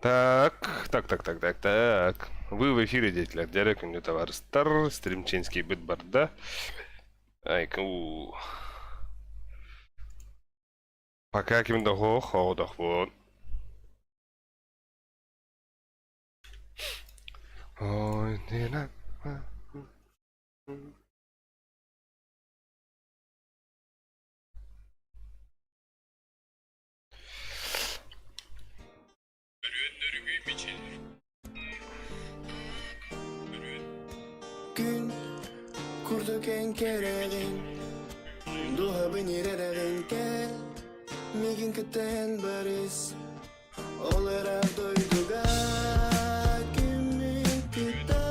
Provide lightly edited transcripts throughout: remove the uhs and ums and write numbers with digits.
Так, так, так, так, так, так. Вы в эфире, деятелях Дяря күндү товарыстар, стримченский быт барда. Айку. Пока ким да хоох, оҕодохпун. Ой, Күн курдук эн кэрэҕин, дууһабын ирэрэҕин кэл, миигин кытта эн барыс. Ол ыраах дойдуга күммүн кытта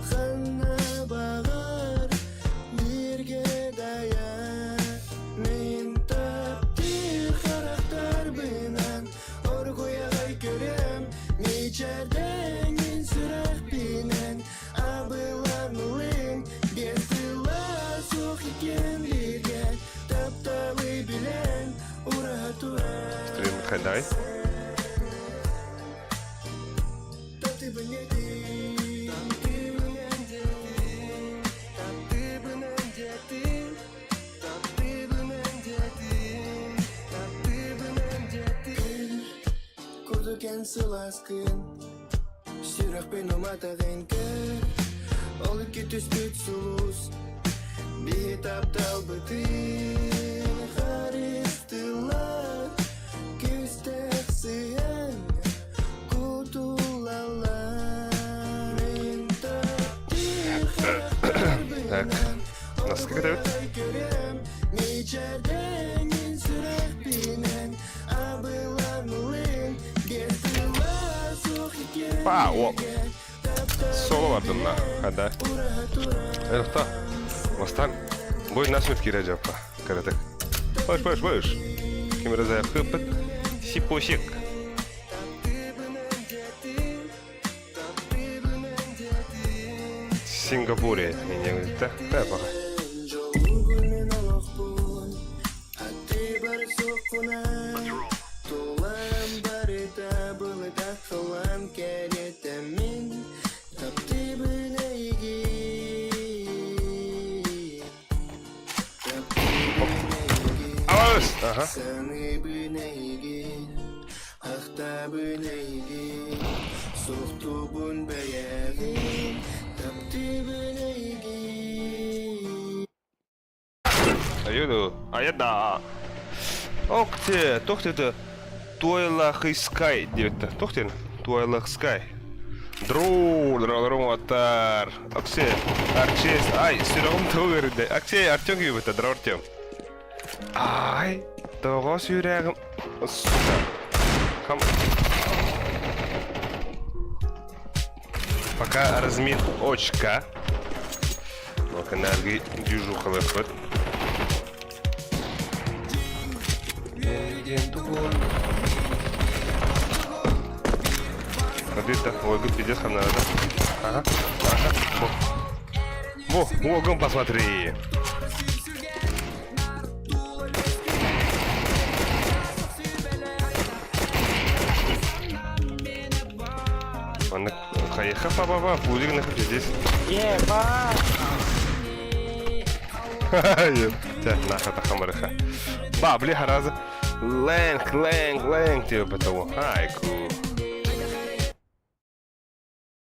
ханна баҕар бииргэ дайар. Мин таптыыр харахтарбынан оргуйаҕай көрөм, мичээрдэҥин сүрэхпинэн абылаҥылыҥ биэс тыла суох иккиэн бииргэ тапталы билэн ураһа турар. Стрим хайдай. Курдукен сыласкын Сүрэхпин уматаҕын көр Ол икки түспүт сулус Биһи тапталбытын харыстылар Күүстээх сыһыан кутулалар Мин таптыыр Так, харахтарбынан насколько это? Оргуйаҕай көрөм Мичээрдэҥин сүрэхпинэн Па, о, соло бардым на, хада. Эрта, бастан, бой насмет кире жаппа, каратык. Баш, баш, баш. Ким разая хыпыт, сипосик. Сингапуре, не да, да, пока. Алыс! Ага. Ахтабын эйигин, суохтуубун бэйэҕин, таптыыбын эйигин. Айыду, айада. Ок те, туох это Туайлахыскай диэбиттэр. Туох диэн? Туайлахскай. Дру, дроҕорум уоттар. Оксе, Арчес, ай, сүрэҕим тоҕо ыарыйда. Аксе, Артем киирбитэ, дро Артем. Ай, тоҕо сүрэҕим... Сука. Кам... Пока размин очка. Энергии движухалыахпыт. Смотри-то, ой, пиздец, хана, да? Ага, ага, во. Во, огонь посмотри. Маннык хайыха па-па-па, пузик нахуй пиздец. Еба! Тя, наха тахамарыха. Ба, бли хараза. Лэнг, лэнг, лэнг типа того. Айку.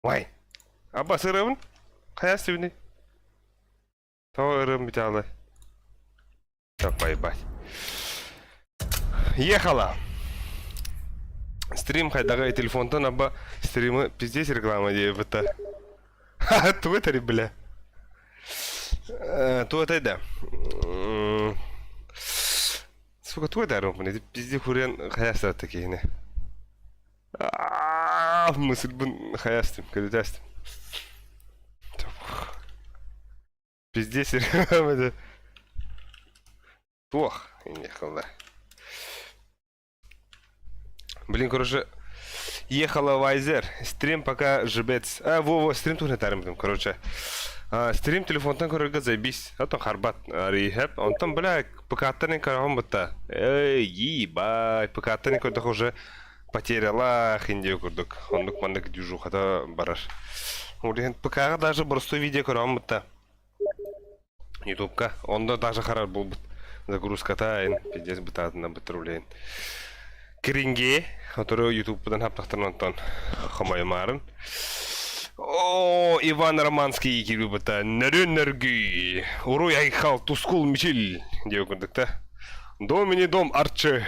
Вай. Аба сырыбын? Хайа сибини? Тоҕо ырым бүтээлэ? Поебать. Ехала. Стрим хайдаҕай телефонтан аба стримы пиздец реклама диэбитэ. Твиттере, бля. Туотай да. Сука, туой дарым пизди хурен хаястар такие. Мысльбын хаястым, көлүтәстим. Пиздец реклама Туох, ехала. Блин, короче, ехала Вайзер. Стрим пока жебец. А, во-во, стрим туһунан тарым, короче. А, стрим телефонтан көрөргө заебись. А то харбат рехеп. Онтон, бля, ПК-ттан көрөҕүн бутта. Эй, ебать, ПК-ттан көрдөх уже. Потерялаах индия курдук. Оннук маннык движухата барар. Ол иһин ПК-ҕа даже простой видео көрөҕүн бытта. Ютубка. Онно даже харар буолбут. Загрузката эн пиздец бытаатынан быттар үлэйин. Киринге, отору ютубпутан хаптахтан онтон хомойумаарын. О, Иван Романский кирбита нөрүн нөргүй, уруй айхал тускул мичил диэ курдук та. Дом дом арчы.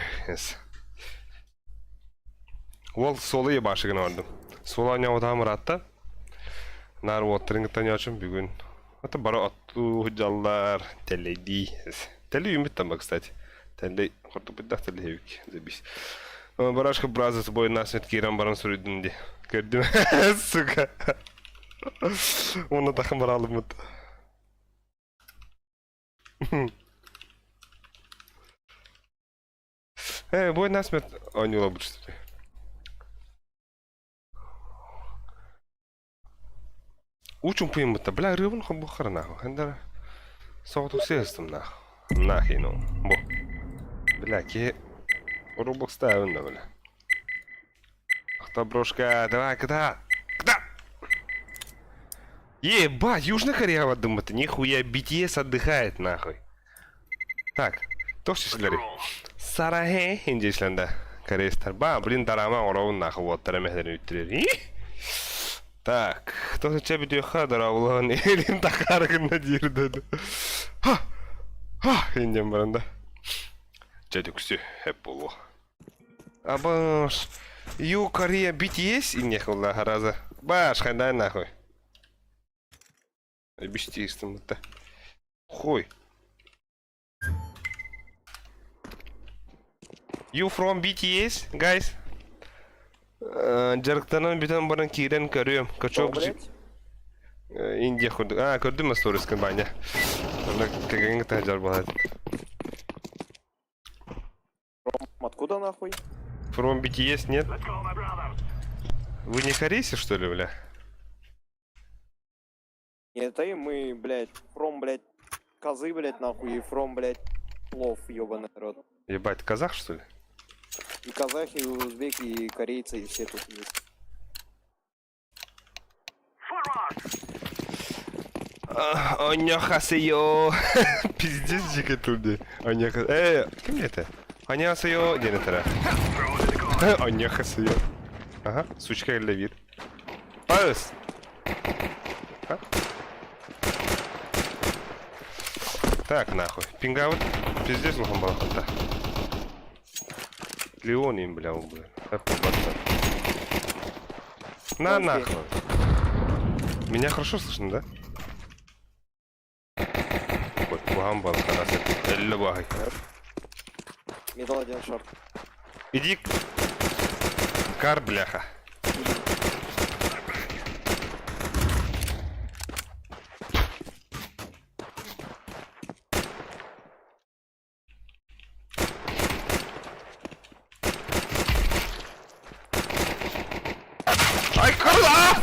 Уол суолу ебашыгын оҥордум. Суол оонньообутаҕым ыраатта. Наар уоттарын кытта оонньоочум бүгүн. Ата бары оттуу дьаллар, тэллэйдии. Тэллэй үүммүт там, кстати. Тэллэй хортуппуттах тэллэйбик. Забись. Барашка браза с бой насмерть киирэн баран суруйдум дии. Көрдүм. Сука. Уонна тахым бараалыммыт. Бой насмерть оонньууларбыт что ли? Уу чумпуйуммутта, бля, ырыабын хомбуххара нахуй. Хандара соҕотук сыһыстым нах. Нахи, ну, бу. Бля, киһи Roblox-таабын да, бля. Ахта брошка, давай, куда? Куда? Ебать, Южная Корея бардыммыт, нихуя, BTS отдыхает, нахуй. Так, туох числэлэрий? Сарахэ индийслэнде корейстар. Ба, блин, дарама оҥоробун нахуй уоттара мэһэлэрин үттүрэр. Так, туох чэ бүтүөххэ дорооболоһон илин такаары гынна диир деді. Ха! Ха! Индиан баран да. Чэ түксү, эп буолуо. Абаш, Ю Корея BTS иннехулла хараза. Баш, хайдай нахуй. Бистиистиммитэ. Хуй. You from BTS, guys? Дьарыктанан бүтэн баран киирэн көрүөм. Качок Что, блядь? Индия курдук. А, көрдүм сторискын Ваня. Онно кэгэҥҥэ таһдьар буолаат. Откуда нахуй? From BTS нет? Вы не корейцы, что ли, бля? Нет, это и мы, блядь, from, блядь, козы, блядь, нахуй, и from, блядь, плов, ебаный рот. Ебать, казах, что ли? И казахи, и узбеки, и корейцы, и все тут есть. Аньяхасеё. Пиздец дьике турди. Аньяха... Э, ким это? Аньяхасеё диэн этэрэ. Аньяхасеё. Ага, сучка кэллэ биир. Пас! Так, нахуй. Пингаут. Пиздец улахан балаханта. Леон им, бля, убыл. На нахуй. Меня хорошо слышно, да? Вот, бухан балахана. Элле бахай. Медал один шорт. Иди. Кар, бляха. Ай, куда?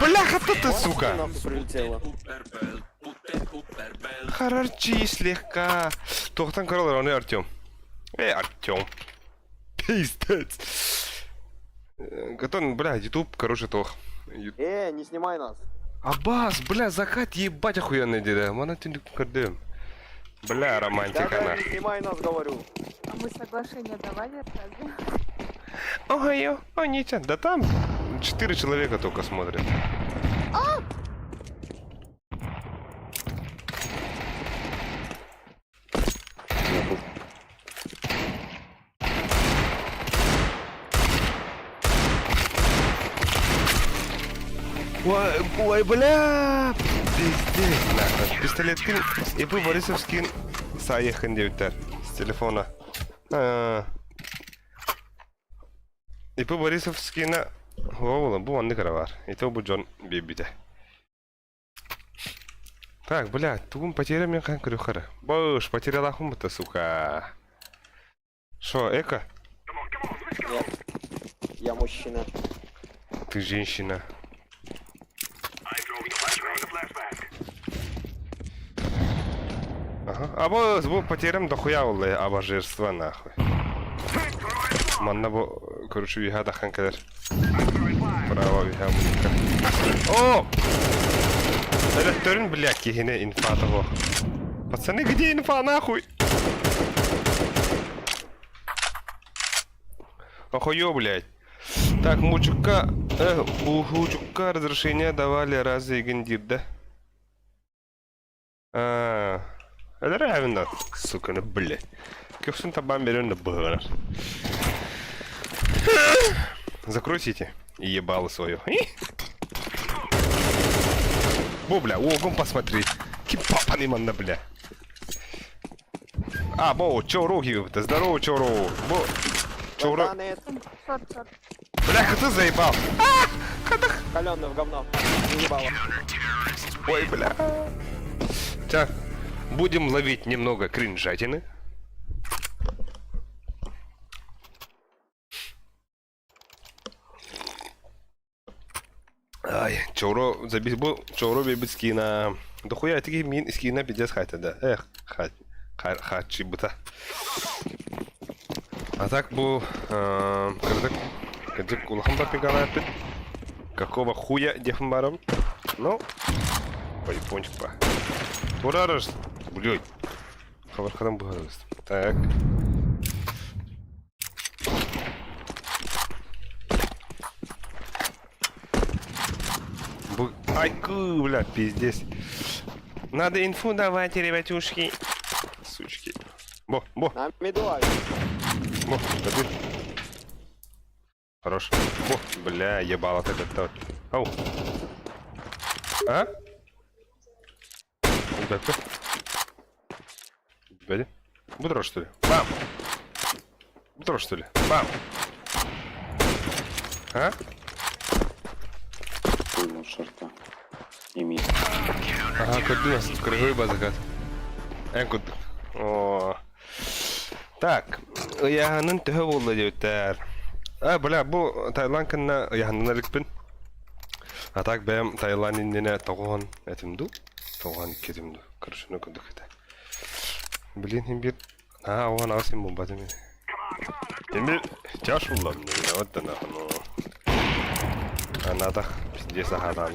Бляха, тут ты, сука! Нахуй прилетело. Харарчи слегка. Туохтан көрөлөр ону Артем. Э, Артем. Пиздец. Катон, бля, Ютуб, короче, тох. Не снимай нас. Абас, бля, закат ебать охуенный деда. Мана түндүк көрдүм. Бля, романтика Да-да, на. не снимай нас, говорю. А мы соглашение давали разве? Ой, о, ничего. Да там четыре человека только смотрят. Ой, ой, бля! Пиздец, нахуй. Пистолет кин, и бу Борисовскин саехын диэбиттэр с телефона. А. ИП Борисовскина Ола, бу маннык эрэ баар. Ити бу дьон биэрбитэ. Так, бля, тугун потеря мен хаан көрүөххэ Бош, потерялаахпын бытта, сука. Шо, эко? Нет. Я мужчина. Ты женщина. Ага. А бу, бу потерям дохуя улы, абажирство нахуй. Манна бу... Короче, үөһэ таххан кэлэр. Браво, үөһэ муннукка. О! Өлөттөрүн, бля, киһини инфа того. Пацаны, где инфа, нахуй? Охуё, блядь. Так, мужика, мужика разрешение давали разве гендир, да? Аа, өлөрөөбүн да, суканы, блядь. Көхсүн табаан берен да быһыгырар. Закрой сети. Ебало свое. Бу, бля, огон посмотри. Ким папа манна, бля. А, бо, чоро киһи Здорово, чоро. Бо, чоро. Братан, Шорт, шорт. Бля, ты заебал. Каленый в говно. Заебало. Ой, бля. Так, будем ловить немного кринжатины. Ай, чоро, забись, бу, чоро бебит скина. Да хуя, такие мин скина пиздец хата, да. Эх, хат, хатчи бута. А так бу, кырдык, кырдык улахан пигалаппит. Какого хуя диэхпин барым? Ну, япончик па. Турарыш, блядь. Хабархадан быһарыбыз. Так. Бу... Ай, ку, бля, пиздец. Надо инфу давать, ребятушки. Сучки. Бо, бо, На миду, бо, дадут. Хорош. Бо, бля, ебало ты это. Ау. А? Ребята. Беди. Будро, что ли? Бам! Будро, что ли? Бам! А? Хуйну шорта. И мид. Ага, көрдүн кыргый базыгат. Эн курдук. О. Так, ыйааһынын төһө буолла диэбиттэр. А, бля, бу Таиланд кынна ыйааһыннан иликпин. А так бэйэм Таиланд иннинэ тоҕуһун этим дуу? Тоҕуһун икки этим дуу? Короче, ну курдук этэ. Блин, иһин биир аа уон аҕыс иһин буолбатым ини. Эмир чаш буллам вот да нахуй ну. Анатах пиздец ахатаан.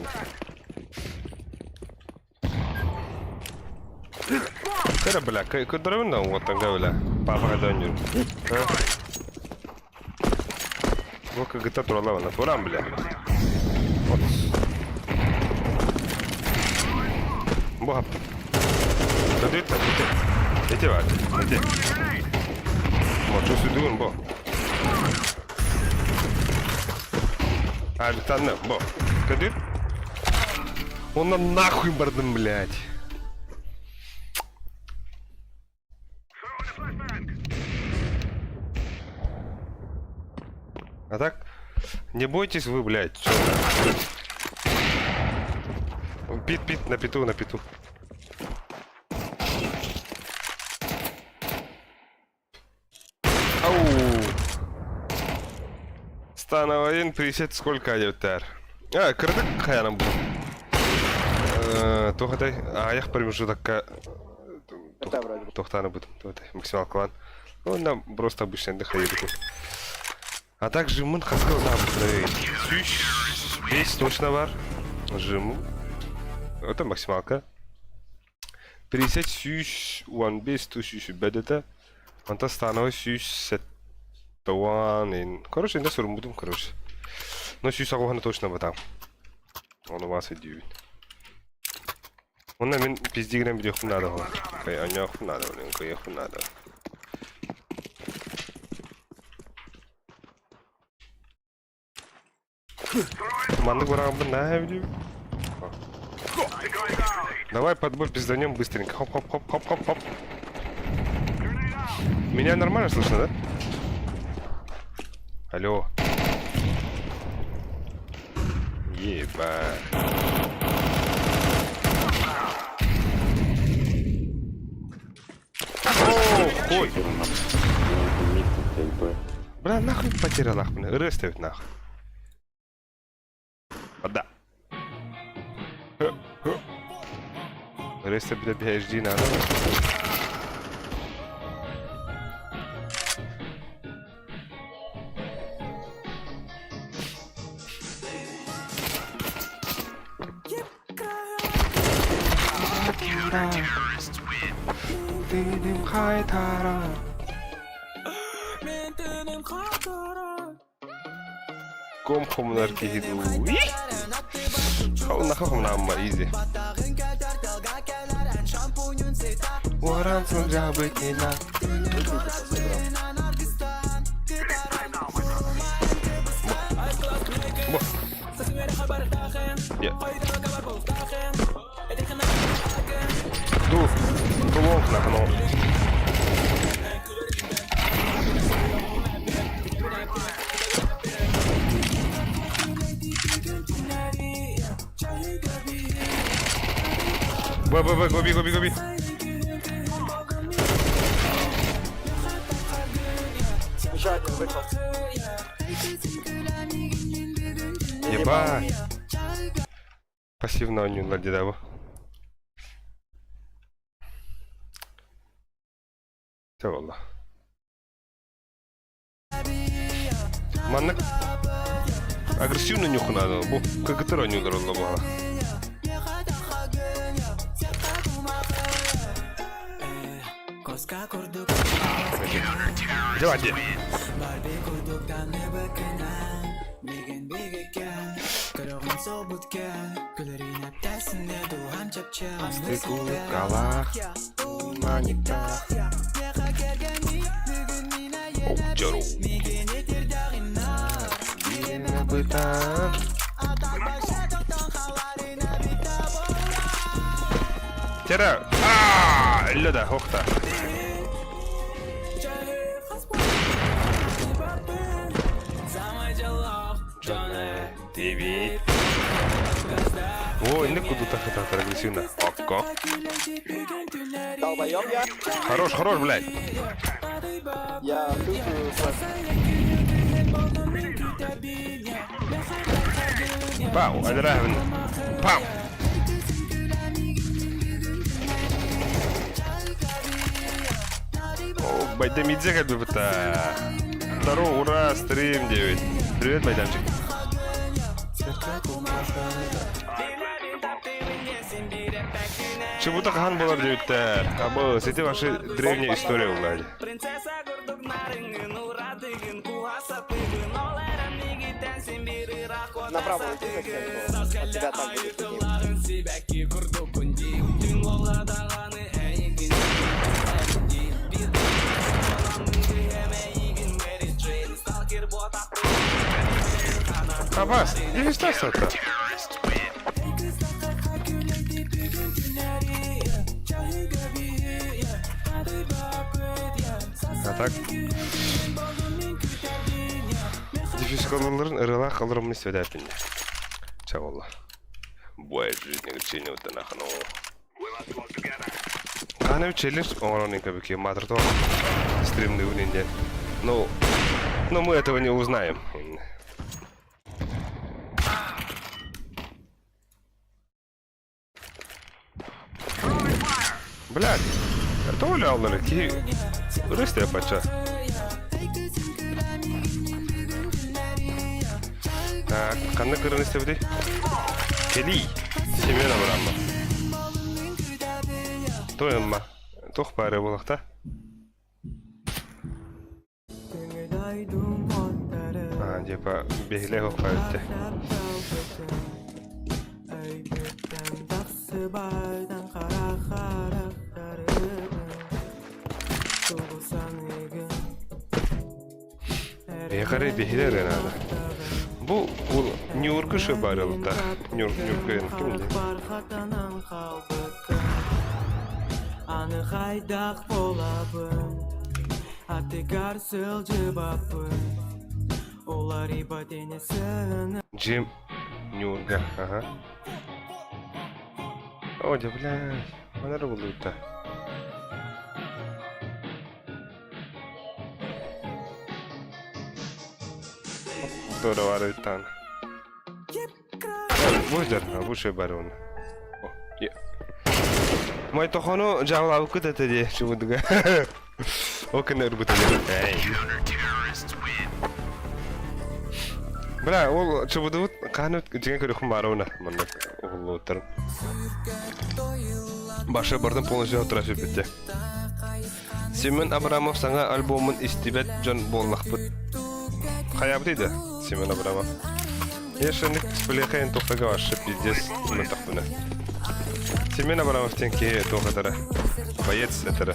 Кыра бля, кыдырабын да уоттанга бля. Папа кадонюр. Бу кыгыта туралабына. Туран бля. Вот. Бу хап. Төдүт эти. Эти бар. Эти. Бу чөсүдүгүн бу. А, танна, бу. Көдүт. Онно нахуй бардым, блядь. А так, не бойтесь вы, блядь. Чё? Пит, пит, на пету, на пету. Ау! Станов один, присед сколько диэбиттэр. А, кырдык хайанан бу. Туох этэй? Аҕыйах промежутокка Это вроде бы. туохтааны бутум. Максималкалаан. Ну, нам просто обычно дыхает. А также мын хаска Сүүс бес точно бар. Жиму. Это максималка. Присед сүүс уон бес ту сүүс бэдэтэ. Онтон становой сүүс сэттэ Короче, инде суруммутум, короче. Но сүүс аҕыһаны точно батам. Ону вас өйдүүбүн. Онно мин пиздигинэн бүтүөхпүн наада буолар. Оонньоохпун наада, блин, кыайыахпын наада. Маннык бараҕыммын наһаа бүдүүбүн. Давай подбор пизданем быстренько. Хоп-хоп-хоп-хоп-хоп-хоп. Меня нормально слышно, да? Алло. Ебать. О, хуй. Мид, Б. Бля, нахуй потерял нахуй. Ыры нахуй. Вода. Ыры бля PhD надо. Хайда. Тыыным хайтара. Ком хомунар киһи дуу. Хаунаха хомунаамма изи. Уоран сылдьабыт нина. Бу. Я. Ду. Тулонг нахно. Б, Б, Б, гоби, гоби, гоби. Еще один вышел. Ебать. Пассивно оонньууллар дии да бу. Чэ буолла. Маннык агрессивно нюхунаада бу кыргыттар оонньуулар олла буола. Давай, Астык-улыкалаах, маниктаах. Оҕдьору. Бытаан. Тера. Аа, өллө да, охта. Дебит. О, инник куду тахы агрессивно. Окко. Долбоёб я. Хорош, хорош, блядь. Я чувствую, Пау, Альрахвин. Пау. О, Байдамидзе как бы то. Здорово, ура, стрим 9. Привет, Байдамчик. Чебута хаһан буолар диэбиттэр. Абы, сити ваши древняя история буолла. Направо уйди за стенку. От тебя там будет виднее. Абас, дефистация-то. А так? Дефискалыларын ырылаах олороммун истибэтээппин Чэ буолла. Бывает в жизни гречение нахну. Хаана челлендж оҥорон инкабики матрто стримныыбын диэн. Ну, но мы этого не узнаем. Блядь, тоҕо өлө киһи ырыс бачча. Так, ханна кырын истэбитий? Кэлий, Семен Абрамов. Тойонма, туох баары буолахта? Аа, типа, биһилэх оххойутте. Бэҕэрэ биһилэр наада. Бу ол Ньургу шыбарылта. Нюр Нюргын ким диэн? Аны хайдах буолабын Атыгар сылдьыбаппын Уларыйбат энесин Джим Нюрга, ага. О, дьэ, блядь, манара булуйта. Здорово, Бу бу бары оны. Майтохону жаалабыккыт этэ дии чубудуга. Ол кэннэ ырбыта. Бля, ол чубудубут хаһан дьиҥэ көрүөххүн баарабына маннык уһуллубуттарын. Баша бардым полностью отура сүппүттэ. Семен Абрамов саҥа альбомун истибэт дьон буоллахпыт. Хайаабытый да Семен Абрамов? Я шыннык сплехайын тухтага вообще пиздец мөлтөхпүнэ. Семен Абрамов диэн киһи туох этэрэ? Боец этэрэ.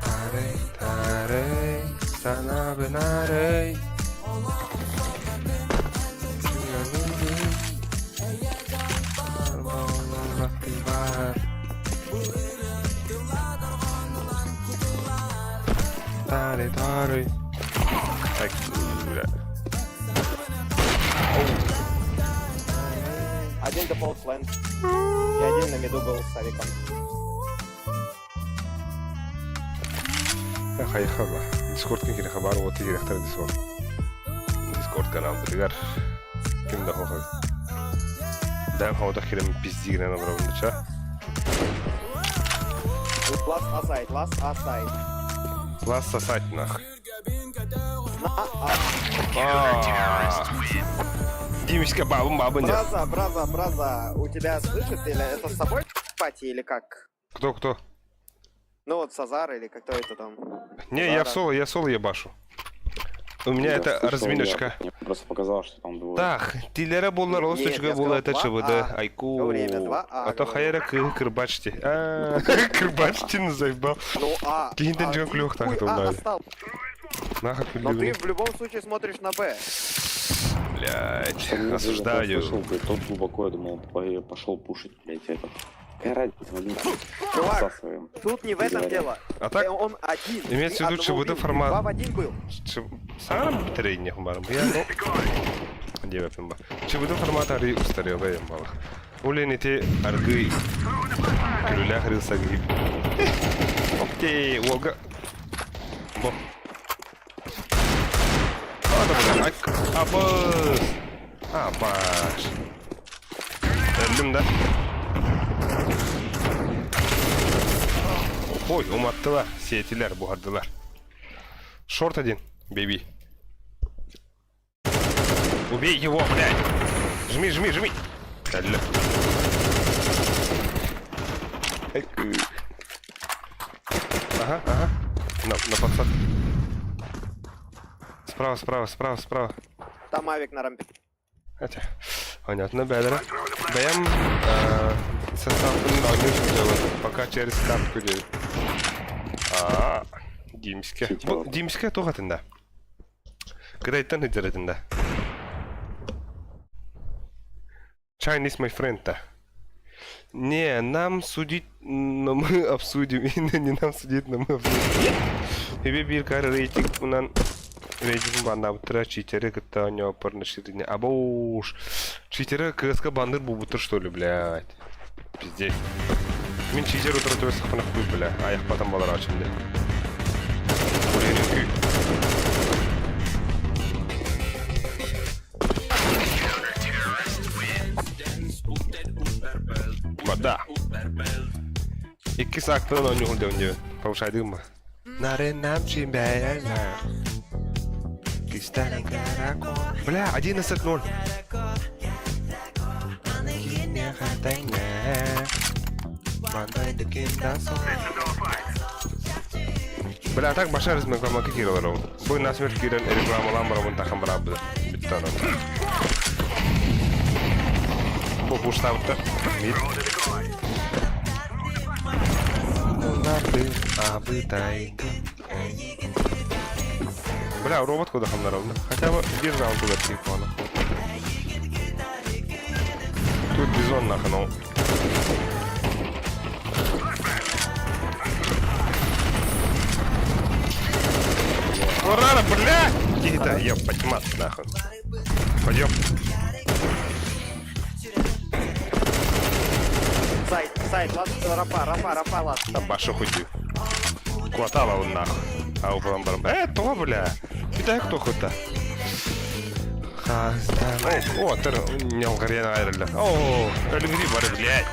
Тарей, тарей, санабын арей. Тары, тары. Так, бля. Один дефолт флэнт. И один на миду был с авиком. Хайхаба. Дискордка кири хабар уота кириэхтэрэ Дискорд. Дискорд каналбытыгар. Ким да хоһой. Дэм хаутах кирем пиздигинэн олоробун дыча. Last A side, last A side. Last сосать нах. На А. А. Димочка, бабын бабын деп. Браза, браза, браза, у тебя слышит или это с собой пати или как? Кто кто? Ну вот Сазар или кто это там? Не, я в Сазара. соло, я соло ебашу. У меня Я это слышал, я- разминочка. Мне просто показалось, что там двое. Так, тилere боллар ол Нет, сөчүгө я була сказал это 2А. ЧВД айку. Всё время 2А А то говорю. хайра кы кырбачти. А, кырбачтин заебал. Ну А. Кийинтен а, жөн күлүөх хуй так А туллаады. остался. Нахуй Но ты күлүгүн. в любом случае смотришь на Б. Блять, Что мне осуждаю. Я слышал, блядь, тот глубоко, я думал, пошел пушить, блядь, этот. Какая разница, один Чувак, всасываем. тут не в этом Говорят. дело. А так, Он один. имеется Ты в виду, одного ЧВД убил, ты формат. Два в один был. Сам тренинг барым. Я ну. Диэбэппин ба. ЧВД формат арый устарелый балах. Улен ити аргый күлүлээх рылсагый. Окей, Волга. Бо. Абыс. Абаш. Өлдүм да. Ой, уматтылар, сиэтилэр, буһардылар. Шорт один, бейби. Убей его, блядь! Жми, жми, жми! Алло. Ага, ага. На, на подсад. Справа, справа, справа, справа. Там авик на рампе. Хотя, понятно, бедра. Даем состав делать, пока через картку делать. А, Димске. Димске туғатында. Кытайтан хыдзаратында. Chinese my friend -то. Не, нам судить, но мы обсудим. Не нам судить, но мы обсудим. Тебе биир кар рейтинг унан рейтинг баннабыттара читери кытта оонньооппор ширини. Абоуш. Читери КСК бандыр буолбуттар что ли, блядь. Пиздец. Мин читер утары түбэстэхпинэ хуй, бля. Айахпатан балараачым дии. Вода. Иккис актынан оонньуу сылдьабын диэбин. Повышайдыгын ба? Бля, 11-0. Бля, так башар рекламака киирэлэр ол. Бу насмерть киирэн рекламалаан барабын тахан барабы. Бүттэ онон. Бу пуштабыттар. Мид. Бля, робот куда хамнаровна. Хотя бы биир раунд удар телефона. Тут бизон нахнул. Урара, бля! Кита, ебать, мат, нахуй. Пойдем. Side, side, last, рампа, рампа, рампа, last. Там баша худи. Хватало он нахуй. А у барам. То, бля. Китай кто хоть-то? О, тер, не алгарена айрылла. О, өлүгүри бар, блядь.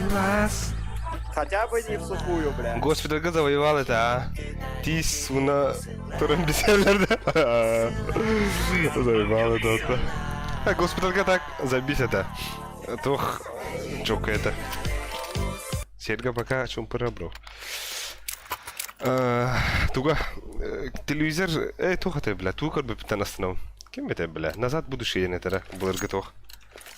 глаз. Хотя бы не в сухую, бля. Госпитальга завоевал это, а? Тис уна туран бисерлерде. Завоевал это. вот. А госпитальга так забить это. Тух, чока это. Серга пока чумпыра бро. Туга телевизор э тух это бля, ту көрбүппүттэн астынабын. Ким этэ бля, назад будущее диэн этэрэ былыргы туох.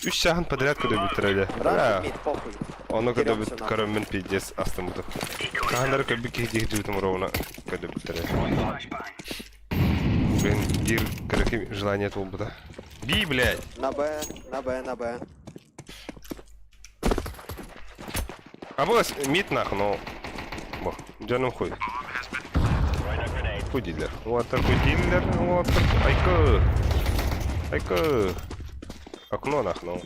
Үс чааһын подряд көрөбүттэрэ дьэ. Рашим мид, похуй. Ону Деремся көрдөбүт нахуй. көрөммүн пиздец астыммытым. Хаһан эрэ көрбүт киһи дии сылдьыбытым ровно көрдөбүттэрэ. Блин, биир кыракый желание туолбута. Би, блядь! На Б, на Б, на Б. А было мид нах, но... Бо, дьонум хуй. Хуй дииллэр. Уолаттар хуй дииллэр, уолаттар... Айкы! Айкы! Окно нах, ну.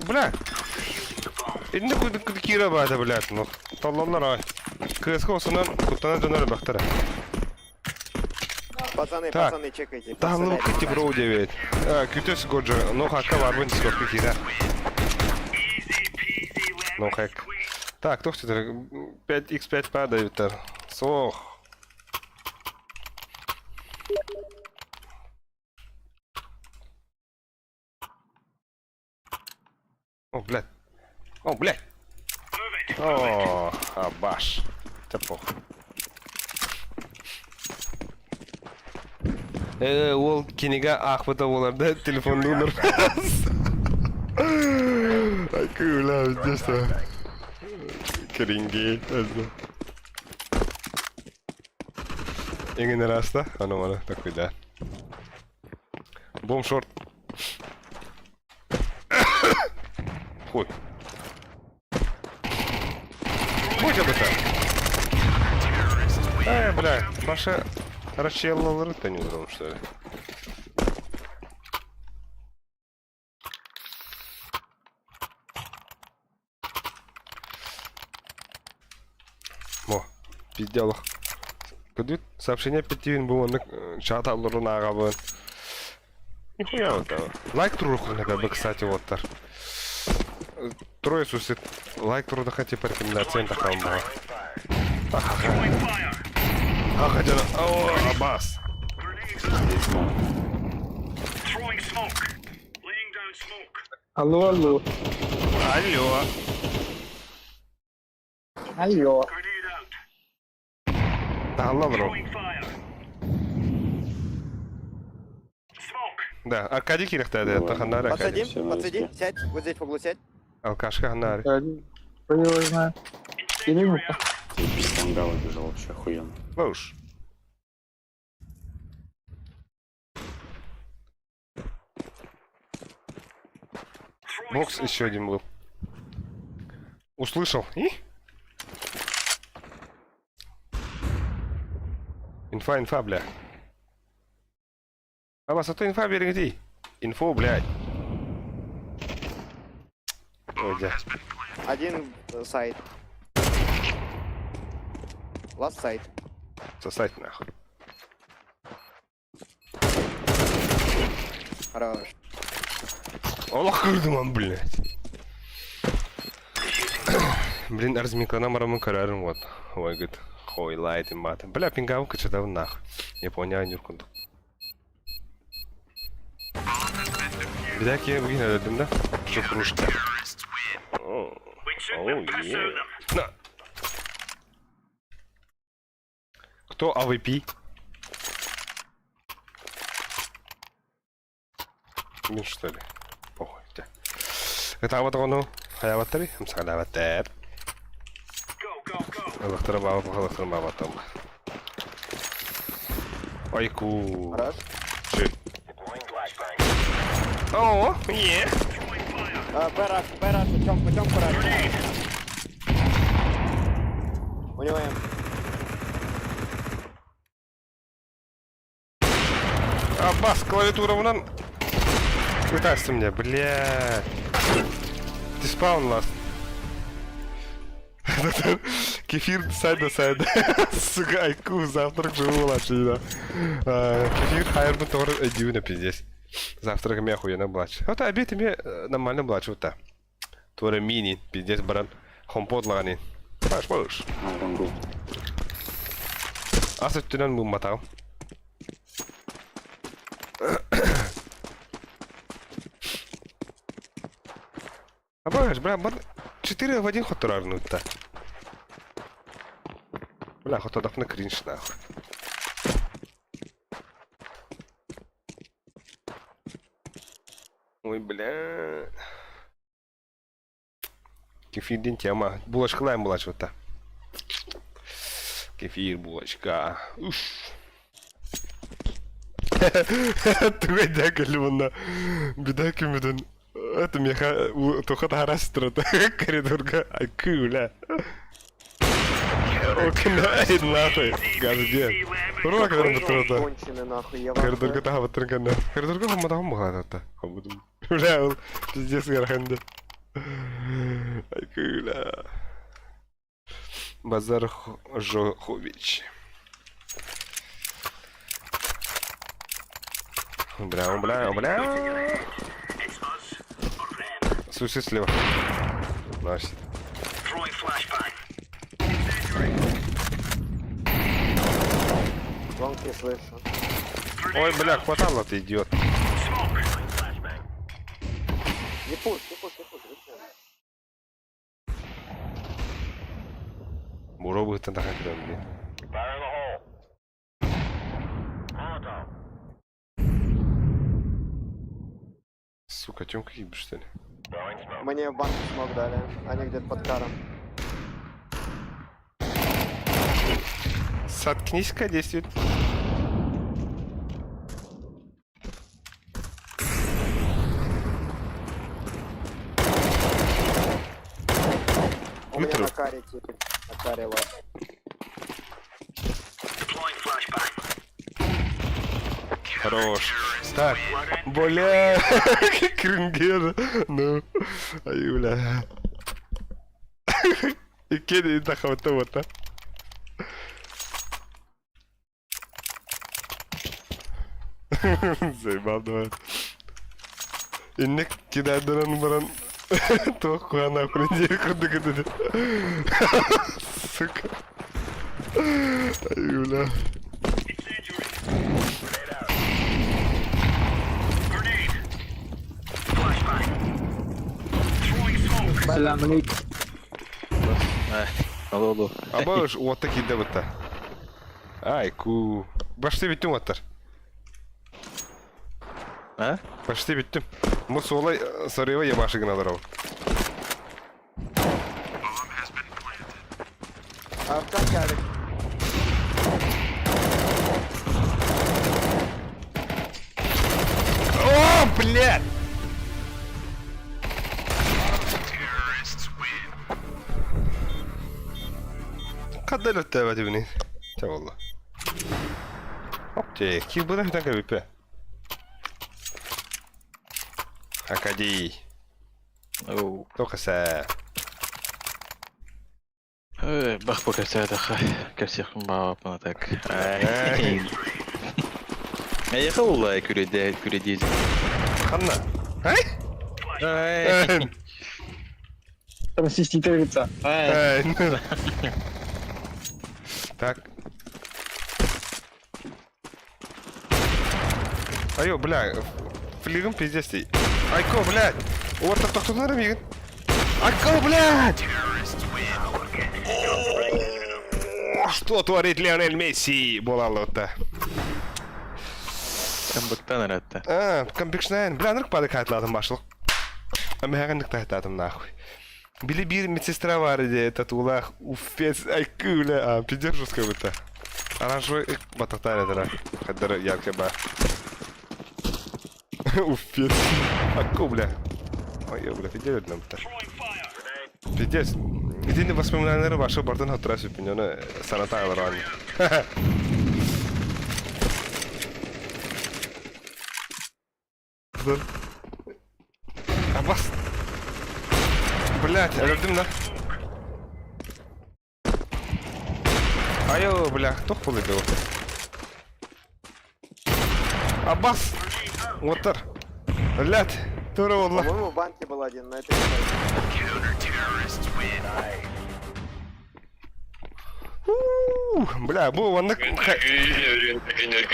Бля! Инде куйдук киирэ баата, блядь, ну. Толлоннор ай. Кыска осунан куттана дьонор бахтара. Пацаны, Так. пацаны, чекайте. Таһыллыбыт пацаны. кити бро диэбит. Күтөс годжо, но хакка барбын дискордка киирэ. Ну хэк. Так, туох сытар 5x5 падают. Суох. О, блядь. О, блядь. О, абаш. Це похуй. Э, ол кинигэ аахпыта буолар да телефоннуунар. Айкы, бля, что? Крингей. Эҥин араста, ону маны такой да. Бомb шорт. Хуй. Будь об это. Э, бля, Паша расчеллалары не что ли? Мо, пизделах. Көдүт сообщение петтиин бу оннук чат аллорун ааҕабын. Нихуя вот Лайк туруоххун бы, кстати, вот-тар. Трое сусит. Лайк турудаха типа рекомендация тахам була. А хотя... О, Аббас. Алло, алло. Алло. Алло. Таһалла олорор. Да, Аркадий киирэхтээдэ, таханнаары Аркадий. Подсадим, Всё, на подсади, месте. сядь, вот здесь в углу сядь. Алкашка ханнаары. Хуй его знает. Или Ты без мангала бежал вообще охуенно. Слушай. Бокс еще один был. Услышал. И? Инфа, инфа, бля. Абас, а то инфа береги. Инфо, блядь. Ой, дя. Один сайт. Last сайт. Сосать нахуй. Хорош. Олох көрдүм блядь. Блин, разминкана марамын көрөрүм вот. Ой, говорит, хой лайт мат. Бля, пингау кычатав нах. Япония нюркунду. Бля, я бүгін өлдім да? Что кружка. О, е. На. Кто АВП? Мин что ли? Похуй. Дьэ. Ытаабат оҕону хайаабаттарый? Эмсэҕэлээбэттэр. Ылыктара баабат ылыктара баабаттан. Айку. Хорош. Чү. О, е. Б раш, Б раш, Тёмку, Тёмку раш. У него М. Аббас, клавиатура Пытайся мне, бля. Ты спаун ласт. Кефир сайда сайда. Сука, айку, завтрак же улучшили, да. Кефир хайр бы тоже дивно пиздец. Завтрак эмиэ охуенно булааччы. Ото обед эмиэ э, нормально булааччы та. Туора мини, пиздец баран хомпот лаганин. Паш, паш. Ас өттүнэн мыымматаҕым. Абаш, бля, бар 4 в 1 хотторарнутта. Бля, хотодохна кринж нахуй. Ой, бля. Кефирдин тема. Булочкалаем булачвата. Кефир, булочка. Уф. Тугайда кэлли Беда күмүтүн. Это меха туха таһара сытырата коридорга айкы Окна нахуй. Газде. Ура коридорга. Конченый нахуй, я Коридорга таһабаттыр кэннэ. Коридорга хомматахым бухаататта. Хоммутум. Бля, ол пиздец гараханды. Айкы, Базар Жохович. Бля, бля, бля. Слушай слева. Значит. Long не слышу. Ой, бля, хватало ты, идиот. Не push, не push, не push. Зачем? Буро быһыттан тахан кирэн блин. Сука, Тёмка ебишь, что ли? Мне в банку smoke дали. Они где-то под каром. Соткнись-ка, действует. У меня Вытру. на каре тип. На каре лаз. Хорош. Так, бля, крингер. Ну, ай, бля. Иккиэн тахабыта буолта. Заебал давай. Инник кидайдаран баран туох куһаҕан курдук курдук этэ. Сука. Ай, бля. Салам алейкум. Алло, алло. Аба уотта киирдэ бытта. Ай, ку. Почти бүттүм уоттар. А? Почти бүттүм. Бу суолай сарыыба ебаши гына олоробут. Arkadan geldik. О, блядь! Хадда өлөттөөбөтүбүнүй? Чэ буолла. Оп, килбына хүтэн кэбиппэ. Акадий. Оу. Тоқаса. Э, бах по кэпсээтэххэ. Кэпсиэхпин баҕарбаппын а так. Эйиэхэ уллаа күрүдэ күрүдиз. Ханна. Ай? Ай. Трансвеститируется. Ай. Ай. Так. Айо, бля, флигом пиздец дии. Айко, блядь! Уоттар тохтотунар миигин. Айко, блядь! О, Что творит Лионель Месси? Буолаллыбыта. Камбыктан эрэтте. А, компикшнайн. Бля, нырк пады кайтладым башлык. Мехаган тахтатым нахуй. Били биир медсестра бар иде, татулах, уфец, айкы, а, пиздец жестко будто. Оранжевый батахтар это, хаддар яркий ба. Уфец. Аку, бля. Ой, бля, пиздец нам будто. Пиздец. Итини воспоминаниялары башы бартын хатыра сүпүн, оны саната алар Dur. Абас. Блять, өлөрдүм да. Айо, бля, туох буолуй дуу. Абас! Уоттар. Блядь, тура буолла. По-моему, в банке был один, но это не точно. Бля, бу маннык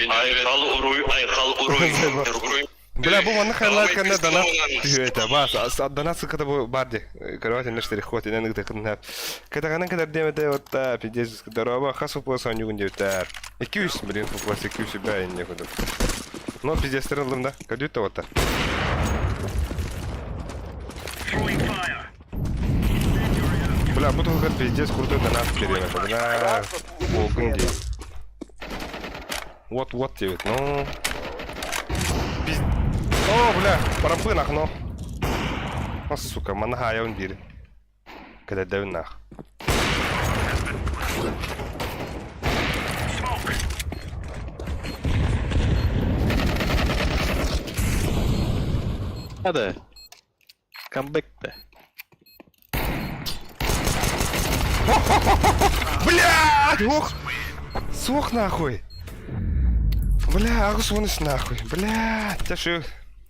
Айхал уруй, айхал уруй, уруй. Бля, бу маннык хайлаат кэннэ донат түһүө Бас, донат ссылката бу бар ди. Көрөт инне штрих-код инен ыгдыкын Кытаганын кытар диэмэтэ отта пиздец здорово хас футбол сонньугун диэбиттэр. 200, блин, футбол 200 бля инне кудук. Но пиздецтер ыллым да. Көрдүт да отта. Бля, бу туһугар пиздец крутой донат кириэмэтэ. Бля, уолгун дии. Вот, вот диэбит, ну. Пиз... О, бля, парампы нах, но. О, сука, манна хаайабын биир. Кэлэрдэбин нах. Hadi. Comeback да. Блядь, ох! Суох нахуй! Бля, аҕыс уонус нахуй. Бля, те шу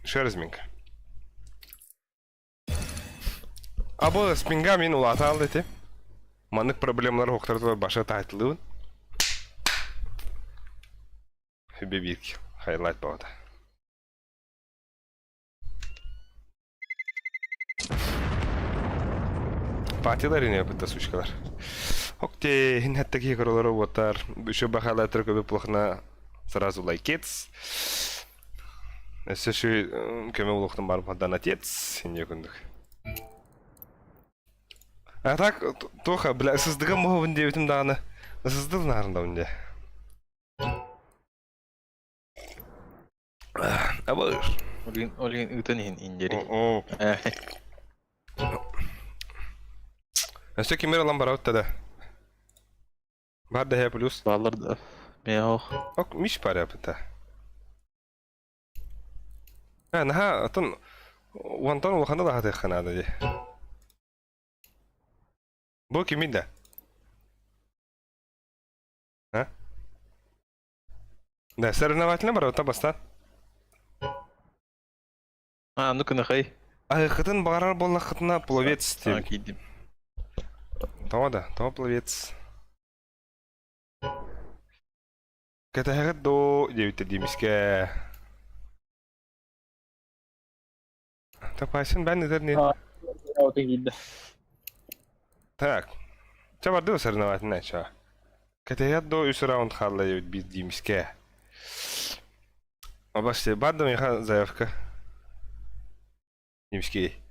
шу разминка. Абы спинга мин улаата алды эти. Маннык проблемалар хоктарытылар баша таайтылыбын. Хүбе биир хайлайт баҕата. Партиялар ини опытта сучкалар. Окте, хин хатта киһи королоро уотар, еще бахалатыр көбө плохна сразу лайкец. Өссө шу көмө улуохтан барып хадан отец, инне күндүк. А так, тоха, бля, сыздыга моһобун диэбитим даҕаны. Сыздыл наарындабын дии. Абыыр. Олин олин ыытан иһин индери. Оо. Өссө кимир ылан барабыт да. Бар да плюс. Баллар да. Меох. Ок, миш парябыта. А, наха, атын уонтан улахана да хатыахха наада дии. Бу кимий да? А? Да, соревновательно барабыта бастаан. А, ну-ка нахай. Айыкытын баҕарар буоллаххытына пловец А, диэбит. киирдим. Тоҕо да, тоҕо пловец. Кэтэһэҕит доо диэбиттэр диэмискэ. Тапайсын бэн ыытар не. киирдэ. Так. Чэ бардыбы соревновательнай чаа. Кэтэһэт доо үс раунд хаалла диэбит биир диэмискэ. Обаште, бар да миэхэ заявка. Диэмискэй.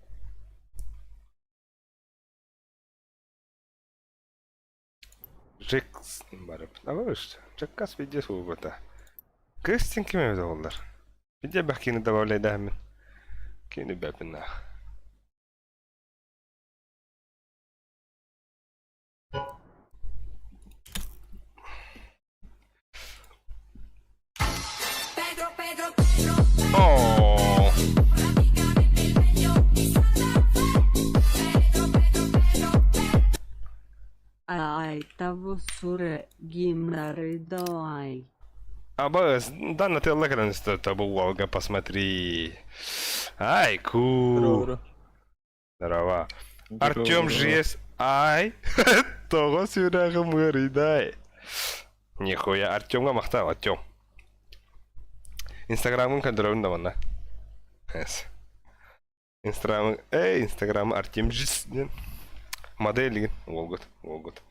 Джек барып. Абыш, Джеккас виде суубата. Кристин ким эбит оҕолор? Виде бэх кини добавляйдаһыммын. Кини бэпиннаах. Оо. Абас, да, на телеграм это Волга, посмотри. Ай, ку. Здорово. Артем же есть. Ай. Тоҕо сүрэҕим ыарыйдай. Нихуя, Артемҥа махтал, Артем. Инстаграмын көрдөрөбүн да манна. Инстаграм, эй, Инстаграм Артем Жис диэн. Модель уолгут, уолгут.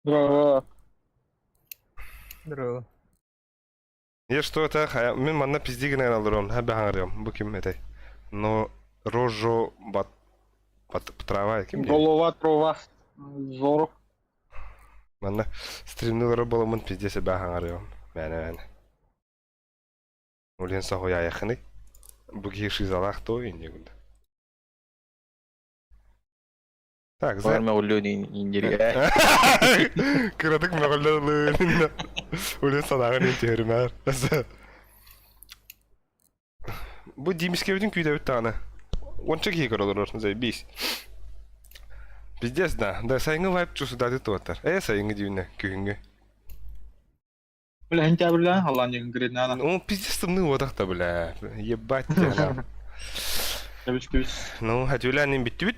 Здорово. Здорово. Я что это, хайа, мин манна пизди гынан алырым, ха баһаҥарыам, бу ким этэй? Но рожо бат бат трава ким диэн? Голова трава. Зору. Манна стримнулары боламын пиздец баһаҥарыам. Мээнэ мээнэ. Улен соһуйаайаххыный? Бу киһи шизалаах дуо инньэ гында. Так, за... Бар мөҕүллүөн индери. Кыратык мөҕүллэн ылыын. Улен санааҕын түһэримээр. Бу Димискэбитин күүтэбит даҕаны. Уонча киһи көрө олорор, заебись. Пиздец, да. Да, сайыҥҥы вайп чусудаты туоттар. Э, сайыҥҥы дьүүнэ, күһүҥҥү. Бля, сентябрьлээн халлаан диэн конкретно Ну, пиздец тымныы уотах-то, бля. Ебать тебя. Кэбис кэбис. Ну, хатюлянин бүттүбүт.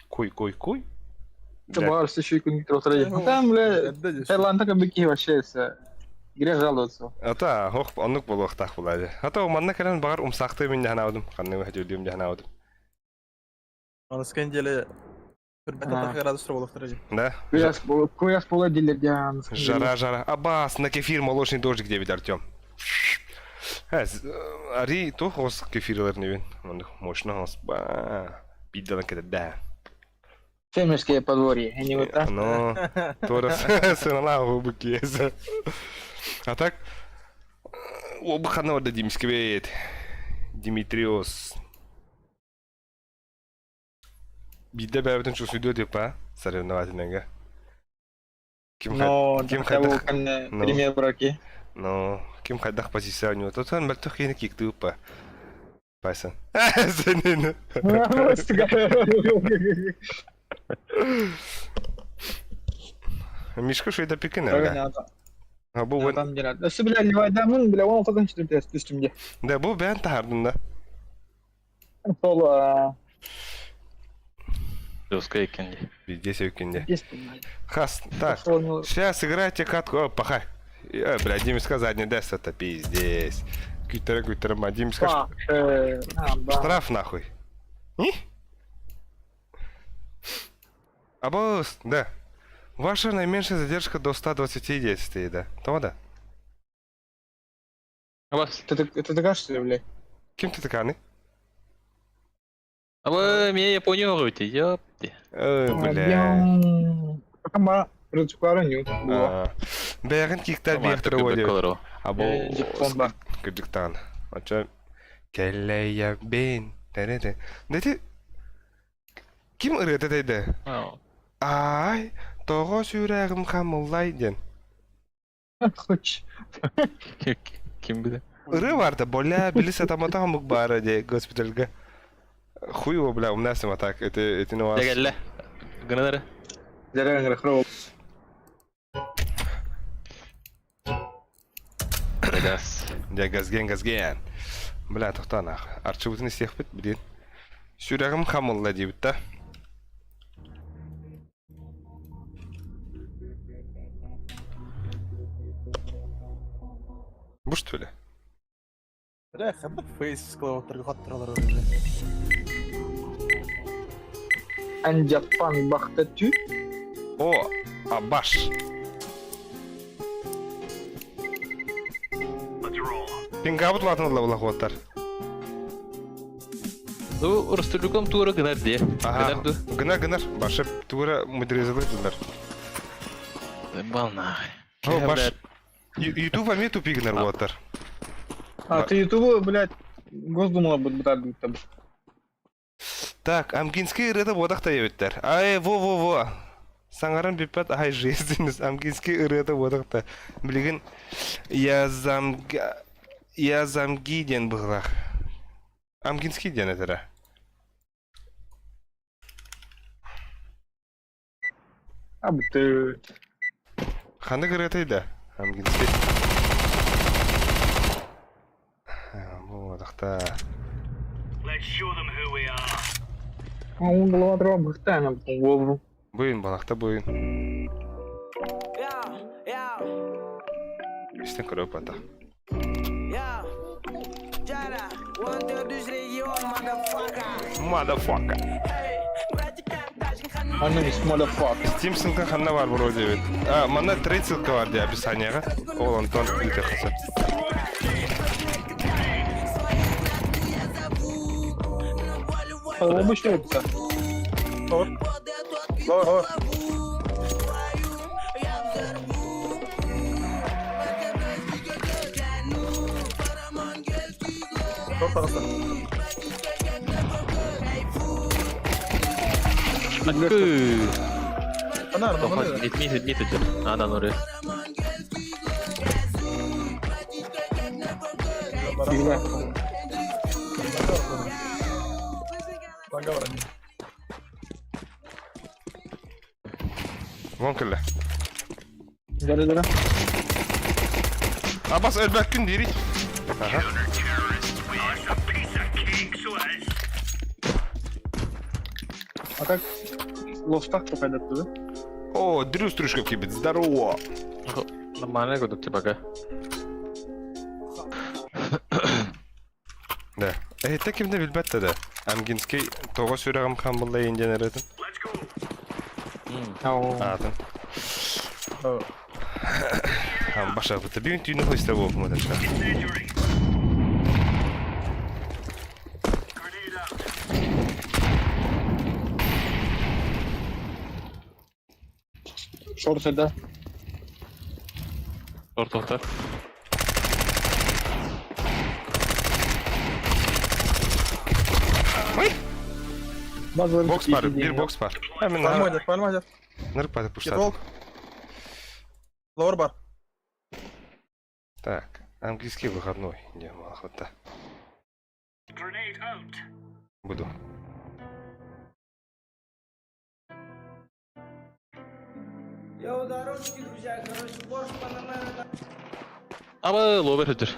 Куй, куй, куй. Баар еще күн киирэ Там, бля, Таиландка кыбыки вообще все. Грех жаловаться. Ата, хох, оннук буолуохтаах булаады. Ата, манна кэлэн баҕар умсаахтыы мин дьаһанаабытым. Ханныгы хатюлюм дьаһанаабытым. Аныскан деле Да? Куяс пола дилер диан. Жара, жара. Абас, на кефир молочный дождик дебит Артем. Ари тух ос кефирлер невин. Мощно ос. Ба. Пиддан да. Фермерское подворье, не вот так. Ну, Торас сыналаа букез. А так, обхана орда Димсквет. Димитриос. Биирдэ бэйэбитин чувствуйдуо диэппэ, а? Соревновательныйга. Ким Но ким хотя бы хайдах кэннэ Ну. пример браки. Ну, ким хайдах позиция у Тотон мөлтөх киһини киктыыппа. Пайсан. Сенин. Мишка шуйда пикин бля. А бу вон. Там дела. Өссө бля Левайдамын бля он алтыдан четыртес түстүм де. Да бу бээн таһардын да. Сол Жестко екен де. Здесь өкенде. Хас, так. Сейчас играйте катку. О, пахай. Э, бля, Димиска задний даст, это пиздец. Күйтере күйтере ма Димиска штраф нахуй. И? Абос, да. Ваша наименьшая задержка до 120 действий, да. То да. Абас. Это такая что ли, бля? Ким ты такая? Аба, меня Япония өте, ёпти. Ой, бля. Пока Рычукара Бэҕин киктар биэхтэр уодиэбит. Або Жиппонба. кырдьыктаан. Очо кэллэйэбин тэрэдэ. Дэти ким ырыата тэйдэ? Ай, тоҕо сүрэҕим хамыллай диэн. Хоч. Ким биле? Ырыа барда, боля били сатамата хамык баара де госпитальга. Хуй его, бля, у нас так, это не вас. Дәгәллә. Гынадары. Дәрәң рахро. Газ. Дя газген, газген. Бля, тоқтан ақ. Арчы бүтін истех бит, білін. Сүрәғім хамылла дейбіт та. Бұш что ли? Бля, хабар фейс клаватурга хаттыралар Анжаппан бахта тü. О, абаш. Пингабыт латын лавлахуаттар. Ну, Ростелюком тура гынар де. Ага, гынар, гынар. Башы тура мудрезылы дылар. Бална. О, баш. Ютуб ами тупи гынар буаттар. А ты ютубу, блядь, Госдума будет брать там. Так, Амгинский ырыта бодақта ебіттер. Ай, во-во-во. Саңаран биппат ай жизненность. Амгинский ырыта бодақта. Билигин я замга... Я замги ден бұғылақ. Амгинский ден этера. А ты... Ханы ырыта да. Амгинский. Бодақта. Он голова трава бахта, голову. Буйын балақта буйын. Истен көрөп ата. Motherfucker. My name is motherfucker. Steam ссылка ханна бар вроде бит. А, манна трейд ссылка бар де описанияға. Ол Антон өте қысы. Обычно это. Лор, лор. Лор тағыста. Анар, мына. Мит, мит, мит, А, да, нуры. Вон кілі. Да-да-да. Абас өлбөккүн диирий. Аха. А так, лофтах попадет туда. О, Дрюс Трюшков кибет, здорово. Нормально кудук типа Да. Эһиттэ ким да билбэт да. Амгинский тоҕо сүрэҕим хаан булла индиан эрэтин. Аатын. Баша быта бүгүн түүнү хойста буолбум этэ. Шорт да. Ортохтар. Ой! Базовый Бокс бар, bir бокс бар. Мен Пальма идет, пальма идет. нырып батып пуштадым. Китолк. Лаур бар. Так, английский выходной. Не, мало хвата. Буду. Аба ловер өтөр.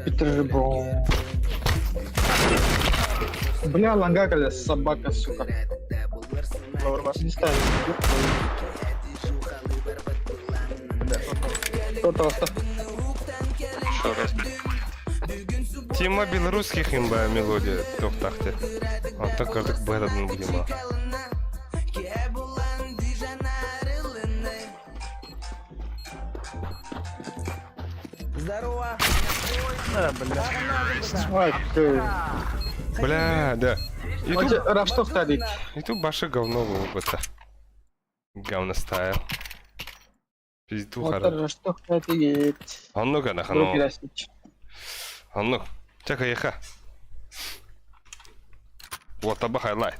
Питер бро. Бля, ланга собака, сука. Лаур бар. Не ставим. Шорт алста. Еще раз. Тема белорусских имба мелодия тохтахте. Он так кардык бэдабын будема. А, бля. Ай, ты. Бля, да. И тут, Раштов тадик. и тут башы говно было бы Говно стайл. Пизду Вот хара. Раштов тадик. Оннук ана хано. Оннук. Чака еха. Вот таба хайлайт.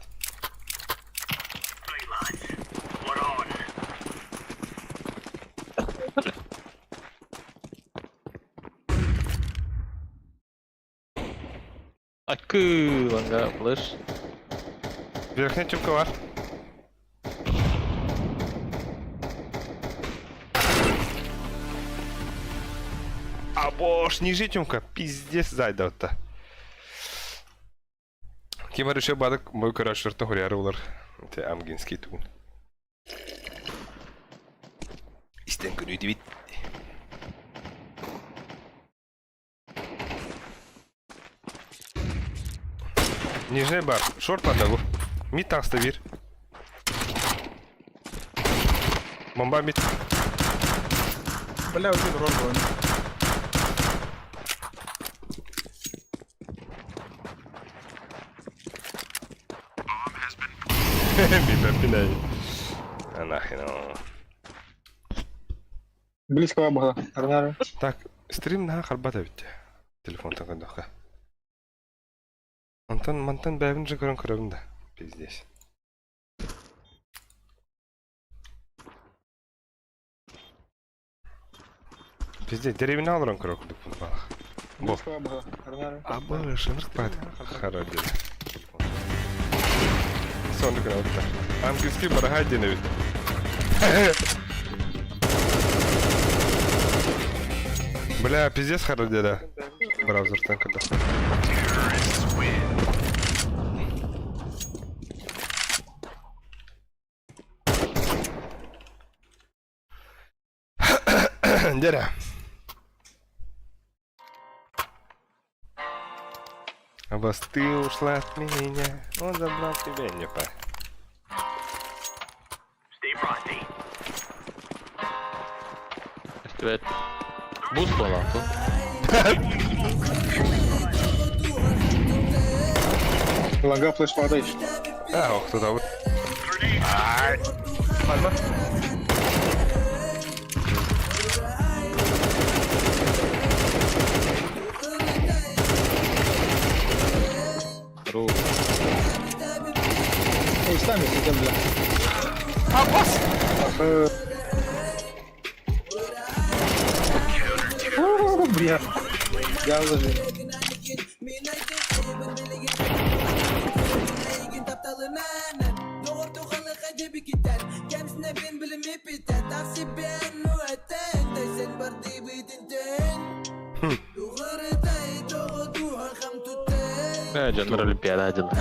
Акы ланга флеш. Верхняя тюбка бар. Абош, ниже тюмка, пиздец зайда-то. Ким арышы бадык, мой көрәшірті хуряры олар. Те амгинский тугун. Истен күні дебит. Нижний бар, шорт падагу. Мид тақсты бир. Бомба мид. Бля, убили роль был. Бибапинай. А нахрен. Близко было. Так, стрим на харбата битте. Телефон тагындакка. Антон, мантан бәбин же көрөн көрөбүн да. Пиздец. Пиздец, деревня алыран көрө курдук бу балах. Бо. Абы, шынырк бат. Харадин. Сонды күнә отта. Английский барахай дене бит. Бля, пиздец харадеда. Браузер когда. Деря. Абас, ты ушла от меня, он забрал тебя, не по. Evet. Buz falan tu. Ланга флеш падаешь. А, ох, туда вот. Пальма. Ру. Эй, сами сидим, бля. Абас! О, бля. Я уже. Дьоннор Олимпиада дьылы.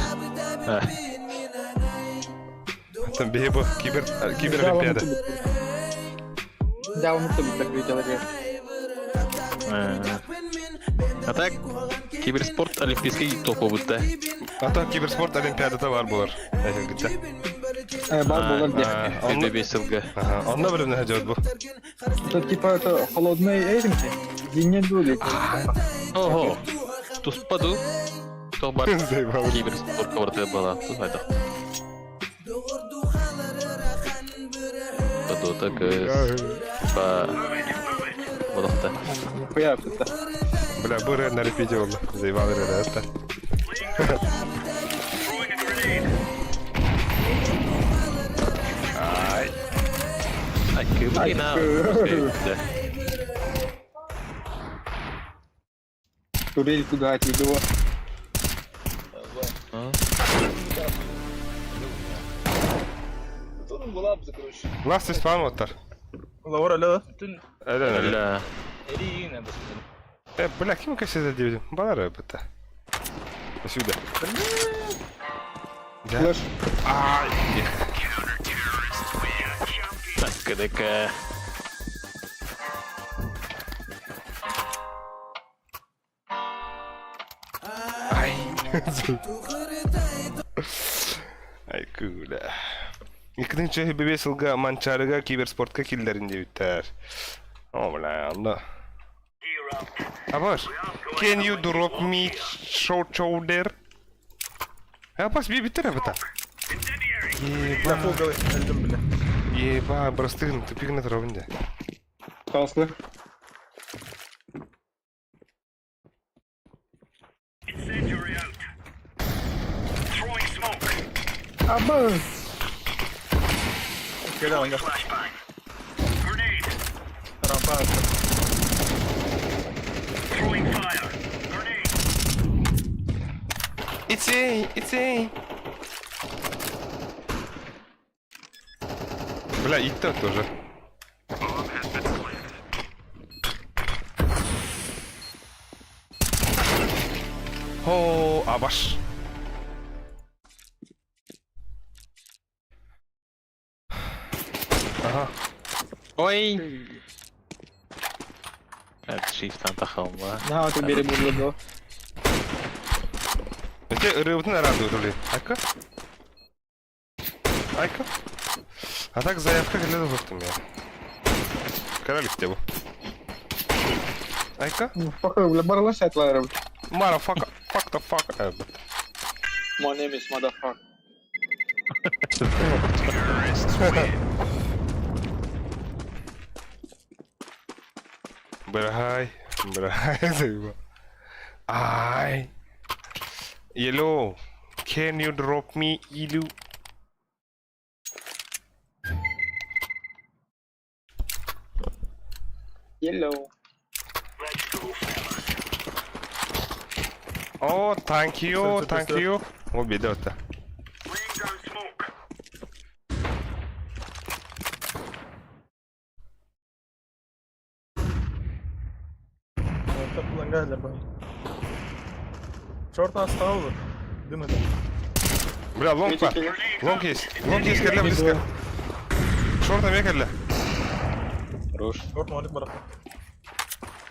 Там биһи бу кибер кибер олимпиада. Да, он тут так видел. А так, киберспорт олимпийский топовый А то киберспорт олимпиадата бар буолар. Эһилгитэ. Бар буолар диэх. Онно бесилга. Онно билимнэ дьот бу. Это типа это холодный эйринки? Зимний дули. Ого. Туспа ду. То бар киберспорт кабарты была. Тут айда. Дота кыз. Типа Бодохта. Нихуя это. Бля, бу на репите ол. Заебал это. Ай. Ай, кыбына. Турель куда отведу? Last is fan оттар. Лаура ля. Элен эле. Э, бля, ким кәседе дебедим? Балар бітті. Сюда. Да. Флеш. Ай. Так, КДК. Ай. Ай, күлә. Икенче бебесилга Манчарыга киберспортка килләрин дебиттер. О, бля, анда. Абаш, can you drop me short shoulder? Абаш, би биттер абата. Бля, фул Өлдüm бля. Еба, простыгн, тупигн ровнде. Классно. Аба! Келя аңга. Рампа. It's A, it's A. Бля, и то тоже. О, абаш. Ага. Ой. Это shift антахалма. На, ты бери буду. Это рыбный радует, блин. Айка? Айка? А так заявка для выхтым я. Королик тебе. Айка? Похуй, бля, барылась атлайры. Motherfucker, fuck the fuck. My name is motherfucker. Бырахай, бырахай, Ай. Yellow, can you drop me ilu? Yellow. Oh, thank you, thank you. О, беда это. Шорт остался. Дым это. Бля, лонг па. Лонг есть. Лонг есть, кэллэ близко. Шорт на кэллэ. Хорош. Шорт молик барах.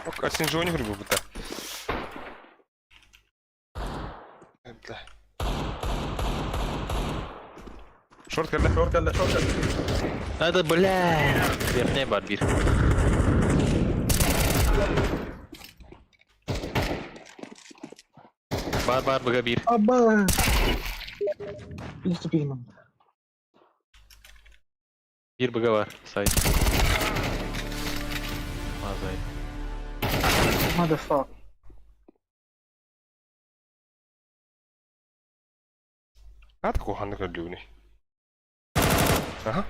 Ок, а син жони грибу бута. Бля. Шорт кэллэ. Шорт кэллэ, шорт кэллэ. Надо, бля. Верхняя бар бир. Бар бар бага бир. Аба! Переступил. Бир бага бар. Сайт. Мазай. Motherfucker. А такой ханнык өлүүнүй. Ага.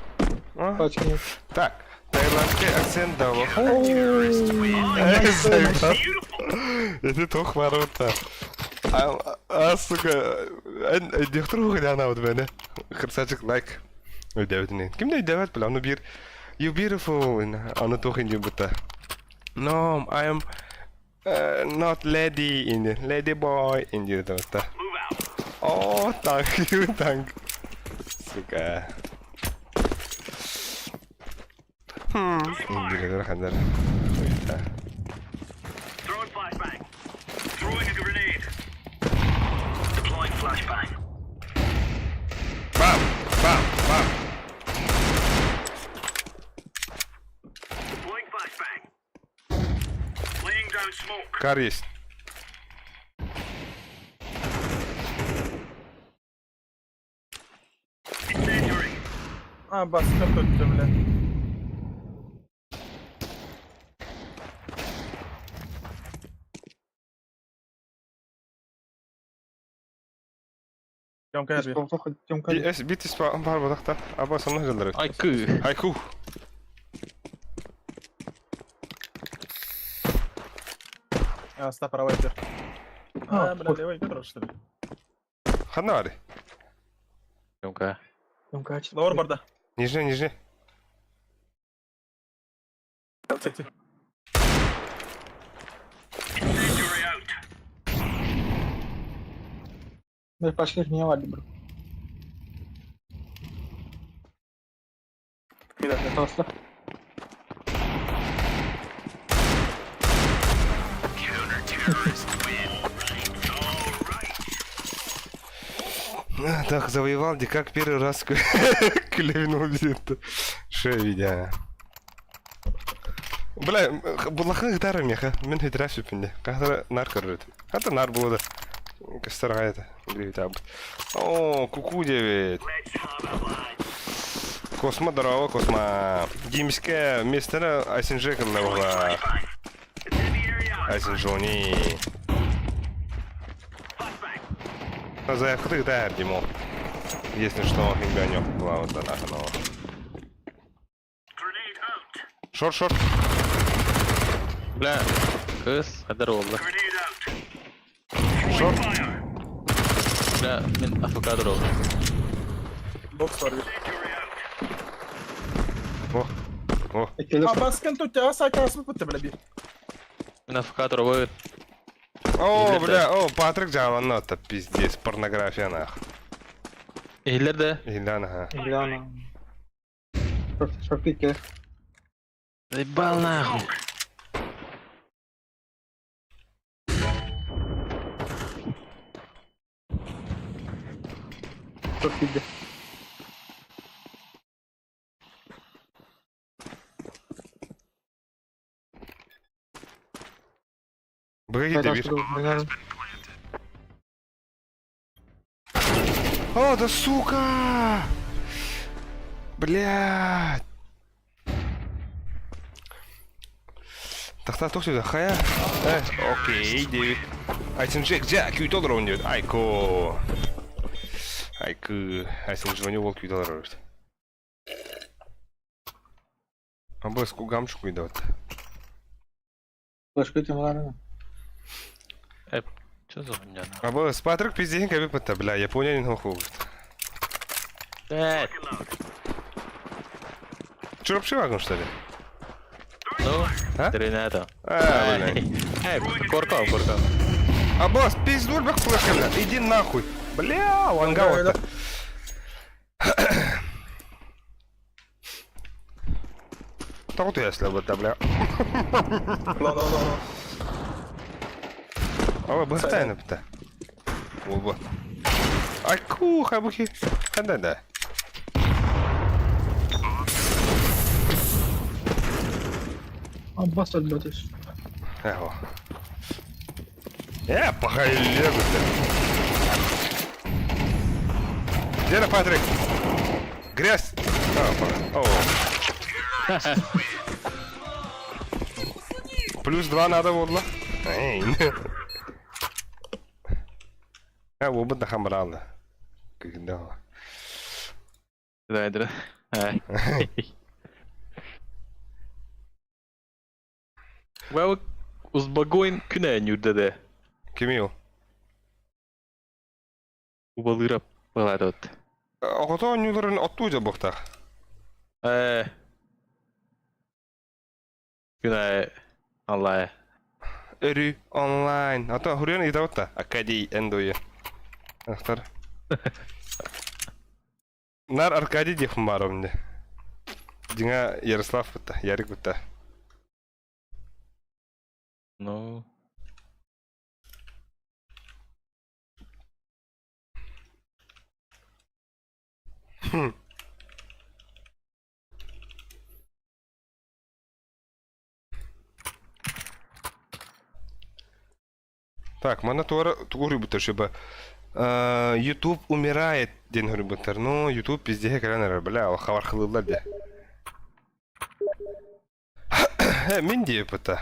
Пачки нет. Так, таиландский акцент дало. Это тох ворота. А, сука, дехтер хугана вот мене. Красавчик лайк. Өйдөбүт Ким да өйдөбөт била, аны бир You beautiful. Аны тох инде бута. No, I am not lady in the lady boy in the бута. О, танк, танк. Сука. Индирелер хандар. Бам! Бам! Бам! Кар есть. А, баска тут, бля. Бит бар бодақта. Аба сонна жылдыр. Айкы. Айку. А, ста правый вверх. А, бля, левый вверх, что ли? Ханна бар. Тёмка. Лаур барда. Нижний, нижний. Бля, пошли в меня, бро. Просто. Так, завоевал, где как первый раз клевнул где-то. Шо видя. Бля, булахан гитара меха, мен хитраш үпінде. Қақтара нар көрірді. Хата нар болады. Кыстар ғайда. О, куку девет. Косма здорово, Косма. Гимске местера Айсен Джеком на була. Айсен Джони. Заявкаты гитар, Димо. Если что, химбянёк была вот она. Шорт, шорт. Бля. Кыз, хадar oldu. Шорт. Бля, мен афокадор oldu. Бокс бар. О. О. А, баскан тут, а, сайка асмы бля, би. Мен афокадор oldu. О, бля, о, Патрик жаванна это пиздец, порнография нах. Ehiller Иллян, ага. Гляну. Шорты Заебал нахуй. Шорты Быги дебир. О, да сука! Блядь! Так, так, сюда, хая. Окей, Дэвид. Айсен Джек, Джек, күй доллар он дед. Айко. Айкы. Айсен звоню, волк күй доллар. А бы с кугамчику идет. Флешку этим ладно. Что за хуйня? А бы с Патрик пиздец, как бы бля, Япония не нахуй. Блядь. Че вообще вагон, что ли? Ну, А? Тринато. А, бля. Эй, коркал, коркал. А босс, пиздуль, бах, флешка, бля. Иди нахуй. Бля, ванга вот. Так вот если бы, бля. Ла, ла, ла, ла. Ой, быстайна бта. Оба. Айку, хабухи. Да да. А, бас отбатыш. Эго. Похайлегу ты. Где Патрик? Грязь. О, Плюс два надо водло. Эй. А, оба да хамрала. Когда? Да, да. Well, узбагоин күнә нүрдәдә. Кемил. Убалыра баладот. Ото нюларын отту жа бохта. Күнә Алла. Өрү онлайн. Ато хурен идавта. Акади эндуе. Ахтар. Нар Аркадий диэх баар мне. Дьиҥэ Ярослав бытта, Ярик бытта. Ну, Хм. Так, манна туора тугу уруйбуттар шуба YouTube умирает диэн уруйбуттар. Ну, YouTube пиздеһэ кэлэн эрэр, бля, ол хабархылыыллар дии. Мин диэбиттэ.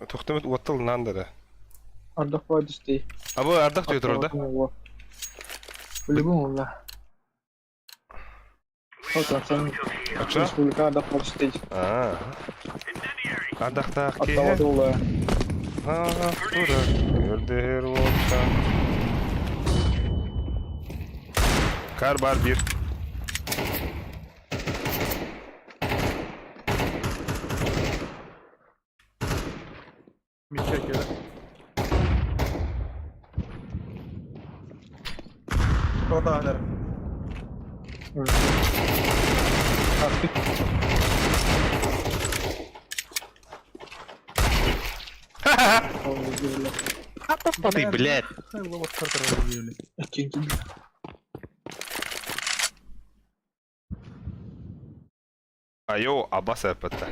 Тохтомут уоттал наан да. Ардах баар түстей. Абы ардах түе турар да? Билигин ула. Отан Ача? республика ардах баар түстей. Аа. Ардахтаах киһи. Аттавады ула. Турар. Көрдөһөр уоттан. Кар бар бир. Митча кэлэ. Тота Ты, блядь. Айо, Аббас эппэтэ.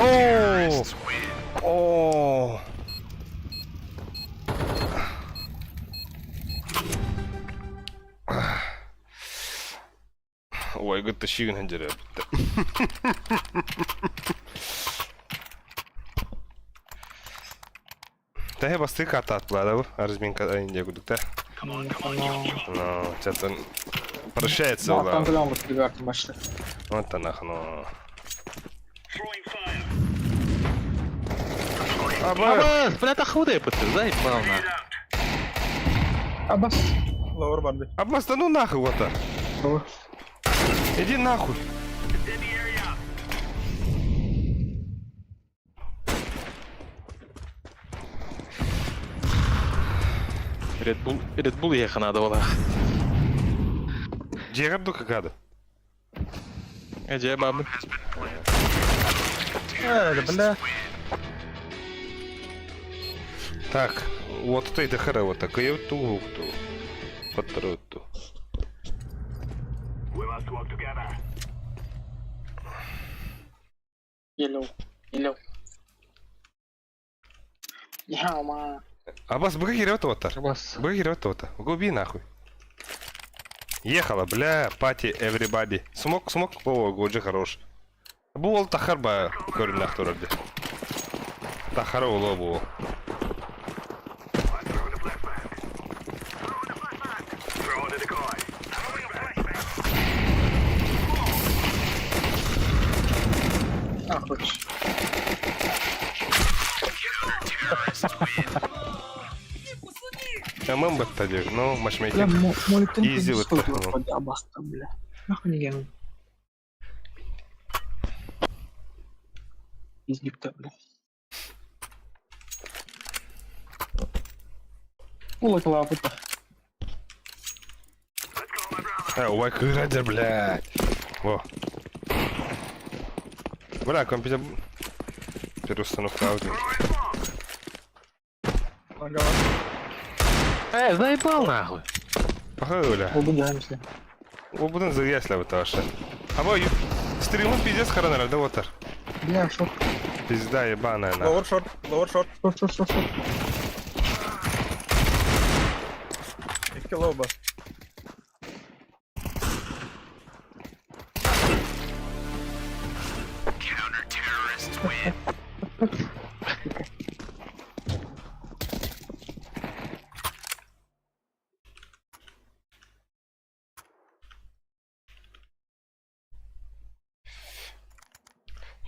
Оо! Оо! Уайгытта шигин ханжара бутта. Тэһэ бастыы картаат булаада бу. Разминка инде кудукта. Ну, чаттан прощается Ну, там ула. куда он вот башта. Вот нах, ну. Аба! Абас, бля, тахудай пыты, заебал на. Абас. Лаур бар бит. Аббас, да ну нахуй вот так. Иди нахуй. Red Bull, Red Bull ехать надо было. Дьиэҕэр ду какады? Эдже бабы. Э, бля. Так, вот это и хара вот так. Я ту ту. Подтаруту. Yellow. Yellow. 你好吗？ Аббас, быга киирбэт уоттар. Абас. Быга киирбэт уота. Губи нахуй. Ехала, бля, party everybody. Смок, смок, о, годжи хорош. Бу ол тахар ба көрүннэх турар ди. Тахара уло бу. А, хочешь. Аман батта ди. Ну, Бля, матчмейкинг. молитвен Изи вот так, ну. Абаста, бля. Нахуй не гену. Изгибта, бля. Ула клапыта. Э, ой, кырадер, блядь. Во. Бля, компьютер... Переустановка аудио. Э, заебал нахуй. Пахай, бля. Обудаемся. Обудан зарясля вот ваша. Аба, стриму пиздец харанара, да вот Бля, шо, Пизда ебаная на. Lower short, lower short. шо, шо, шо, шо. Икки low бар.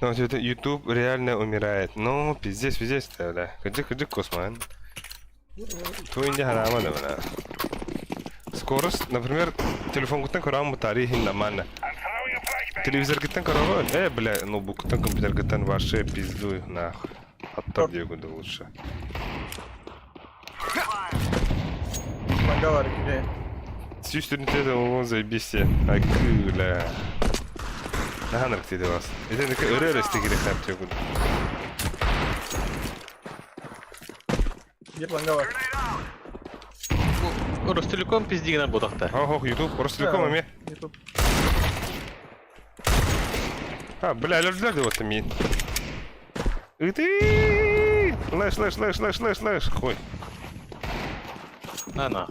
Ну, это YouTube реально умирает. Ну, пиздец, пиздец, бля. Кыдьык, кыдьык, косман. Ту инде харама да, бля. Скорость, например, телефоҥҥуттан көрөҕүн бытаарыы иһин нормально. Телевизоргыттан көрөҕүн, э, бля, ноутбуктан, компьютергыттан вообще пиздуй, нахуй. Аттар диэги лучше. Мангалар кире. 100 ол заебись. Айкы, бля. Наһаа ынырык вас. Итинники өрө өрө истигири хап Биир ланга бар. Ростелеком пиздигинен буолуохтаах. Ох, YouTube, Ростелеком эмиэ. YouTube. А, бля, өлөрдүлэр да вот мин. Ыты! Лэш, лэш, лэш, лэш, лэш, лэш, хуй. На нах.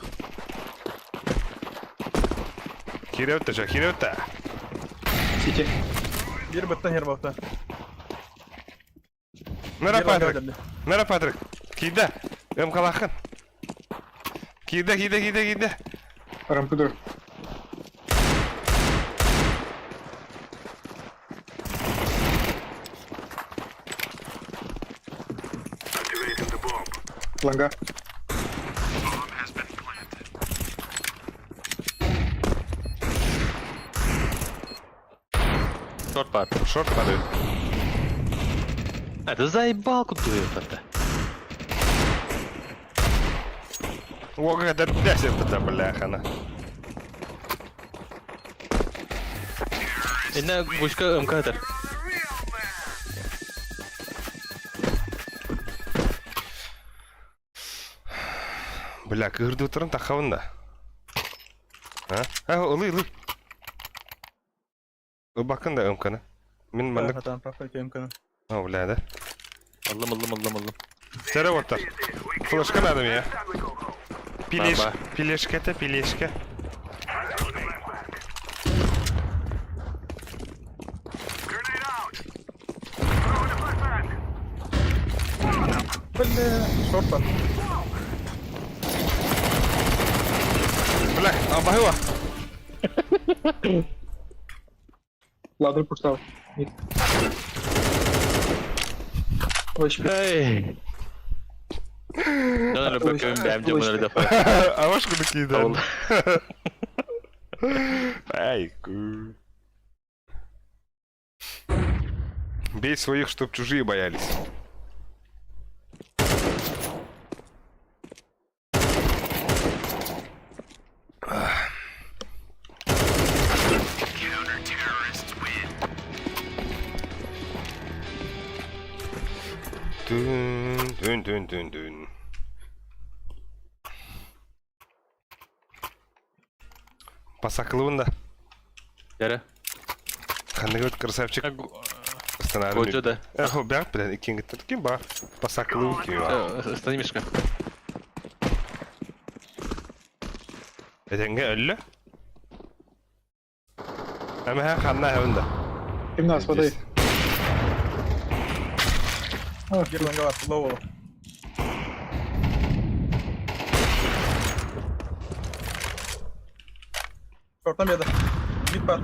Кириэттэ, ча, кириэттэ. Сити. Биир быттан хер буолта. Мэра Патрик, Мэра Патрик. Киирдэ. Ымкалааххын. Киирдэ, киирдэ, киирдэ, киирдэ. Компьютер. Ланга. Шорт баар. Шорт падает. А, ты заебал куда это? О, это это, бляха, на. Инна гучка МК Бля, кыырды туран тахабын да. А? А, ылый, ылый. Ылбаккын да МКны. Мин маннык... Хатан профиль МКны. О, бля, да. Ыллым, ыллым, ыллым, ыллым. Сэрэ оттар. Флешка надо мне. Пилеш... Баба. Пилешкэ-то, пилешка. Бля, шорт баар. Бля, а баһыва. Ладер пуштал. Очень Эй. Да, любой бэм дьомун эрдэ. А ваш куда кидан? Ай, ку. Бей своих, чтоб чужие боялись. Dün dün dün dün dün. Пасакылыбын да. Яры. Ханныгы красавчик. Останавливай. Годжо да. Эх, бяк, блин, иккин гыттар ким ба. Пасакылыбын ким ба. Стани мишка. Этенге өллө. Әмәһә ханна хәвында. Ким нас, воды. Биир ланга бар. Лоу ол. Шорттан берді. Мид бар.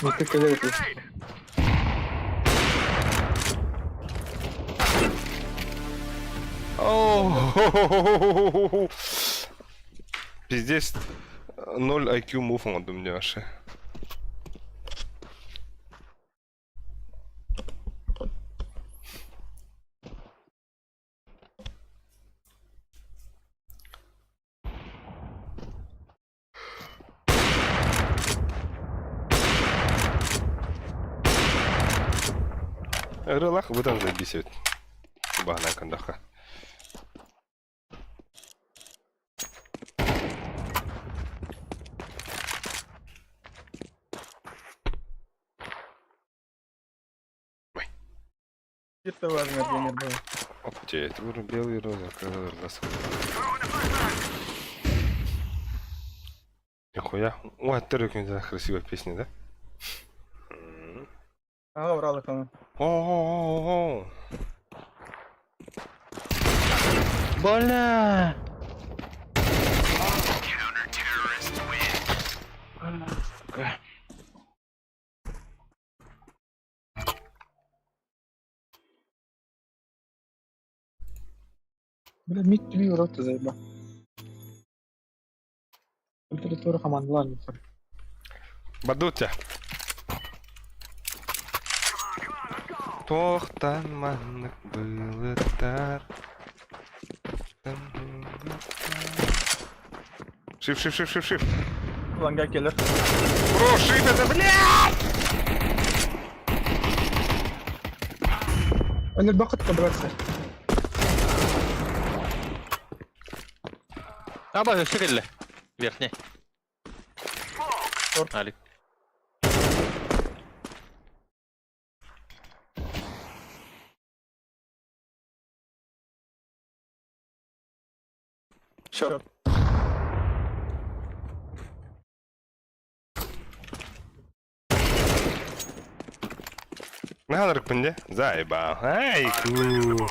Не ты коллега. О, Пиздец. 0 IQ мув он мне вообще. Рылах выдан забесит. Багна кандаха. Где-то важно, например, было. Опте, это был белый роза, глаз. Нихуя. О, это красивая песня, да? Ага, брал их он. О-о-о-о. Бля! Бля, мид түбүй урат заеба. Территория командалар не Бадутя. Тохтан маннык былыттар. Шиф, шиф, шиф, шиф, шиф. Ланга келер. Бро, шиф это, блядь! Өлөр бақыт братцы. Аба, өссө кэллэ. Верхний. Алик. Черт. Наһаа дьэ. Заебал. Ай, ку.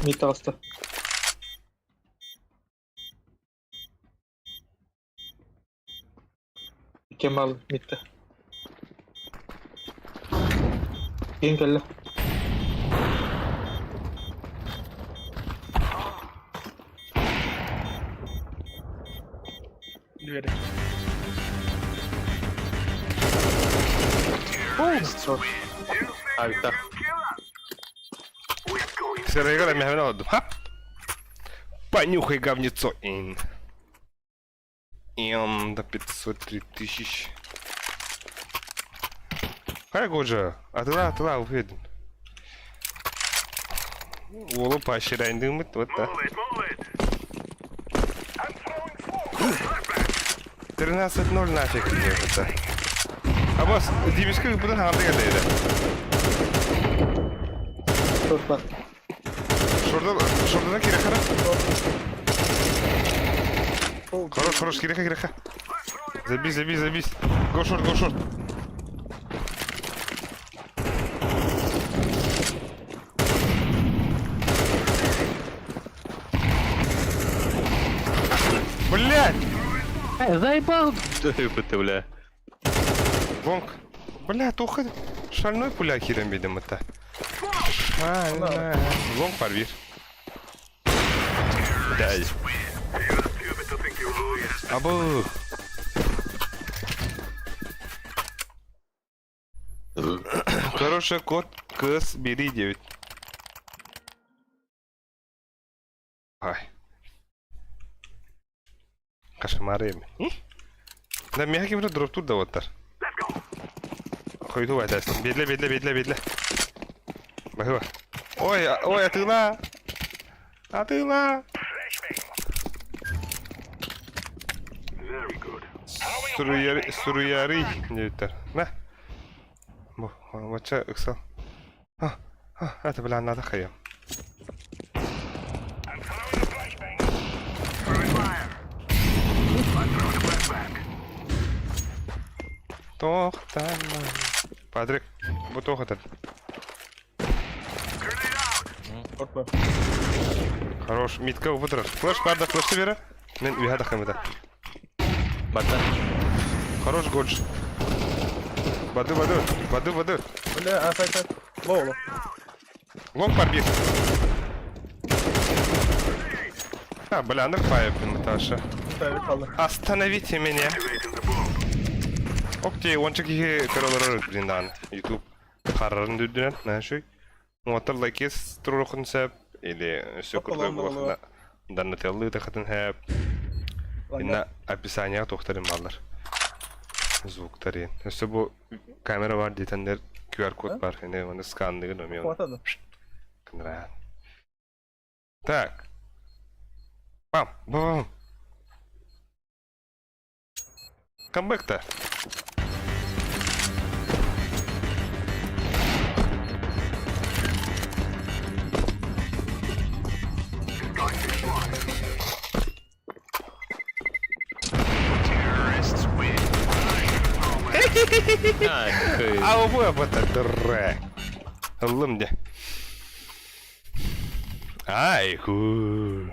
Мид алысты. Кемал мидте. Киин кэллэ. Двери. Алик, Серый мехвен олордум. Хап! Понюхай говнецо. Ин. Ин, до 503 тысяч. Хай Годжа, атыла, атыла, уверен. Уолу поощряем вот так. 13-0 нафиг мне это. А босс, Димишка буду ханды келді. Шорт бар. Шорда, шордадан керек қара. Хорош, хорош, керек, керек. Забись, забись, забись. Go short, go short. Блять! Заебал! Ты, бля. Лонг. Бля, тоха шальной пуля кирен видим это. Шальной. Лонг парвир. Дай. Абу. Короче, код КС бери 9. Ай. Кошмар эми. Да мягкий бір дроп тур да оттар. Хойду айтасың. Бедле, бедле, бедле, бедле. Бахыба. Ой, ой, атыла. Атыла. Суруяри, суруяри, диэбиттэр. Мэ. Бу, бачча ыксал. А, а, это бля, надо хайым. Тохтан. Патрик, бу тохтан. Шорт бар. Хорош, митка упытырар. Флеш барда, флешті бері. Мен үйе тақым Барда. Хорош годж. Баду, баду, баду, баду. Бля, а, сайт, сайт. Лоу, лоу. Лонг барбир. А, бля, анық пайып, Наташа. Остановите меня. Окей, онча кихи көрөлөр блин YouTube қарарын дүрдүнен, нашуй. Уотар лайкес турухун сәп, или все крутой было. Даннателлы тахатын хэп. Инна описание тохтарын баллар. Звуктары. Өссө бу камера бар дейтендер QR код бар. Эне оны сканныгын өме. Хватады. Кынра. Так. Бам, бам. Камбэк-то. Ай, А вы об это дре. Ыллым де. Айку.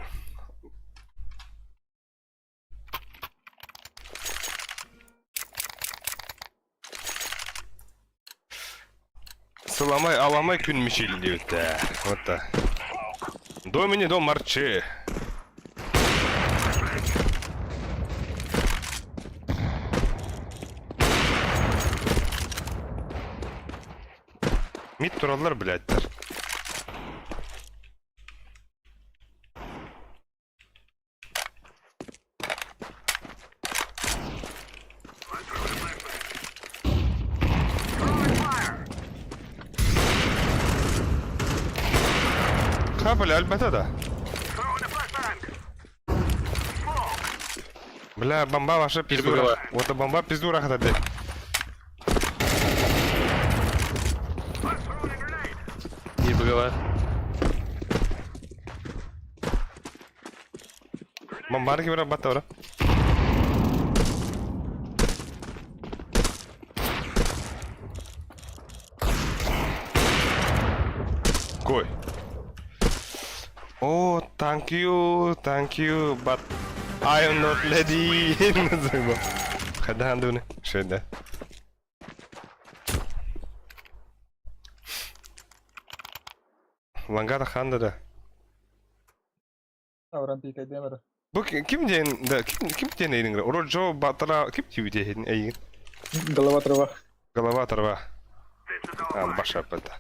Сыламай аламай күн мичил диэбиттэ. Вот та. Домини до марчы. Мид тураллар, блядьтар. Хабля, альбата да. Бля, бомба ваша пиздура. Вот бомба пиздура хатады. Не быгала. Бомбары ким батта бара. Кой. Oh, thank you, but I am not ready. Хадаан дуны, шөйдэ. Лангата ханда да. Авран пикайдем эрэ. Бу ким диэн да ким ким диэн эйиҥ Роджо Батра ким диэбит эйигин? Голова трава. Голова трава. А, баша это.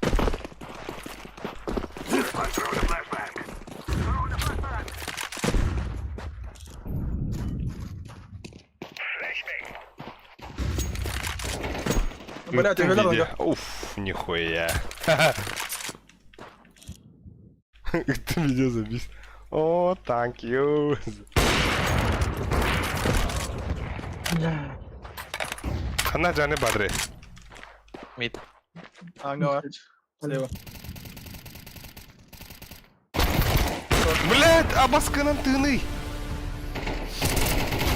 Блядь, я видел, Уф, нихуя. Ты меня забись. О, thank you. Хана жаны бадры. Мид. Ага, слева. Блять, абасканан тыный.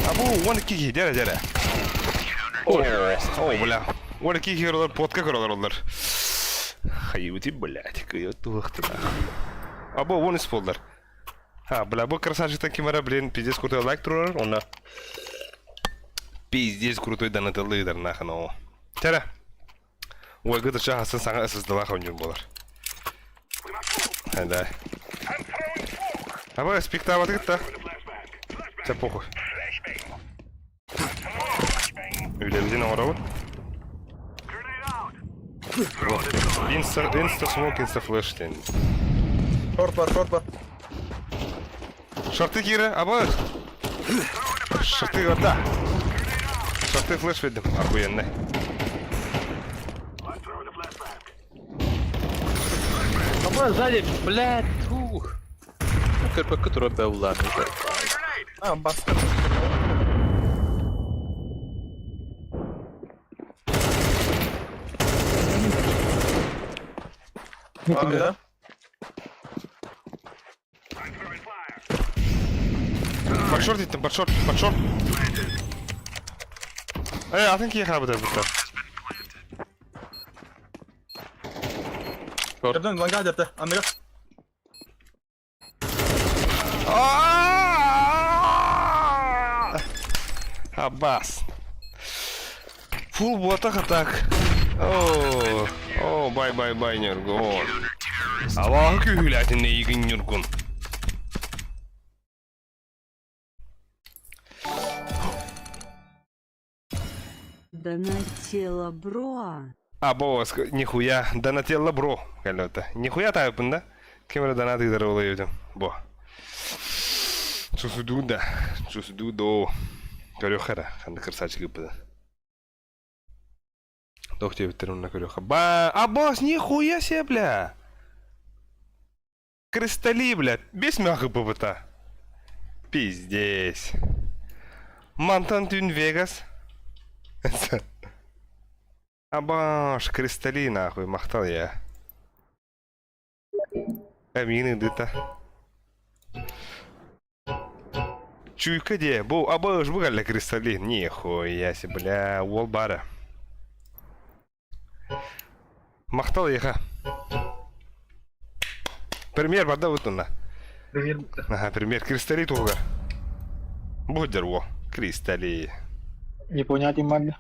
Абу, он киги, дәрә дәрә. О, о, бля. Он киги көрөлөр, потка көрөлөр олар. Хайути, блять, кыйы туохтына. Абу, он ис болдар. Ха, бля, бу красавчиктан ким эрэ, блин, пиздец крутой лайк турар, онна. Пиздец крутой донатылыйдар нахын о. Тәрә. Уойгыт ыча хасын саҥа ССДлаах оонньуур буолар. Да. Аба спектаабатыгыт да. Чэ похуй. Үлэбитин оҥоробут. Инста, инста смок, инста флеш диэн. Шорт бар, шорт бар. Шорты киирэ, аба. Шорты да. Шорты флеш видим. Охуенный. Ама сзади, блядь, ух. Кырпа которая была. А, баска. А, да? Под шорт иттим, под шорт, под шорт. Э, атын киһи хаабыта бутта. Көрдөн, ланга дерте. Анныга. Аббас. Фул буотах атак. О, о, бай бай бай Нюргун. Аллах күүһүлээтин эйигин Нюргун. Донателло бро. А, бо, нихуя, донателло бро, кэллэбитэ. Нихуя таайыппын да? Ким эрэ донат ыытар буолуо Бо. Чусудуу да, чусудуу доо. Көрүөххэ эрэ, ханнык кырсаачык ыыппытын. Туох диэбиттэрин онно көрүөххэ. Ба, а босс, нихуя себе, бля! Кристали, бля, бес мягы быбыта. Пиздец. Мантан түн Вегас. Абаш, кристали нахуй, махтал я. Амины дыта. Чуйка де, бу абаш бу галля кристали. Нихуя себе, бля, уол бара. Махтал еха. Премьер барда бутунна. Премьер бутта. Аха, премьер Кристали туһугар. Бу сылдьар уол. Кристали. Не понятен мадда.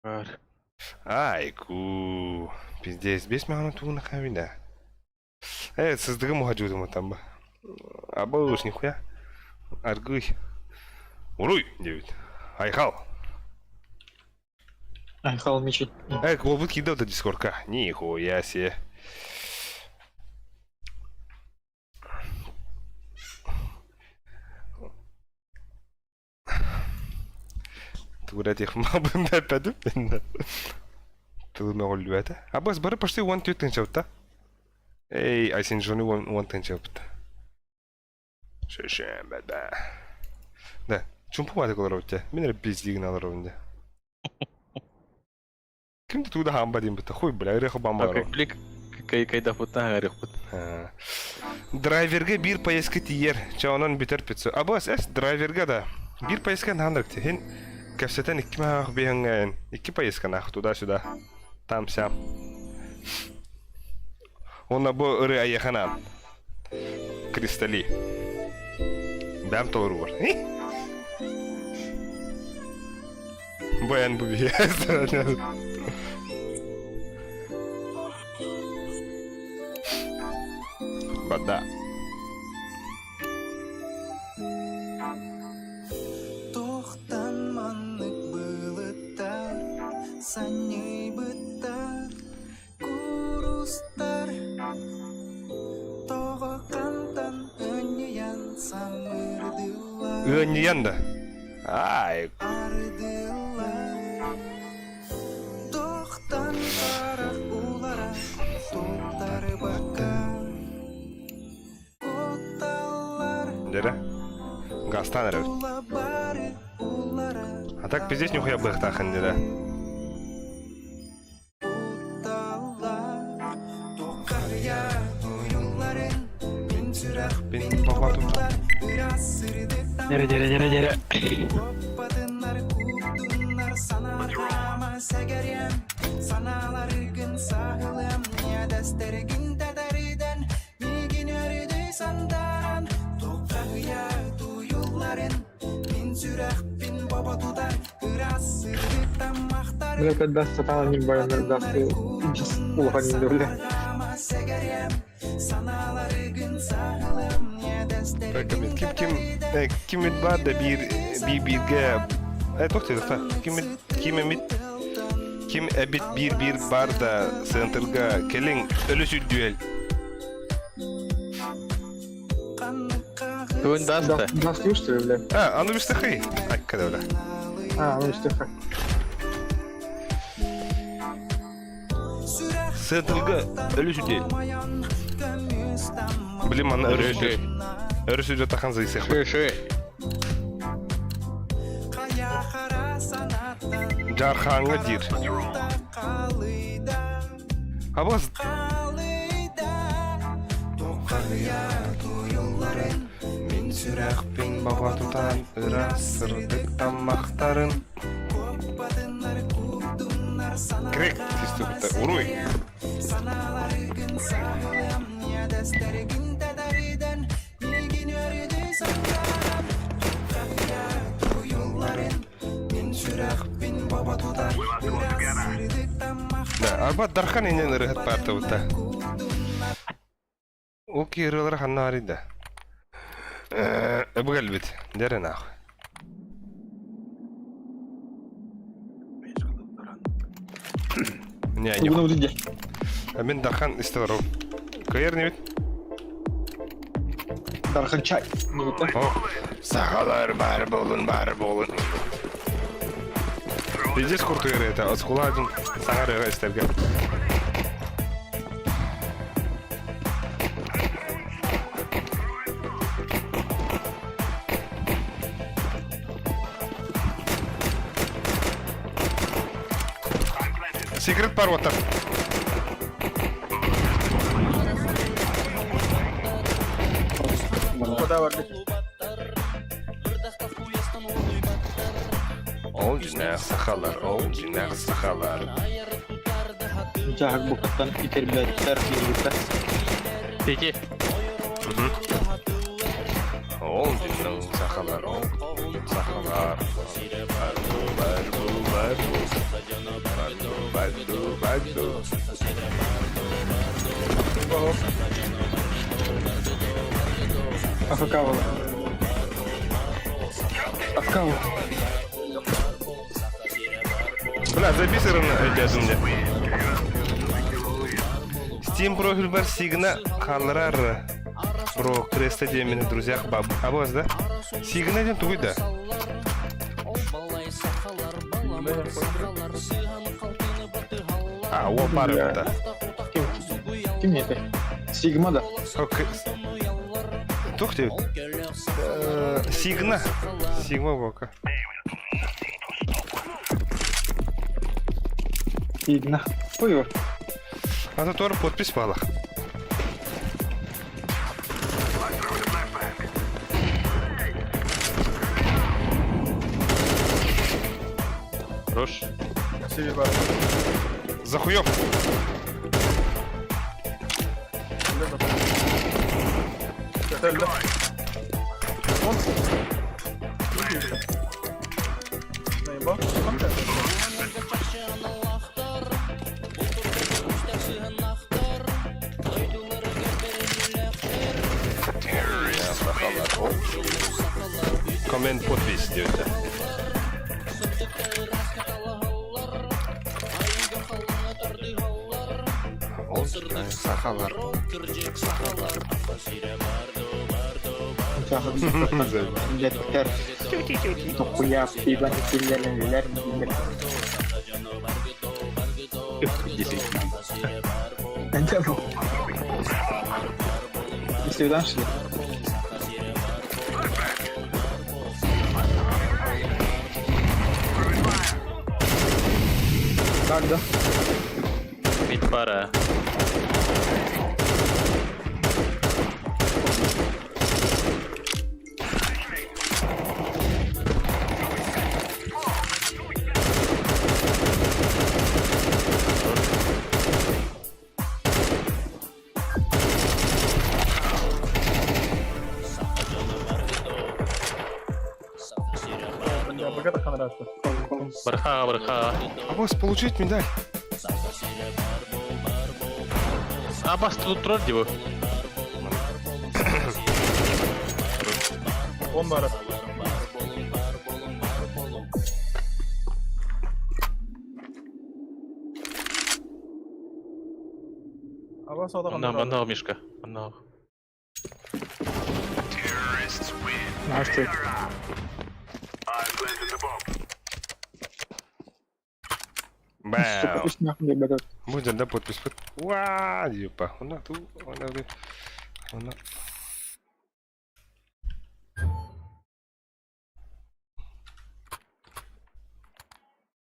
Бар. Айку. Пиздец, бес маған туына хавида. Э, сыздыгым ухаживдым там ба. Аба уж нихуя. Аргый. Уруй, девять. Айхал. Айхал мечет. Э, клобут кидал до дискорка. Нихуя себе. Тугура техмабын да пәдіп Тылы мөҕүллүбэтэ. Абас бары почти 14 тыһыынча Эй, Айсен Джони 10 тыһыынча ыппыт. Шешем бәдә. Да, чумпу баатык олоробут дьэ. Мин эрэ пиздигин олоробун дьэ. Ким да тугу да хаамба диэн бытта. Хуй, бля, ырыа хабаан баҕарабын. Клик кайдафыттан агарыхпыт. Драйверга биир поездка тиийэр. Чэ, онон бүтэр пиццу. Абас, эс, драйверга да. Биир поездка наһаа Хин кэпсэтэн икки маһаах биһэҥҥээн. Икки поездка нах туда-сюда. Там-сям. Уонна бу ырыа айыханаан. Кристали. Бэм толоругар. Баян бу Бада. Тохтан маннык былыттар, санньыйбыттар, курустар Тоҕо хантан ынньыйан самырдылар Ыанньыйан да. Ай. Ардылар Тохтан харах улара туттарбакка Кутталлар Дere. Гастан эрэ. Тула бары улара А так пиздец нихуя быхтахын дere. Дере, дере, дере, дере. Бля, когда сатана не баян, даст улахан не бля. Ким ким ким баар да биир биир бииргэ э туох диэтэхтэ ким ким эмит ким эбит биир биир баар да центрга кэлиҥ өлө сүрдүөл Тугун даста. Даст что ли, бля? А, аны бистахый. Айка да бля. А, ну что Центрга өлө сүрдүөл. Блин, манна өрө сүрдүөл. Өрө сүрдүөл тахан зайсых. Ши ши. Жархаңа диир. Абас Мин сүрэхпин баҕа тутан ыраас сырдык таммахтарын Крик тистубута уруй. Да, арба Дархан инен ырыһыт паартабыта. Ол киирилэр ханна арыйда. Эбгэлбит. Дерен ах. Не, не. Буну где? Мен Дархан истер. Кайыр не бит? Дархан чай. Сахалар бар болун, бар болун. Пиздец куртуйр это. Оскуладын саңар истерге. Секрет бар вот Куда барды? Ол жинақ сахалар, ол жинақ сахалар. Дьаһык букаттан итирбэттэр диэбиттэр. Тики. Ол дьиннэн сахалар, ол сахалар. Барду, барду, барду. Барду, барду, барду. АФК была. АФК была. Бля, записывай дядю мне. Steam профиль бар Сигна Халрар про креста диэн в друзьях баб. А вас, да? Сигна диэн тугуй да? А, о, пара это. Ким? Ким это? Сигма да. Тух ты? Сигна. Сигма бока. Сигна. Ой, А то тоже подпись пала. Хорош. Сиви бар. Захуёб. Öldü. Он. Наебал. Коммент подпись диэбитэ. Ол сахалар. Дьэттэр. Тохуя пиво киллэрэллэр дииллэр. Действительно. Энчэ бу. Истидан шли. Так, да? Мид пара. Бля, богато ханрашта. Барха, барха. Аббас, получить медаль. Абас тут турар диво. Он бар. Абас ода Манна, манна, Мишка. Манна. Знаешь, Бэу. Сука, нахуй, ребята. Будем, да, подпись. Уа, ёпа. Она ту, она вы. Она.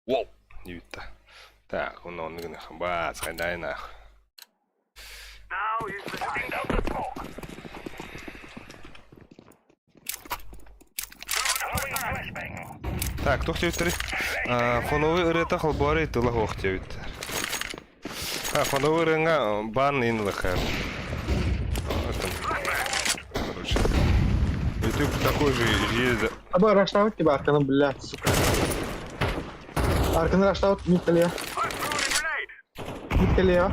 Воу. Юта. Так, он он бац, дай нах. Так, туох диэбиттэрий? Фоновый ырыата холбоорой тыла суох диэбиттэр. А, фоновый ырыаҥа баан иин ылыахха. Короче. YouTube такой же есть. Аба раштаут тебя арканы, блядь, сука. Арканы раштаут, Михалия. Михалия.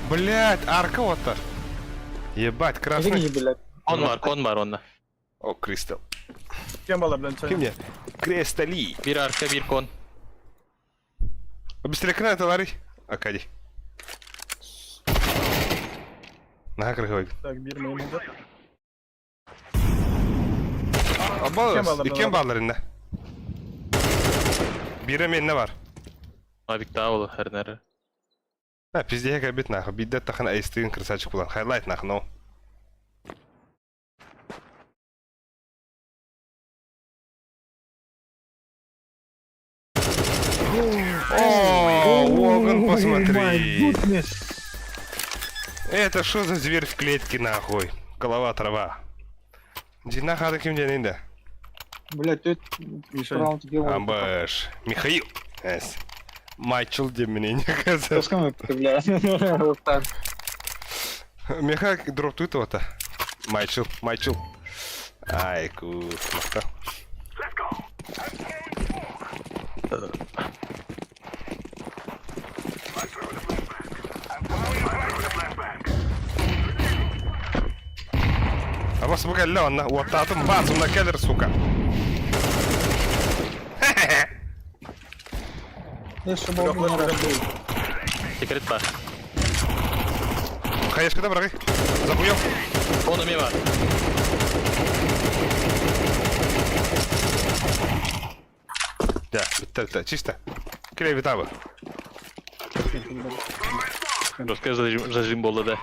Блять, арка вот так. Ебать, красный. Блядь. Он бар, кон бар онна. О, Кристал. Кем была, блин, Ким мне? Крестали. Бир арка, бир кон. Быстрее край, товарищ. Акади. На, крыховик. Так, бир мы идет. Абалас, иккен балларында. Бире менне бар. Мавик тауыл, хернер. Ha, пиздеге кабит нахуй. Бидде тахан айстыгын красавчик булан. Хайлайт нахуй, но. О, Уоган посмотри. Это что за зверь в клетке нахуй? Голова трава. Дина хада ким диэн да? Блядь, ты раунд делал. Амбаш. Михаил. Эс. Майчыл диэн мин не Тоскам бля. Вот так. Миха дроптует ота. Майчыл, Майчыл. Ай, кус, махта. Абас бу кэллэ онно уоттаатым баас онно кэлэр сука. Секрет бар. Хаешкада бырагый. Захуел. Он мимо. Да, битта битта, чисто. Килей битабы. Жестко зажим, зажим болды да.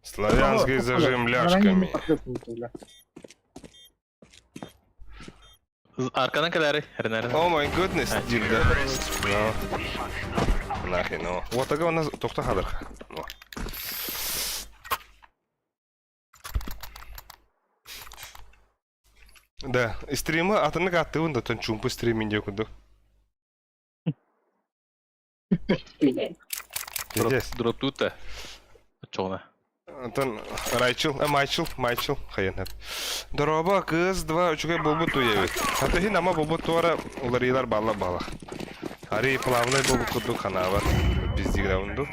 Славянский зажим ляжками. Арканан кэлэри, эрнэрин. О май goodness, дилда. Ну. Нахрен, ну. Вот ага у нас тухта хадырха. Ну. Да, стримы атыннык аттыбын да тон чумпы стримин диэ курдук. Пиздец. Дроп тут Очоҕуна. Онтон Райчыл, э, Майчыл, Майчыл, хайан Дороба, кыз, два, үчүгэй буолбут туйабыт. Хатыһын ама буолбут туора уларыйлар балла балах. Ари плавный буолбут курдук ханаабар. Биздиграунду.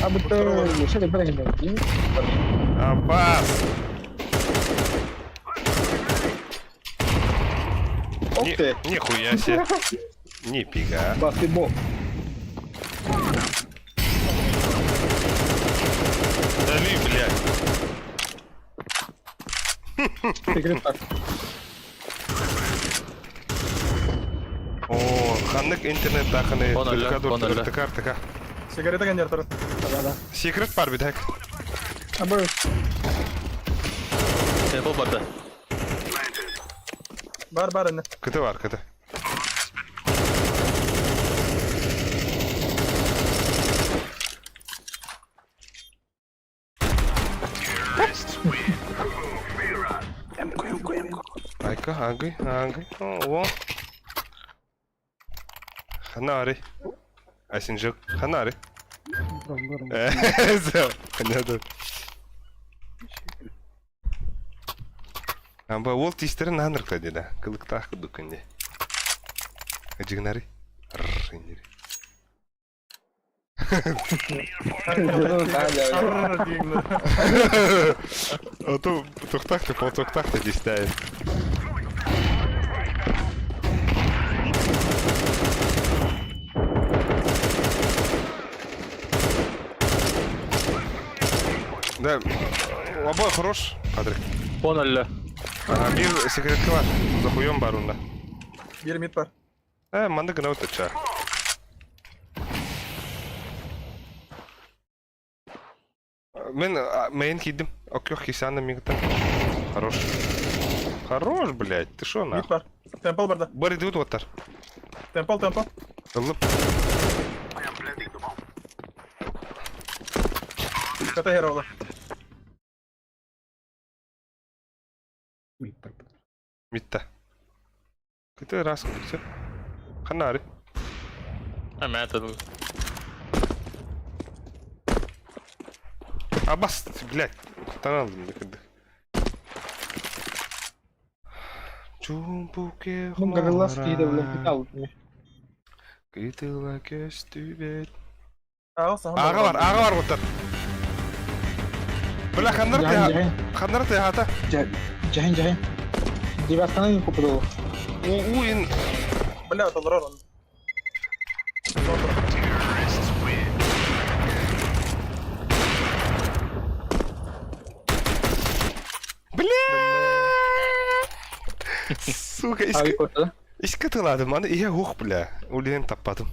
А будто Аббас! Ух ты. Нихуя себе. Нифига. Баскетбол. Дави, блядь. Секрет так. О, ханнык интернет таханы. Он өлө, он өлө. Тыка, тыка. Сигарета гәндер тұр. Секрет бар бит, Абы. Телефон барды. Бар, бар инде. Кыты бар, кыты. Айка, агы, агы. О, Ханари. Асинжик, ханари. Понятно. Амба ол тиистерин наанырка дида. Кылыктаах курдук инде. Ыдьыгынари. Рр индири. Ото тухтахты, полтухтахты дистәйин. Да, обои хорош, Патрик. Он өллө. Ага, бир секретка бар. За хуем бар унда. Бир мид бар. Э, манды гына өтөчө. Мен мейн кийдим. Окёх кисяна мигтан. Хорош. Хорош, блядь. Ты шо Мид нахуй? бар. Темпл бар да. Бар идут оттар. Темпл, темпл. Ылып. Ката хера ола. Митта. Кыты раз кыты. Ханари. Амята. Абас, блядь. Таналдым дыкыды. Чумпуке Ну, горелласки да, блядь, металл. Кытыла көстүбет. Ага, саһан. Ага бар, ага бар оттар. Бля, ханнар Жаһан, ты, жаһан. ханнар ты хата. Жаһан, жаһан. Девятканы не купил. У, ин. Бля, толорор он. Бля! Сука, Ай, иск кота. иск тыладым, аны ия ух, бля. Улен таппадым.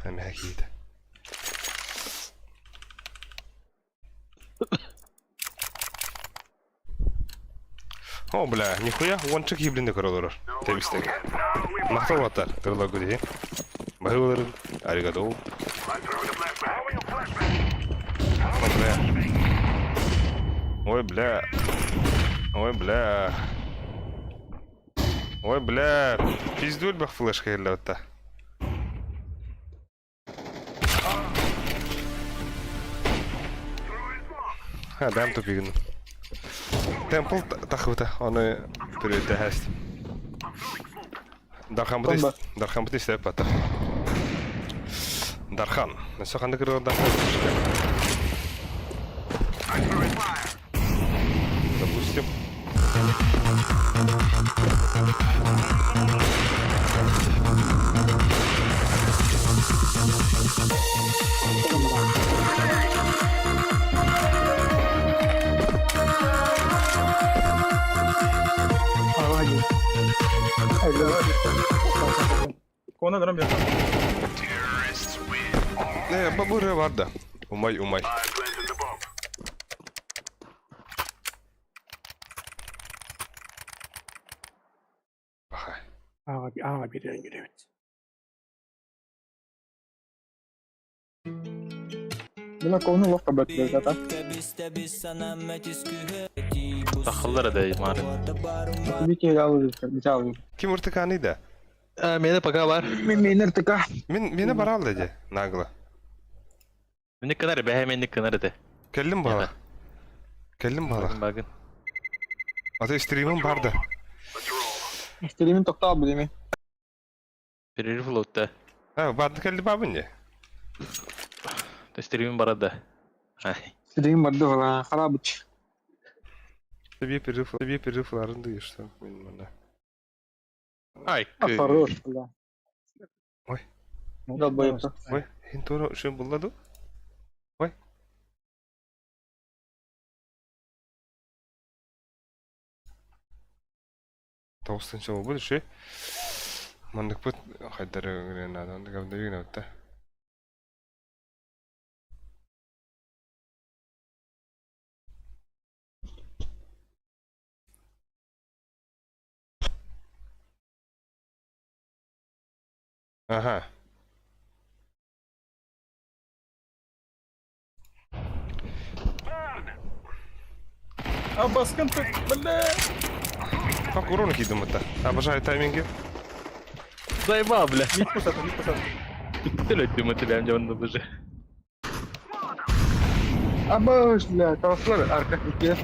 Әмә кийdi. О, бля, нихуя, уонча киһи блин көрө олорор. Тэбистэгэ. Махтал уолаттар, тырыларгыт иһин. Баһыыларын, аригато. О, бля. Ой, бля. Ой, бля. Ой, бля. Пиздюль бах флешка эллэбитта. Адам тупигын. Темпл тахыбыта, оны түрүтэ хэст. Дархан быт Дархан быт истеп бата. Дархан. Өссө ханнык ырыа Дархан? Допустим. Кона драм Не, бабура бар да. Умай, умай. Аға берген керемет. Мына кону лох кабат да. Тахыллар да мары. Бики алып, бити Ким ыртыканы да? Мени пока бар. Мен мен ыртыка. Мен мени барал деди нагло. Мени кынар бәһә мени кынар эте. Келдим бала. Келдим бала. Багын. Ата стримим барды. Стримин токтоо билеме. Перерыв лотта. Ha, барды келди бабын не? Стримин барады. Ай. Стрим барды бала, харабыч. Тебе перерыв, тебе перерывларын дыйышты мен мына. Ай. Хорош, бля. Ой. Долбоеб. Ой, хин тура үшен булладу. Ой. Тоғызыншы болбу ше. Мандык бут хайдары гренада, анда гавда гренада. Ага. А баскын тут, бля. Как урон кидым это. Обожаю тайминги. Зайба, бля. Мид пусата, мид пусата. Төлөттүм өтүлөм жонду буже. Абыш, бля, таваслар арка ике.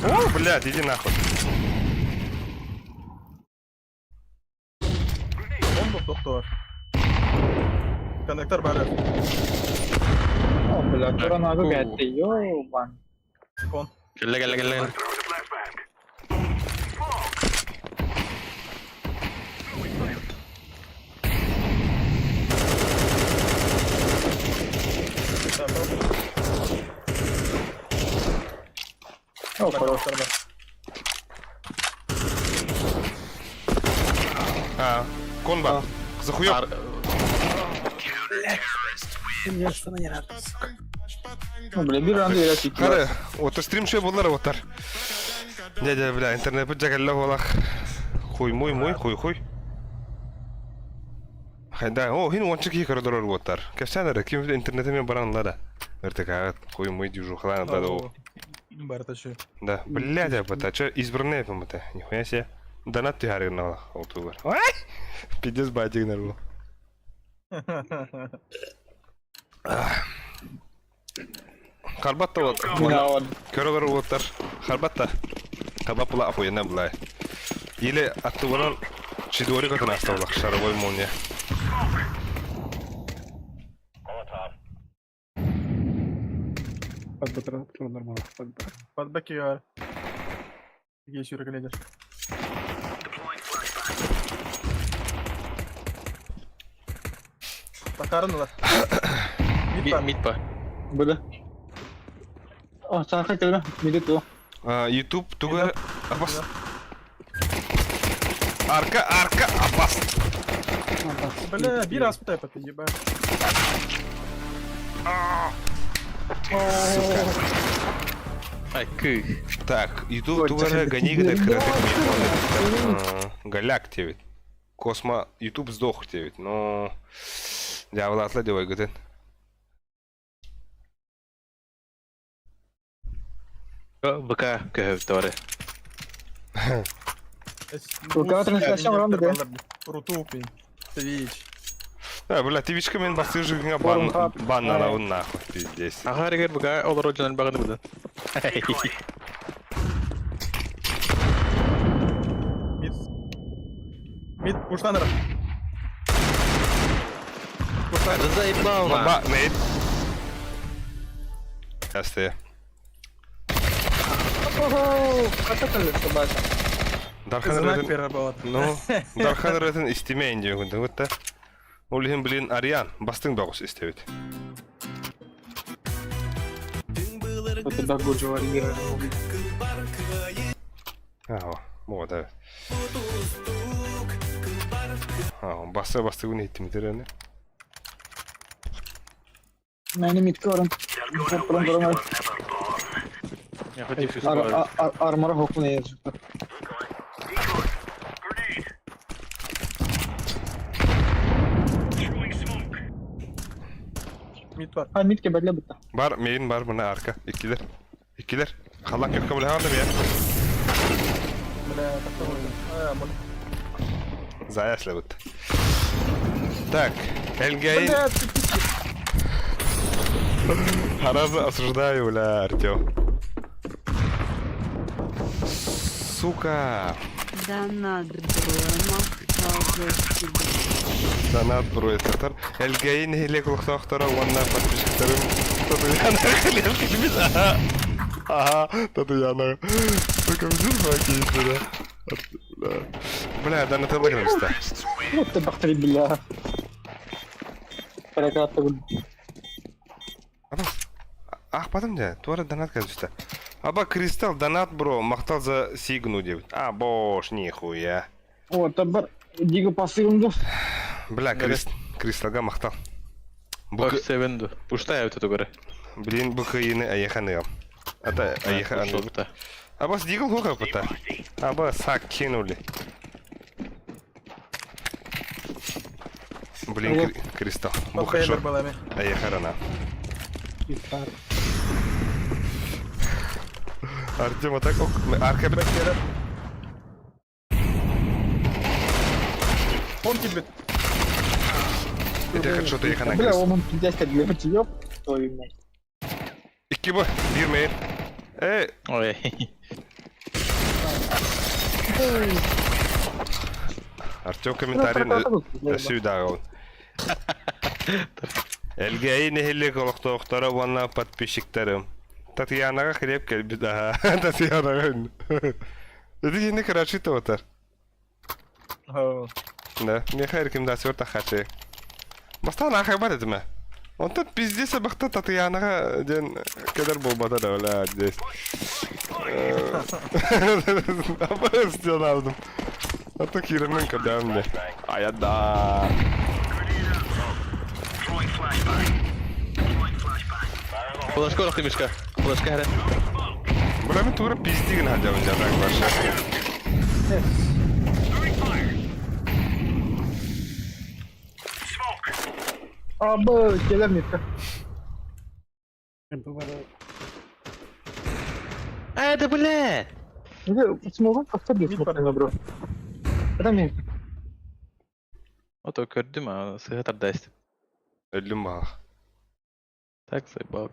О, блядь, иди нахуй. Бомба доктор. Коннектор бар. О, бля, тура нагы бәтте, ёбан. Кон. Келе келе келе. О, хорош. А, конба. Захуёб. Ну, бля, бир ранды берет ике. Қары, отыр стрим шөй болар отар. Дядя, бля, интернет бұт жакалла болақ. Хуй, муй, муй, хуй, хуй. Хайда, о, хин ончы ки коридор оттар. Кәшәнер, ким интернете мен баран да. Ыртык хуй муй дюжу хлана да о. Бар это Да, блядь, я бата, чё избранный по Нихуя себе. Донат ты хары на алтугар. Ай! Пиздец батик нарвал. Харбатта вот. Көрөлөр уоттар. Харбатта. Харбат була охуенно була. Или аттыбынан чидори көтөн астабылак шаровой молния. Под бэки Есть Юрий Гледер. Такарынылар. Мид па. Бля. О, саха келме, мидет о. YouTube тугар абас. Арка, арка, абас. Бля, бир раз пытай попи, ебать. Сука. Айкы. Так, YouTube тугара гони гына кыратык Голяк диэбит. Космо YouTube сдох диэбит. Но дьаабылаатла деп ойгытын. БК көһөбүттэ ВК трансляция оҥорон да. Рутуб, Twitch. Да, бля, Твичка мен бастыр жигиңа бан баннанабын нахуй, пиздец. Аха эригер БК олорор дьон элбэҕин быдан. Мид. Мид, пуштаныр. Заебал на. Ба, нейт. Ясты. Дархан Знак ырыатын, переработан. ну, Дархан ырыатын истимэйин диэн курдук да. Ол иһин, блин, Ариан бастыҥ бөҕүс истэбит. Это да, Аа, муга да. Аа, баса бастыгын иттим терени. मैंने मिड के और परम परम Я хотів щось ар сказати. ар армора хокун не Мид бар. А мид के बदले बता Бар, мейин бар мына арка. Иккилер. Иккилер. Халан көккө биле хаалда бия. Бля, такой. А, мол. Заяслы бут. Так, Эльгейн. Бля, ты пиздец. Харазы осуждаю, бля, Артем. Сука. Донат Донат бро татар. Эльгейн хилек лохтохтора уонна подписчиктарым. Татуяна хлеб килбит. Ага. Ага, Татуяна. Сука, взорвать бля. Бля, да на телеграмста. Вот ты бахтри бля. Перекат Ах, потом да, туара донат кажется. Аба Кристалл донат бро, махтал за сигну деп. А, бош, нихуя. О, табар диго пасыгымды. Бля, Крист, Кристаллга махтал. Бок севенду. Пуштай өтө көрө. Блин, БКИны аяханыгам. Ата аяханыгам. Абас дигл хока пыта. Аба сак кинули. Блин, Кристалл. Бухашо. Аяхарана. Артем, а так ок. Арка Он тебе. Это хедшот аяхана. Бля, он пиздец как для ёб твою мать. Икки бу, бир мейр. Э. Ой. Артем комментарий сүйдагы. Элгей нехилик олохтоохторо уонна подписчиктарым. Татьянаға хлеб кэлбит аха. Татьянаға. Это кини короче отар. Да, Михаил ким да сөрт ахачы. Бастан ахай бар этиме. Онтон пиздец бахта Татьянаға ден кедер болбата да бля здесь. Абы алдым. А то киремен кадамды. Аяда. Флешка орох мишка. Флешка хәрә. Бля, мен тура пиздигин хадябын жадак башы. Абы, келер мидке. А, да бля. Смогу повторить, бро. Это мид. Ото көрдүм, а сыга тардаст. Өллүм баа. Так заебал.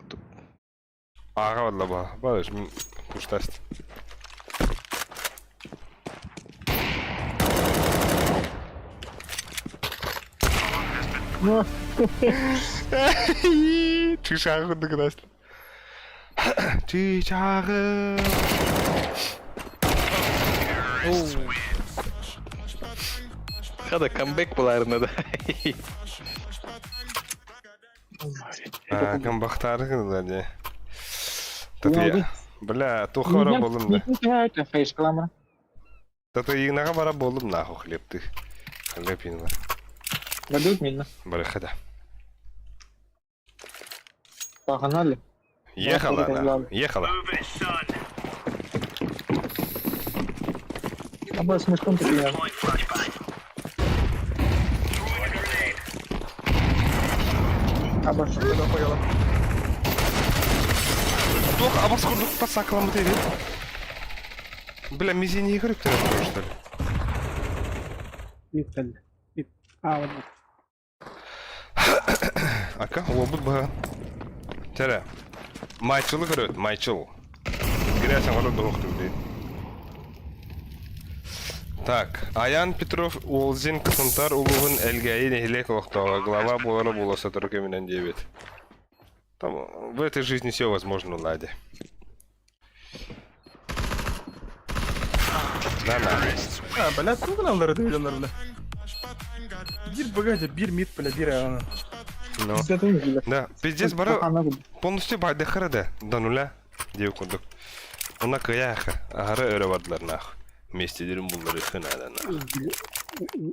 Ага валла баа. Барыш, пуштаст. Ну. Чычаагы курдук даст. Чычаагы. Хада камбэк буларына да. А, камбахтары кылар де. Татыя. Бля, тухара болдум да. Татыйнага бара болдум нахуй хлебты. Хлеб бар. Дадут минно. Барыхада. Погнали. Ехала, нахуй. Ехала. Аба смешком такие. Аба. Туох абас курдук подсакаламмыт эбит. Бля, мизини көрүктөрө что ли? Мид кэллэ. Мид. Аа, вот. Ака, уолбут быһа. Тэрэ. Майчылы көрөт, Майчыл. Грязь оҥорор дуһуохтур дии. Так, Аян Петров Уолзин Сунтаар улууһун Элгээйи нэһилиэк олохтооҕо, глава буолара буола сотору кэминэн диэбит. Там в этой жизни все возможно, Ладя. На на. А, бля, тугу гыналлар это дьоннор, бля. Биир богатый, биир мид, бля, биир ана. Ну. Да, пиздец, бары полностью байдахара да, до нуля. Диэбит курдук. Уна кыйааха, аһары өрө бардылар нах. Миэстэлэрин буллары хынаада нах.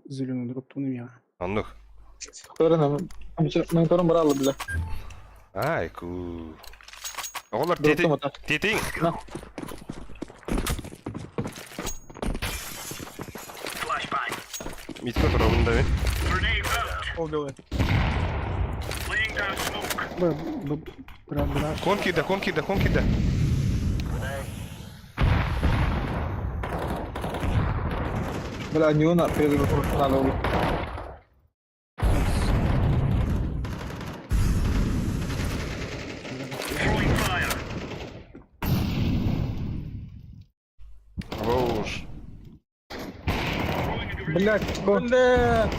Зеленый дроптуну я. Оннук. Мониторун бараллы бля. Ай, ку. Оҕолор тиэтиҥ. Митка туробун да Ол делает. Б, б, бра, бра. Кон киирдэ, кон киирдэ, кон киирдэ. Бля, Нюна перезагрузку надо было. Хорош. Блядь, Бля!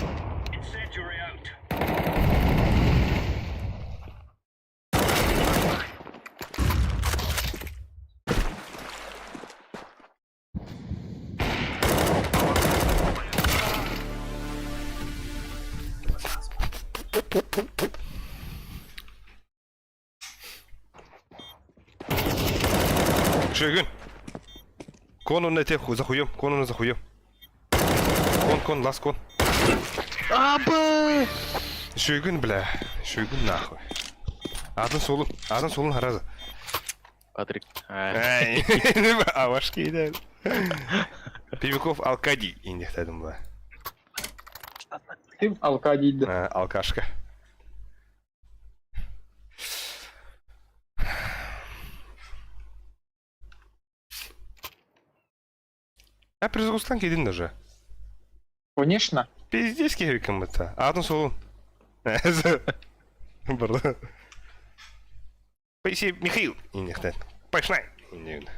Шөгүн. Конун эте захуем, конуну захуем. Кон, кон, лас кон. Абы! Шөгүн, бля. Шөгүн нахуй. Атын солун, атын солун харазы. Патрик. Ай, Авашки да. Пивиков Алкадий индехтадым бла. Ты Алкадий, да. Алкашка. А перезагрузкан кидин даже. Конечно. Пиздец киһи это. Атын солун. Барды. Поиси Михаил. Индехтад. Пошла. Индехтад.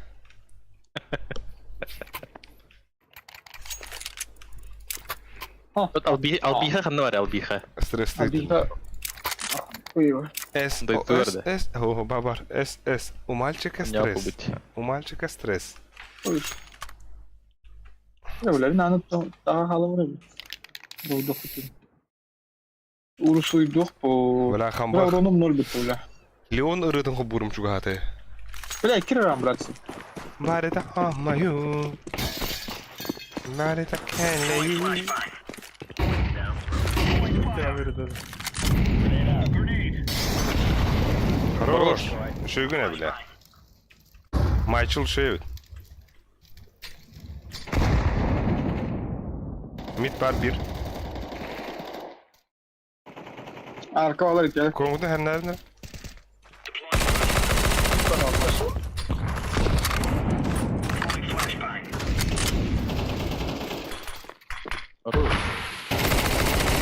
Албиха ханна бар Албиха. Стресс. Албиха. Хуево. С, О, С, С, о, бабар, С, С. У мальчика стресс. У мальчика стресс. Ой. Бля, надо та халавра. Урусуйдух по... Бля, хамбах. Бля, уроном ноль бит, бля. Леон ырытын хобурум чугаты. Бля, кирам, братцы. Барита амаю. Барита кэлэй. Хорош. Шүйгүнэ бля. Майчыл шөйүт. Мид бар бир. Арка алар икки. Коңгутун хэмнәрин.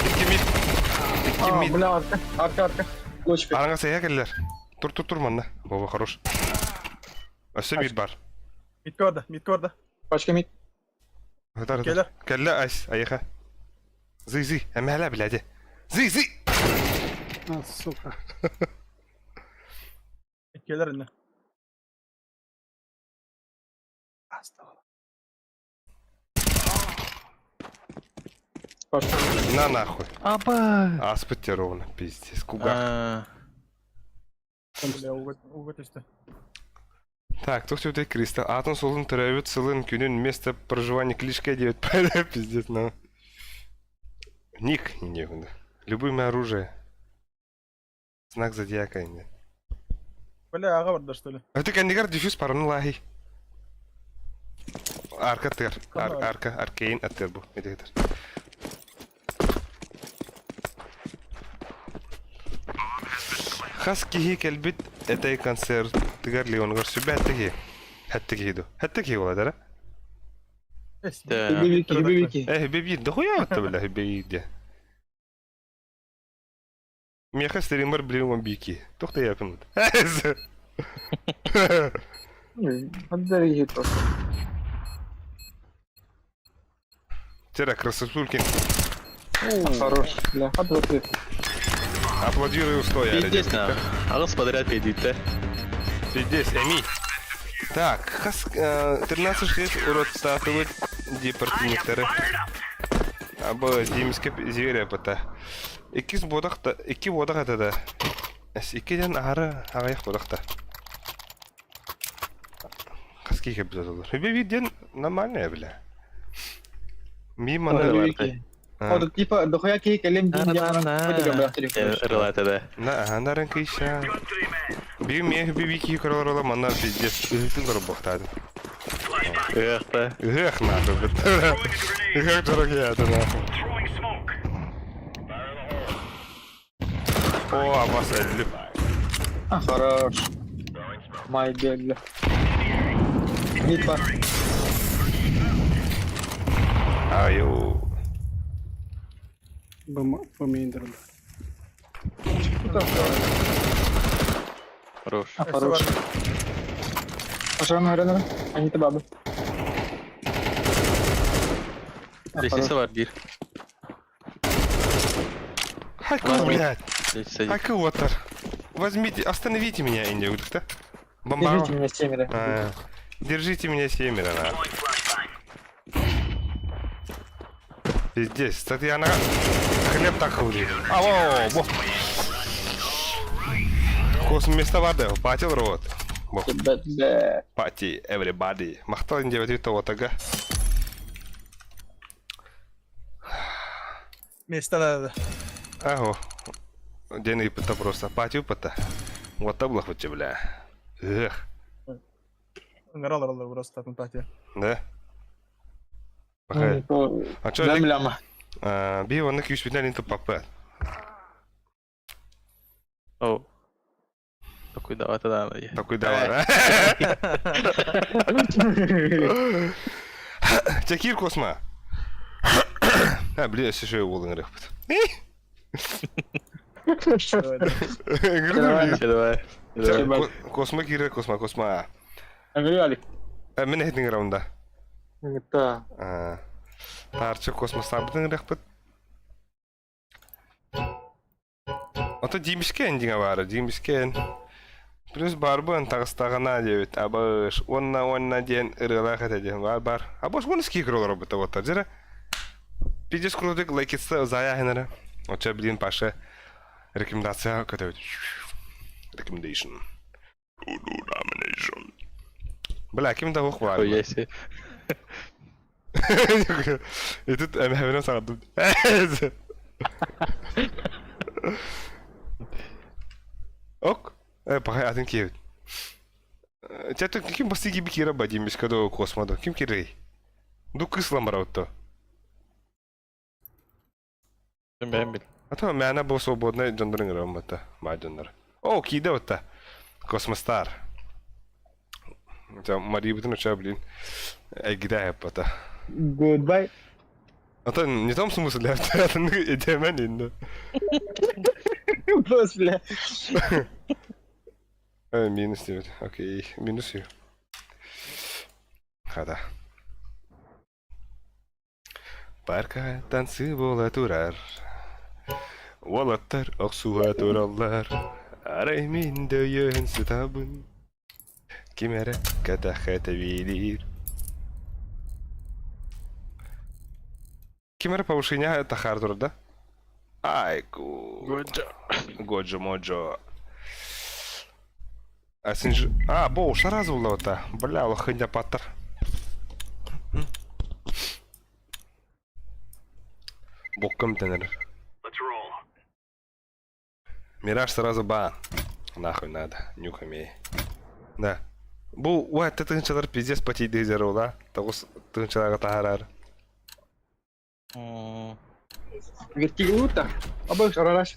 Икки мид. Икки мид. Бля, арка, арка, арка. Лочка. Араҥа сэйэ кэллэр. Тур тур тур манна. Вова хорош. Өссө мид бар. Мид көрді, мид көрді. Пачка мид. Кэллэ. Кэллэ айс, айыха. Зый зый, эмэһэлэ билээди. Зый зый. А, сука. Келер инне. На нахуй. Аба! Аспытте ровно, пиздец. Кугах. Бля, уга түстэ. Так, туох сүтэй Криста. Аатын суолун төрөөбүт сылын күнүн место проживания кличка диэбит пиздец, ну. Ник, не Любимое оружие. Знак зодиака не. Бля, аға барда, что ли? Это кэннигэр диффуз параны лахи. Арка аттыгар. Арка, аркейн аттыгар бу. Ити Хас киһи кэлбит этэй концертыгар Леоныгар сүбэ этте киһи. Хэтте киһи ду. Хэтте киһи буолар, Бибики. Э, бибир, дохуя это, бля, бибир. Миэхэ стример блин он бики. Туох да япын. Отдали просто. Тера, красотулькин. Хорош, бля. Отдали. Аплодирую стоя. Пиздец на. Аҕыс подряд пиздиттэ. Пиздец, эми. Так, хас 13-6 уроттаатыбыт департаменттары. Абы Димскеп зверя бата. Иккис буодах икки буодах этэ да. Иккиден аһары аҕыйах буодах да. Хас киһи кэлбит олор. Үбэ биирден нормальная бля. Ми манна Вот типа дохуя киһи кэлим диэн Ырылаата да. На анарын кыйша. Би мех би би киһи көрөр манна пиздец ыһытын көрөр Ыахта. Ыһыах нахуй. Ыһыах дорогие нахуй. О, абас өллүм. А, хорош. Май бля. Мид бар. Аю. Б мейн Хорош. А, хорош. Пошел на ренера. Они ты бабы. Лестница бар биир. Хайку, блядь. Лестница. Хайку, вот Возьмите, остановите меня, Индия, да? Бомба. Держите меня семеро. А, держите меня семеро, на. Пиздец, Татьяна. Хлеб так хуже. Алло, бо. Космос барды, патил рот. Пати, everybody. Махтал Индия, вот это вот ага. Место надо. Аго. День и просто. Пати упата. Вот таблах вот бля. Эх. Ыҥыралар просто пати. Да? А чё, Земляма. Би онны күүспүтүнэн ин туппаппыт. О. Такой давай тогда. Такой давай. Чекир косма. А, бля, еще уолын рахпыт. Давай. Косма кире, косма, косма. Алик. Мен хетин раунда. Да. Тарчы космос табытын рахпыт. Ото димишкен диңа бары, димишкен. Плюс барбын тағыстағына дебит, абыш, онна онна ден ырылақ этеден бар бар. Абыш оны ски кролар быта вот жера. Пиздец крутик лайкетса зая хенера. Оча блин паша рекомендация көтөбүт. Recommendation. Nomination. Бля, ким да ох бар. Ой, если. И тут эмхэмнэ саҕардым. Ок. Пахай атын киэбит. Чато ким басты киби кира бадим кадо космодо. Ким кирей? Ду кысламар отто. Бэм бил. А то мяна бу свободный жондорын гырам бата. Ма жондор. О, киде отта. Космостар. Это Мария бутын оча, блин. Эгиде бата. Goodbye. А то не том смысле, а идемен инде. Бос, бля. Минус 9. Окей, минус ю. Хада. Парка танцы бола турар. Уолаттар охсуга тураллар. Арай мин дөйөн сытабын. Ким эрэ кэтэхэ тэбиилиир. Ким эрэ повышение тахаар турар да? Айку. Годжо. Годжо моджо. А син А, бо, сразу булла Бля, лохынья паттар. Бокком тенер. Мираж сразу бан. Нахуй надо, нюхами. Да. Бу уһатта тыһыынчалар пиздец потейдыы дьарула. Тоҕус тыһыынчаларга таһаарар. Вертиглута. Абы шарараш.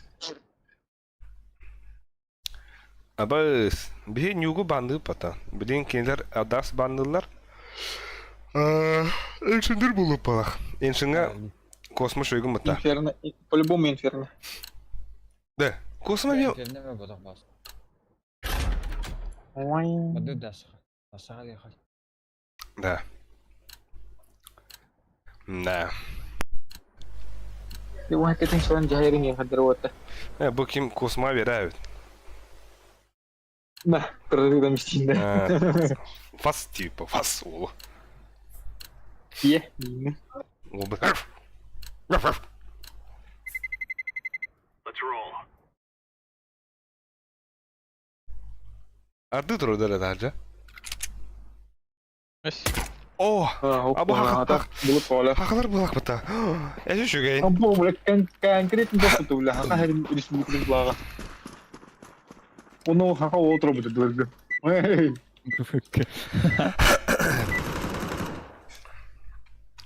Абыс, биһи ньуугу банныы пата. Билигин кинилэр адаас банныыллар. Иншиндир булуппалах. Иншинга космос өйгүн мыта. Инферно. По-любому инферно. Да. Космо мен Да. Да. Бу ким Косма верают. Да, прорыва Фас типа, фас уолу. Е. Арды турар таһырдьа. О, Абу хахалар булахпыта. Эсі үчүгэй. Абу, бля, конкретно допыту, бля, хаха республикатын флага. Ону хаха отырбыты дылырды.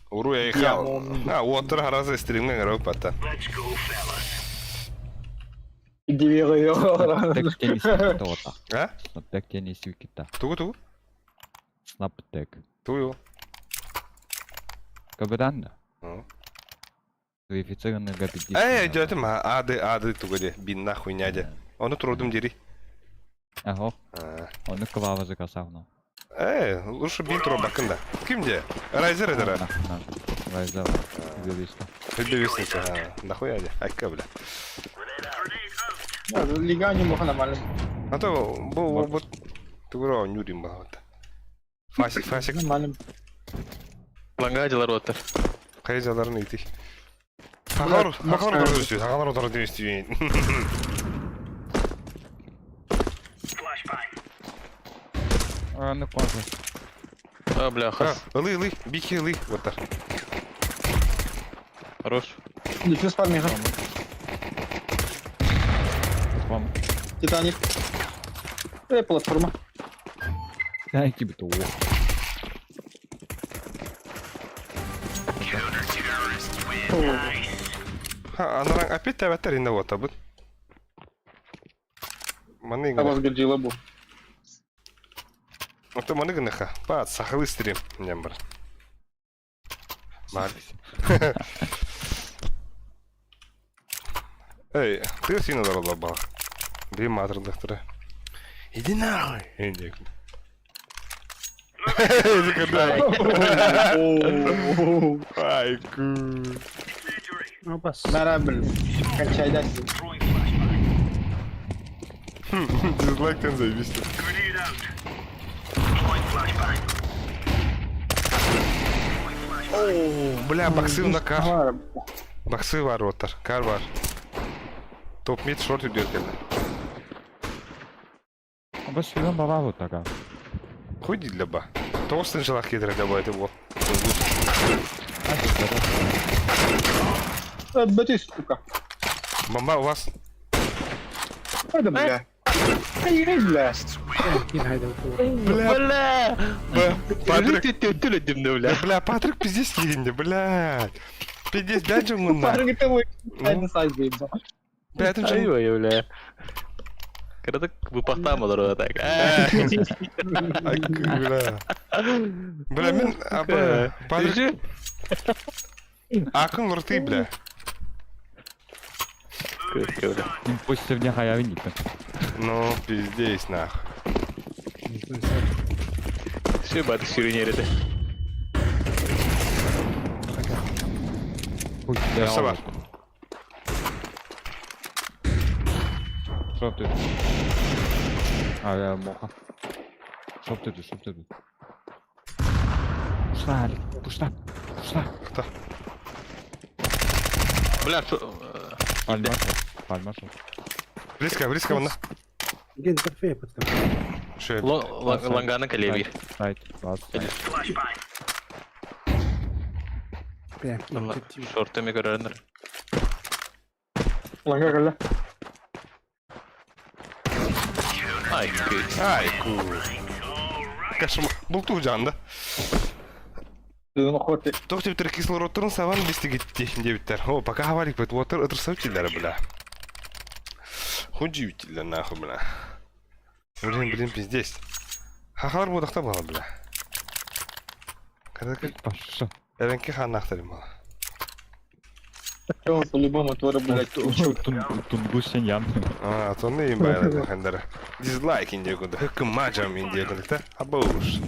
Уруй айхал. А, уоттар харазы стримҥэ ыҥырабыт бата. А? Снапдек диэн истибиккит Тугу тугу? Снапдек. Тугу? Кабыдан да? Верифицированный габидис. Эй, дьэтим, ады, ады тугу де, бин нахуй няде. Ону турудум дири. Аһо. Ону клава заказал. Эй, лучше бин турабакын да. Ким де? Райзер это. Райзер. Вибиста. Вибиста. Нахуя де? Айка, бля. Лига не мог нормально. А то бу бу тугура нюрим багата. Фасик, фасик. Нормально. Ланга дьылар уоттар. Хайа дьаларын ыйтый. Хахалар, хахалар отырды хахалар отырды үстүйін. Аны кожа. А, бля, хас. Ылы, ылы, бики ылы, вот так. Хорош. Дефьюз пармиха. Титаник. Платформа. Дай тебе то. Ха, анаран опять таваттар инна вот абыт. Маны Абаз гаджила бу. Ото маны гыныха. Па, сахалы стрим. Нем бар. Мар. Эй, ты сина дорога бал. Би матрдахтара. Иди нахуй. Иди. Ай, ку. Мәрәбіл. Кончайдан. Дизлайктан зависит. О, бля, баксы на кар. Баксы бар оттар, кар бар. Топ мид шорт үдер келді. Бас сүйген баба вот така. Хуй для ба. Тоғыз жылақ кетірі для ба это бол. Бәтей, сука. Бомба у вас. Хайда, бля. Ай, бля. Бля. Бля. Патрик. Бля. Бля, Патрик пиздец кииринде, бля. Пиздец, бәджің мына. Патрик, это мой. Бәджің. Ай, бля. Кыратык выпахтам олар так. Ай, бля. Бля, мен аба Патрик. Акын рты, бля. Пусть в хаявин Ну, пиздец, нах. Все баты сюренерите. Красава. Шоп ты. А, моха. Шоп ты, шоп ты. Пушла, Алик, пушла. Пушла. Кто? Бля, что? Пальма шоп. Пальма шоп. Близко, близко, вон. Лангана калеви. Сайт, сайт. Шортами көрөрнөр. Ланга калла. Ай, Ай, ку. Кошмар. Бултуу жаанда. Туох диэбиттэр кислородтарын сабан бистигитти диэбиттэр. О, пока хаварикпыт. Уоттар ытырсабыт дииллэр, бля. Худьи дииллэр, нахуй, бля. Блин, блин, пиздец. Хахалар буодахта буолар, бля. Когда Паша. Эвенки хааннаахтар им По-любому твора, блядь, Тунгус Сеньян. А, сонно им байла хандара. Дизлайк индия кунда. Хыкым мажам индия кунда. Абауш.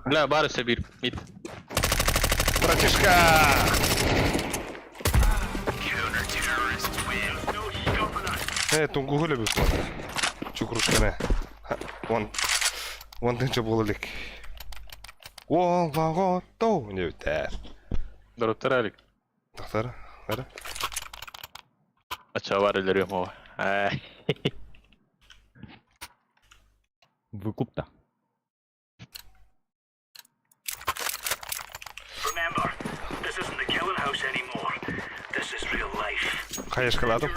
Бля, бар өссө биир мид. Братишка! Э, тунгуһу любит Чукрушканы. Он он тынча буола илик. Уоллаҕо тоу диэбиттэр. Дороттор Алик. Тахтар, бары. Ачча бар өлөрүөм оо. Ай. Выкуп-то. Хайышкалаатым.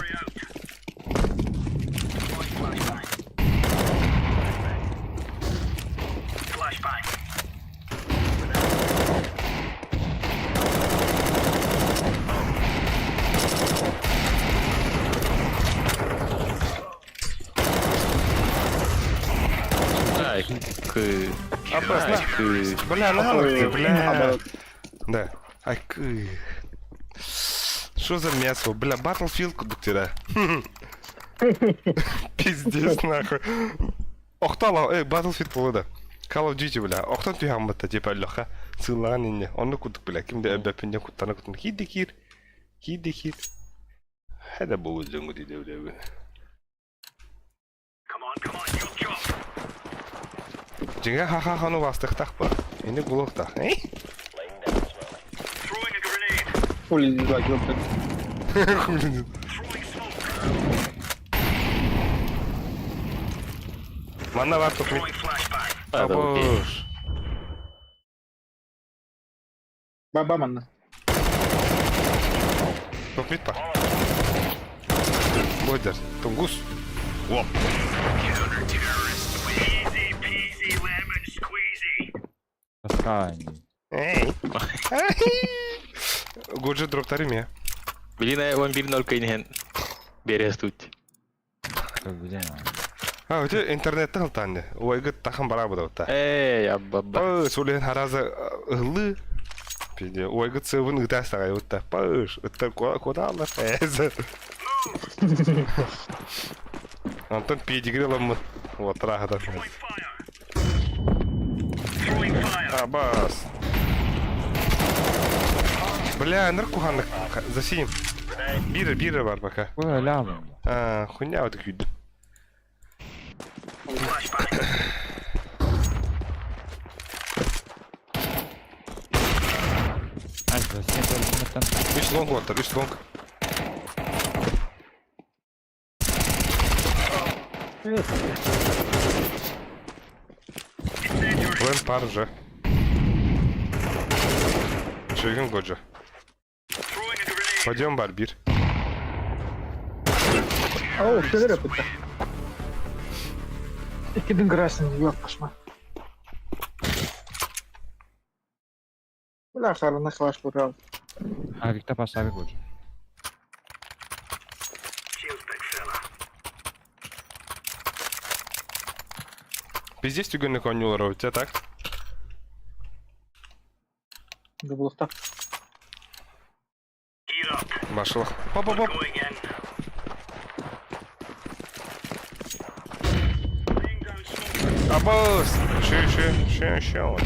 Ай, кы. Опасно. Ай, кы. Бля, на бля. Да. Ай, кы. Что за мясо? Бля, Battlefield кудуктира. Пиздец, нахуй. Охтала, эй, Battlefield буолла да. Call of Duty, бля. Охтон түһэн типа лөха. Сыыллаҕан инне. Онно курдук, бля. Ким да өбөппүн куттана куттана. Киирди киир. Киирди киир. Хәдә булу дьоҥу диде, бля. Дьиҥэ ха-ха-хану бастыхтах ба. Ини булуохтаах. Эй? Хули дизлайк, ёпта. Хули. Манна бар тухми. Абыш. Баба манна. Тухмит бар. Бойдар. Тунгус. Оп. Таскай. Эй. Гуджи дроптары ме. Билин он бир ноль кыйнен. Берес тут. Блин. А, өте интернетте хылтанды. Ойгы тахан бара бұда. Эй, абба. Пыш, улен хараза ылы. Пиде, ойгы цыбын ытастагай утта. Пыш, ытта куда алар? Антон педигри ламы. Вот рахата. Абас. Бля, ныр куханнык за синим. Биры, биры бар пока. Ой, лям. А, хуйня вот күйді. Ай, за синим Үш лонг отыр, үш лонг. Плен пар же. Чугин годжа. Пойдем барбир. О, шелер yapıttı. Ikidin красный, ёп, пошма. Бля, харна хлаш урал. А, Виктор поставил уже. Пиздец түгөннүк ойнулар у тебя так? Да булахта. Башылық. Поп, поп, поп. Абыс! Еще, еще, еще, еще. Вот.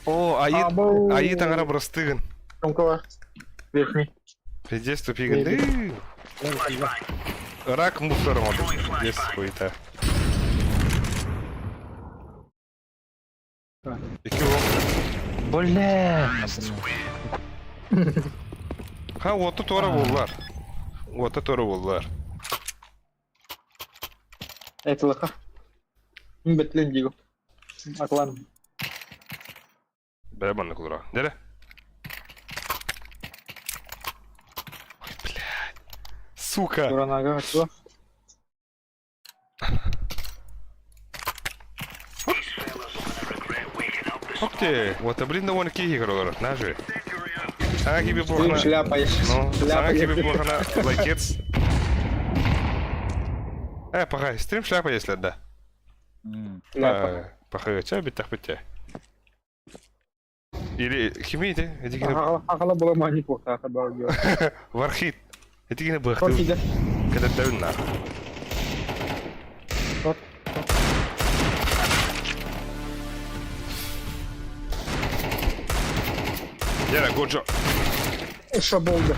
О, аит, Абау. аит аңара бұрыстығын. Ромкова. Верхний. Пиздец тупигін. Рак мусором отыр. Пиздец хуйта. Екі оқ. Бля. Ха, оты тора боллар. Оты тора боллар. Это лоха. Бетлен диго. Аклан. Бэрэ маннык олоро. Дэрэ. Ой, блядь. Сука. Туранага что? Ох ты, вот, блин, довольно киһи олорор, нажи. Саҥа киби буохана. Шляпа. Ну, Шляпа. саҥа киби буохана лайкец. Пахай, стрим шляпа если да. Шляпа. Пахай, ча биттах битте. Или химите, эдигине Ахала была мани плохо, ахала вархит. Эдигине Шорт быхты. иде. Кадаттабын на. Шорт. Яра, Годжо. Шаболда.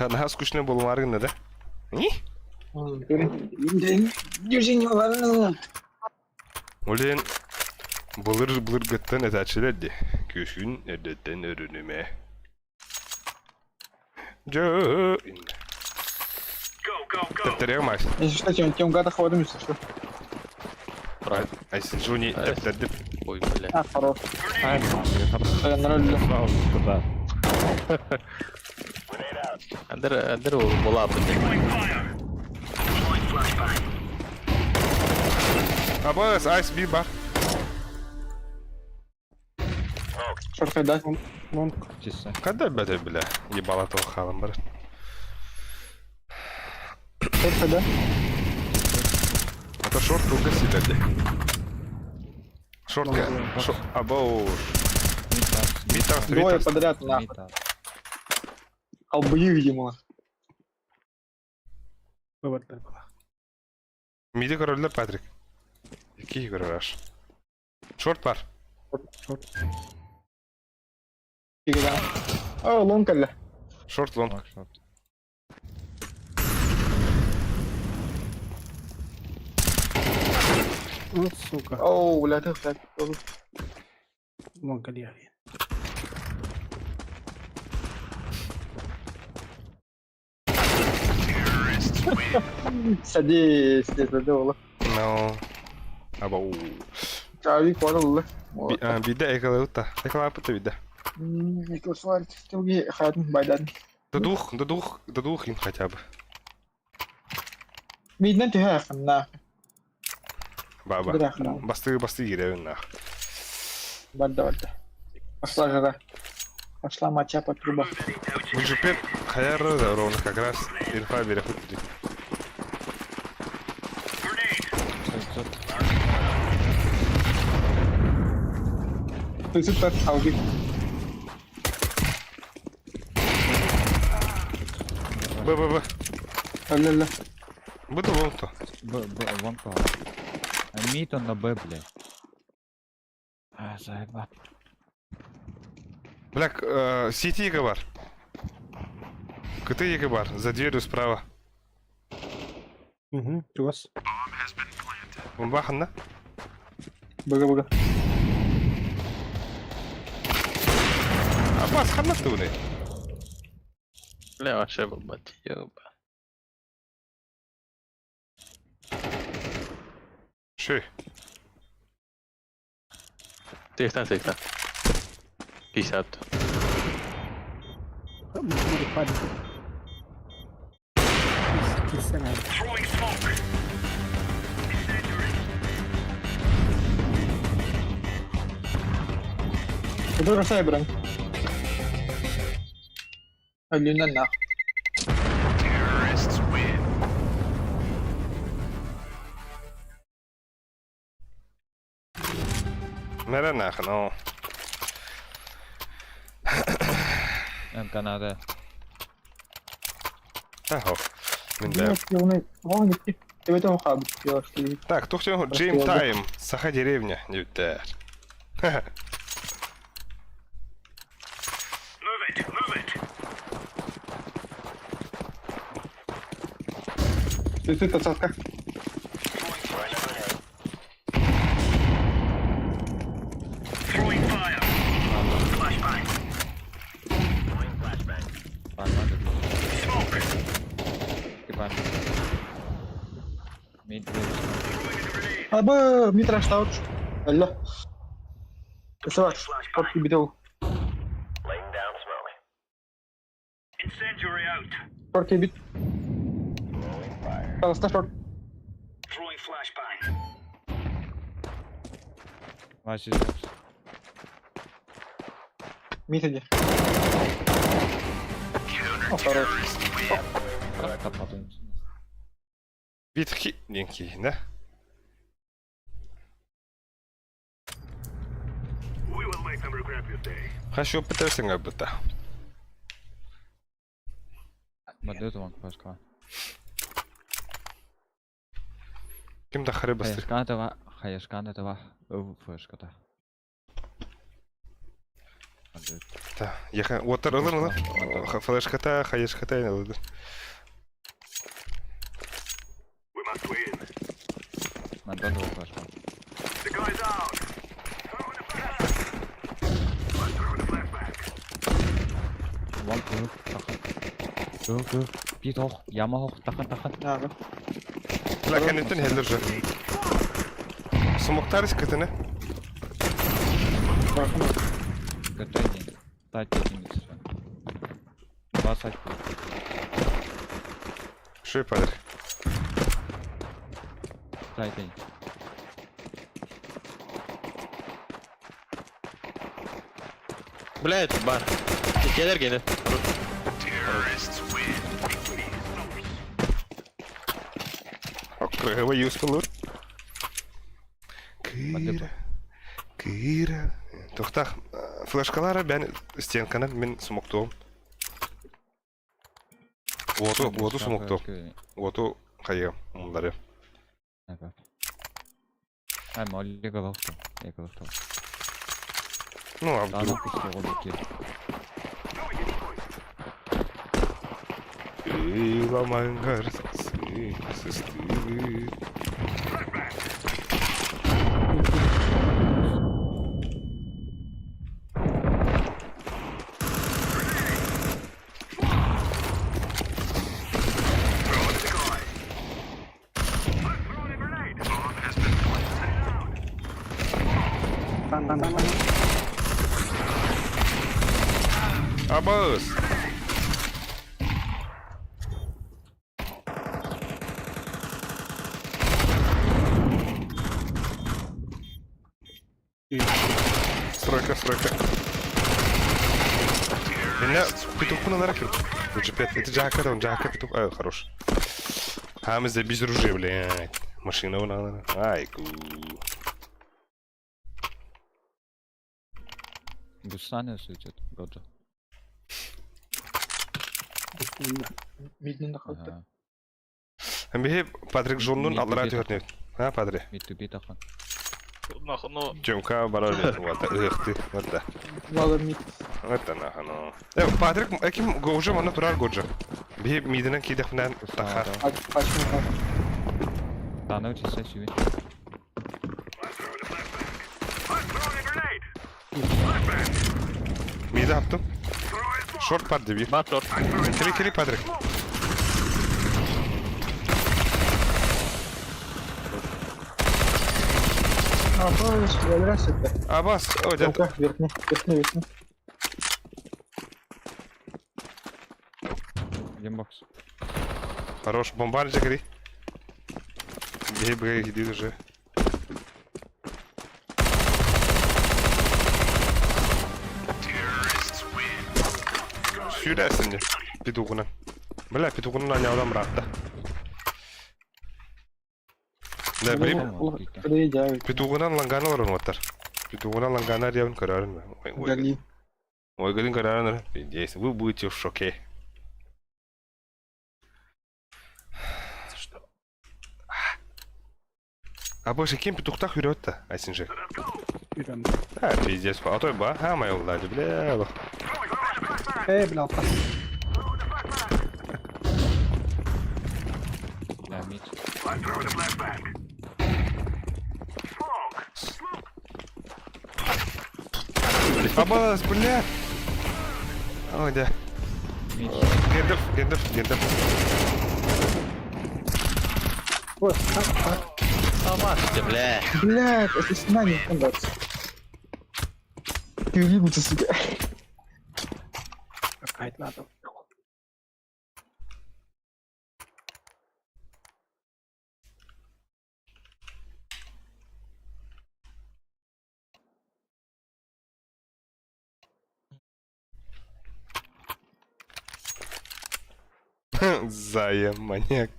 Наһаа скучный болумаар гынна да? Не? Ол былыр былыргыттан этээччилэр дии. Күсүн эрдэттэн өрүнүмэ. Дьэ. Тэптэриэх Макс. Если что, тем, тем гата хватит, если что. Ай, Джуни, тэптэрдим. Ой, бля. А, хорош. Ноль. Куда? Андер, андер була блядь. Абас, айс би бар. Шорт да? Лонг. Чисто. Когда бля, бля, ебала того халом, брат. Шорт да? Это шорт рука сидят. Шортка. Шо... Абоу. Витас, Двое Витас. подряд, нахуй. Албы, видимо. Вывод была. Миди король Патрик. Какие король Шорт пар. Шорт. О, лонг әллә. Шорт лонг. Шорт. Вот, сука. Оу, бля, ты, блядь. Лонг Альяви. Садись, здесь задевала. No. Абоу. Чавик, понял, Биде экалаута. Экалапыта биде. До двух, до двух, до двух им хотя бы. Видно, ты на. Баба. Басты, басты гиревин нах. Барда, барда. Пошла жара. Пошла моча по трубам. Джупер хаяр ровно как раз инфа берехут. Ты супер, ауби. Б, Б, Б. Ля-ля. Буду вон то. Б, Б, вон кого. А мид он на Б, блядь. А, заеба. Бля, сети бар. КТ бар, за дверью справа. Угу, у вас. Баханна. Бага-бага. Аббас, ханна ты Бля, вообще бать, ёба. Ши. Тихта, тихта. 50. Модифайд. Кисена. Это бросай, брат. Алина нах. Мэрэ нахрен, о. МК надо. Ахо. Мин Так, тухтен Джейм Тайм, Саха деревня, девтер. Ты ты подсадка. Абы, митраштаут. Алло. Саваш, шорт кибител. Шорт кибит. Пожалуйста, шорт. Вася, бокс. Мид иди. О, хорош. Тапатын. Битхи диэн киһинэ. Хочу пытайсың абыта. Мадет вам флешка. Ким да хары бастыр. Хаешкана това, хаешкана това, флешката. Мадет. Та, яха, отыр ылыр ылыр. Флешката, хаешката ылыр. Мадет вам флешка. Вам көр, тахан. Көр, көр. Бит ох, яма ох, тахан, тахан. Ага. Лаканеттен хеллер же. Смоктар искатыны. Готовить. Тать единица. 20. Шуй падыр. Тай, тай. Блядь, бар. Келер gene. Окрыгыва юспылыр. Кыра. Кыра. Тохтах, флешкалары бән стенканы мен смоктуым. Оту, оту смокту. Оту хайы, мындары. Ай, молли головту. Я головту. Ну, а Ладно, вдруг? пусть его руки. Ыламангар, сыстылы. Там, там, там. Абас! Стройка, стройка. Меня петуху на наракер. Джипет. Это Джака, там Джака петух. Ай, хорош. А мы здесь без ружей, блядь. Машина вон она. Ай, ку. Гусаны светит, годжа. Миднен да Ага. Бихи Патрик Жоннун Мид аллара тупит. түһөрнөт. А, Патри. Мид тупит ахан. Нахуй, ну. Тёмка барар вот. Эх ты, вот да. Ладно, мид. Вот нахуй, ну. Э, Патрик, эким уже мана турар годжа. Бихи мидинен кидехнен таха. Почему? Да, научись сюда. Миди аптым. Шорт бар деп. Бар шорт. Кири кири Патрик. А, полностью, это. Абас, о, дядь. Ну-ка, верхний, верхний, верхний. Гембокс. Хорош, бомбар жекри. Бей, бей, иди уже. Сүйрәсің де. Петуғынан. Бля, петуғынан айналдан братта. Да, білем. Приедяю. Петуғынан ланганы бар оның оттар. Петуғынан ланганы арьявын көрәрін. Ой, ой. Гали. Ой, галин көрәрін. Пиздец, вы будете в шоке. Что? А больше кем петухтах үрөт-та, айсынжы. Үрөм. А, пиздец, а той ба, а, моя улади, бля, лох. Эй, бля, алта. Да, мид. Абас, бля. Ой, да. Мид. Гендерф, Гендерф, Гендерф. Ой, так, так. Хамасты, бля. Блядь, это стена не стандарт. Ты уебался, сука. Какая надо. Зая, маньяк.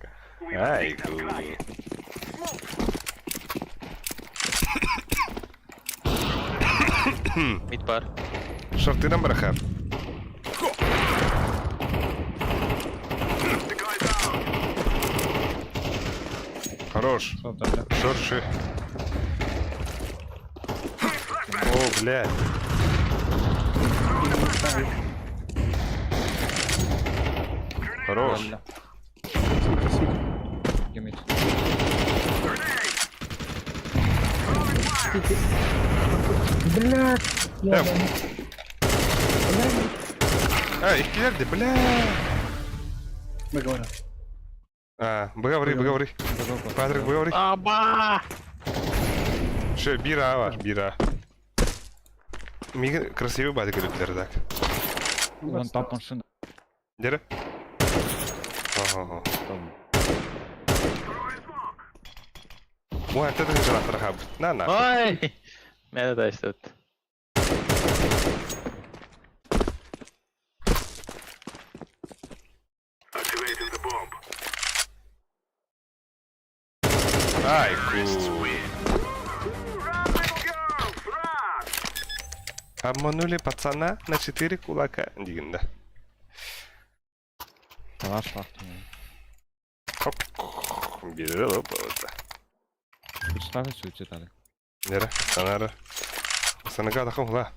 Ай, хуй. Мид бар. Шортынан барахар. Хорош. Шорши. О, блядь. Хорош. Блядь. Эм. А, иккилэрди, бля. Договор. А, быгаври, быгаври. Патрик, быгаври. Аба! Шö, бир А бар, бир А. Миги красивый бады көрүптер так. Вон там машина. Дере? Ага. Ой, это ты же На, на. Ой! Мени да истебит. Ай, ку. Обманули пацана на 4 кулака. Дигин, да. Калаш вахту. Хоп. Бери лопата. Представь суицидали. Нера, санара. Санага тахом ла.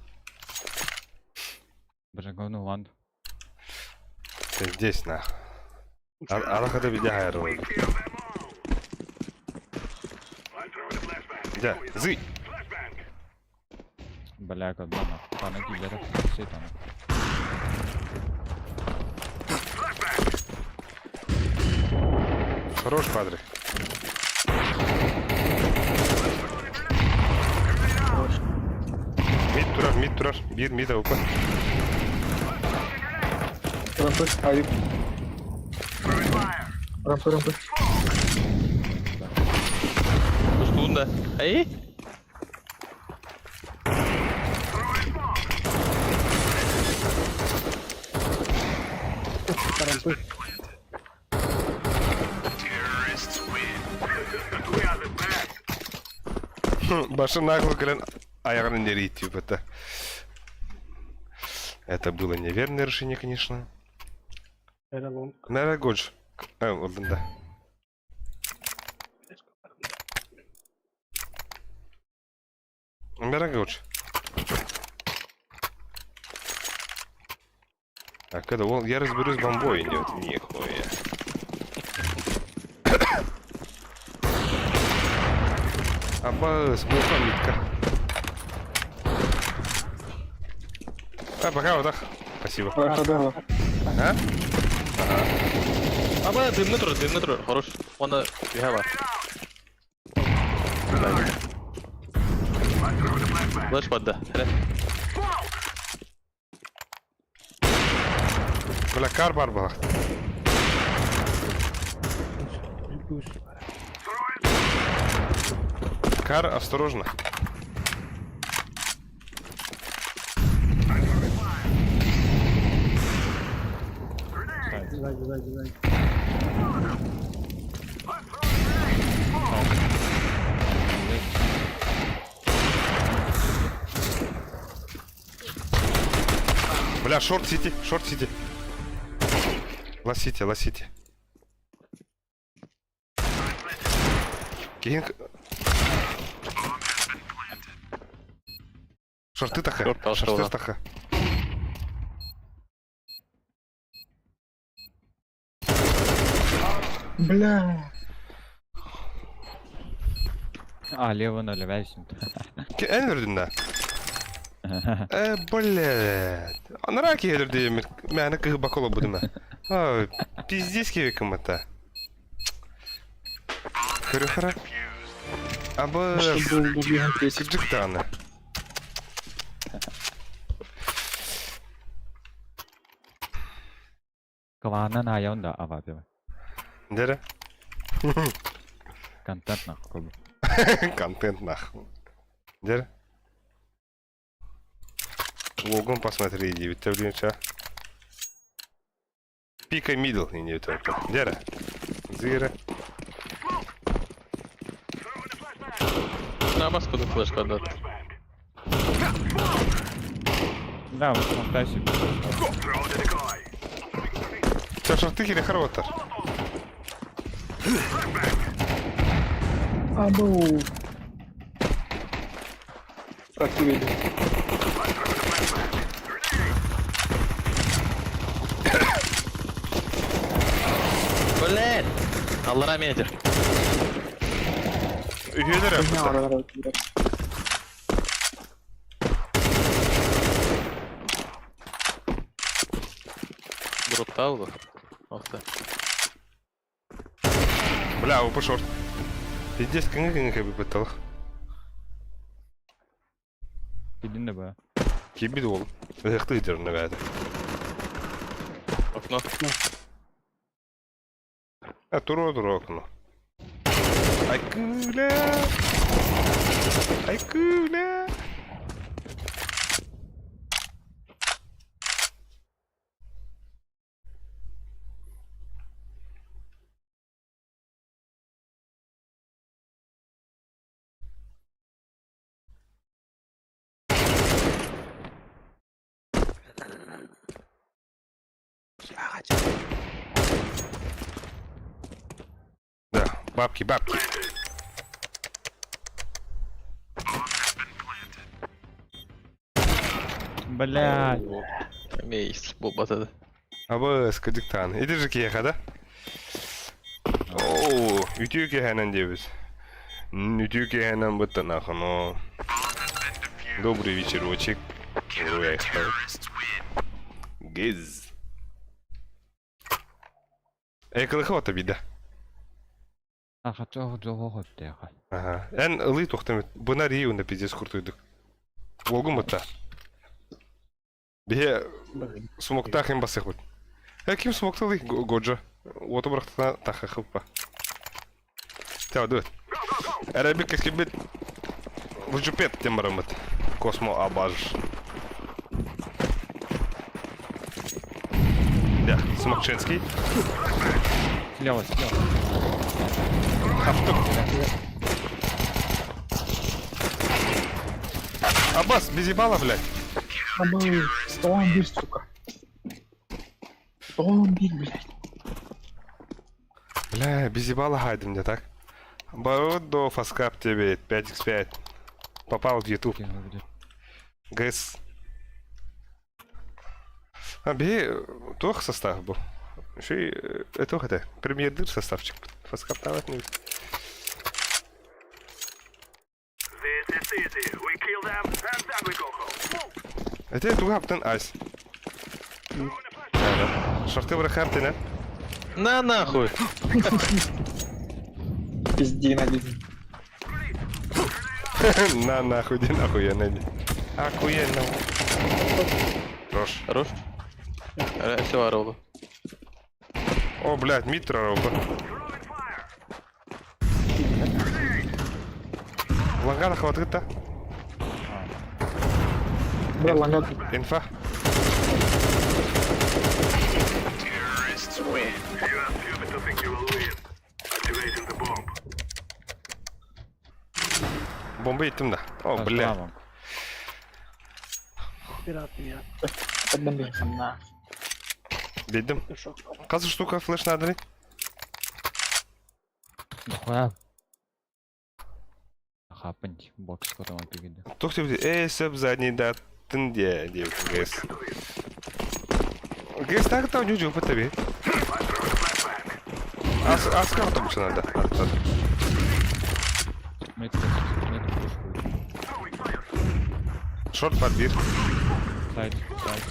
Бжаговну ванду. Здесь нах. Аллах это видя хайру. Да, зы. Бля, как бана. Пана киллера. Все там. Хорош, падре. Mid турар, mid турар. Бир mid аука. Рампы, авик. Рампы, рампы. Тустуун да. Ай! Рампы. Башын нагло кэлэн аяҕын нерийти это. Это было неверное решение, конечно. Это лонг. Наверное, Годж. А, вот да. Наверное, Годж. Так, это, вон, я разберусь с бомбой. Нет, нихуя. Аба, смысла митка. А, пока вот так. Спасибо. Хорошо, да. А? Аба, дымны тур, дымны тур. Хорош. Оны үһэ бар. Флеш бадда. Хәле. Бля, кар бар была. Кар, осторожно. Сзади, сзади, сзади. Бля, шорт сити, шорт сити. Лосите, лосите. Кинг. Шорты таха. Шорт Шорты алшы таха. Бля. А, лево на левесин. Эн үрдүн да. Э, блядь. Анараки өлөрдү мээнэ кыһы баколо будума. А, пиздец кебеким это. Хөрө хара. Абы кырдьык даҕаны. Кланан аайан да авапева. Дere. Контент нахуй. Контент нахуй. Дere. Логон посмотри, диэбиттэр блин Пика мидл диэбиттэр. Дere. Зыгыра. На маску на флешку отдат. Да, вот фантазию. Чашарты кире хорваттар. Абу. Практивили. Блядь! Аллара метр. Үһүөлэр аппыттар. Дроптал бы. Ох ты. Бля, опа шорт. Пиздец, кыңы кыңы кэби бытталах. Кидин да ба. Кибит ол. Ыхты дерне бәді. Окно. А туро туро окно. Ай күлә. Ай күлә. Да, бабки, бабки. Блядь. Мейс, бобатады. Абы, скадиктан. Иди же киеха, да? Оо, үтүү киһэнэн диэбит. Үтүү киһэнэн бытта нахуй, Добрый вечерочек. Гиз. Экылыха бида. А хотя жого хотя. Ага. Эн ылый тохтамит. Бына рию на пиздец куртуйдук. Логум бытта. Бихе смоктах им басых бут. Э, ким смокталы Годжа? Ото брахтана таха хыппа. Тя, дует. Арабик кескибит. Вujупет темарамыт. Космо абаж. Да, Смокченский. Слева, слева. Хаптук. Аббас, без ебала, блядь. Абу. 111, сука. 111, блядь. Бля, без ебала хайдем мне, так? Бародо фаскап тебе, 5x5. Попал в YouTube. ГС. А, бе, туох состав был. Еще и это это, премьер составчик. Фаскап тавать не. Это тугаптан ась. Шорты брахаптына. На нахуй! Пизди на один. На нахуй, иди нахуй, я найди. Охуенно. Хорош. Хорош. Все, оролу. О, блядь, Митра роба. Лагана хватит-то? Бля, лангат. Инфа. Бомба иттим да. О, бля. Дедим. Қазір штука флеш надо. Нахуя? Хапнуть бокс потом перейду. Тух тебе, эй, сөп задний датын де, деп ГС. ГС так там не по тебе. Ас, ас там что надо. Мид мид пушку. Шорт подбир. Сайт, сайт.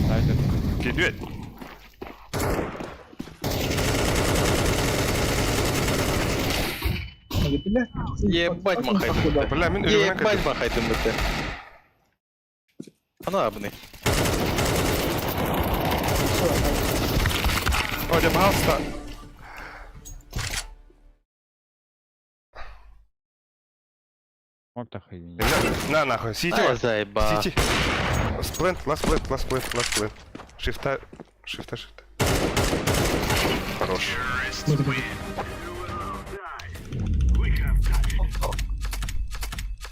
Сайт. Кидет. Бля. Ебать махай. Бля, мин өрүгүнэн Ебать кэлдим. махайдым бите. Ана абыны. О, дьэ, пожалуйста. Мог так и На, нахуй, сити Ай, вас. заеба. Сити. Сплент, ласт плент, ласт плент, ласт плент. Шифта, шифта, шифта. Хорош.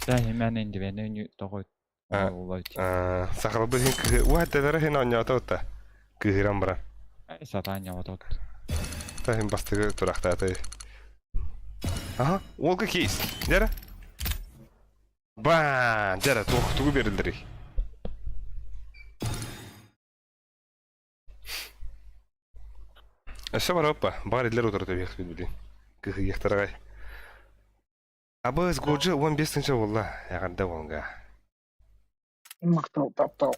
Да, мен енді вені тоғой. А, Олай. Сахалбы хин кыһы. Уа, тәләрэ хин оонньоото та. Кыһыран баран. Сатаня вот вот. Та хин бастыгы турахтааты. Аха, уолга кейс. Дәрэ. Ба, дәрэ, туох тугу берилдерий. Өссө бараппа, бар идлер утары төбиэх билин. Кыһыйыахтарагай. Абыс Годжи 15 тынча буолла. Эҕэрдэ уолга. Мактал, таптал.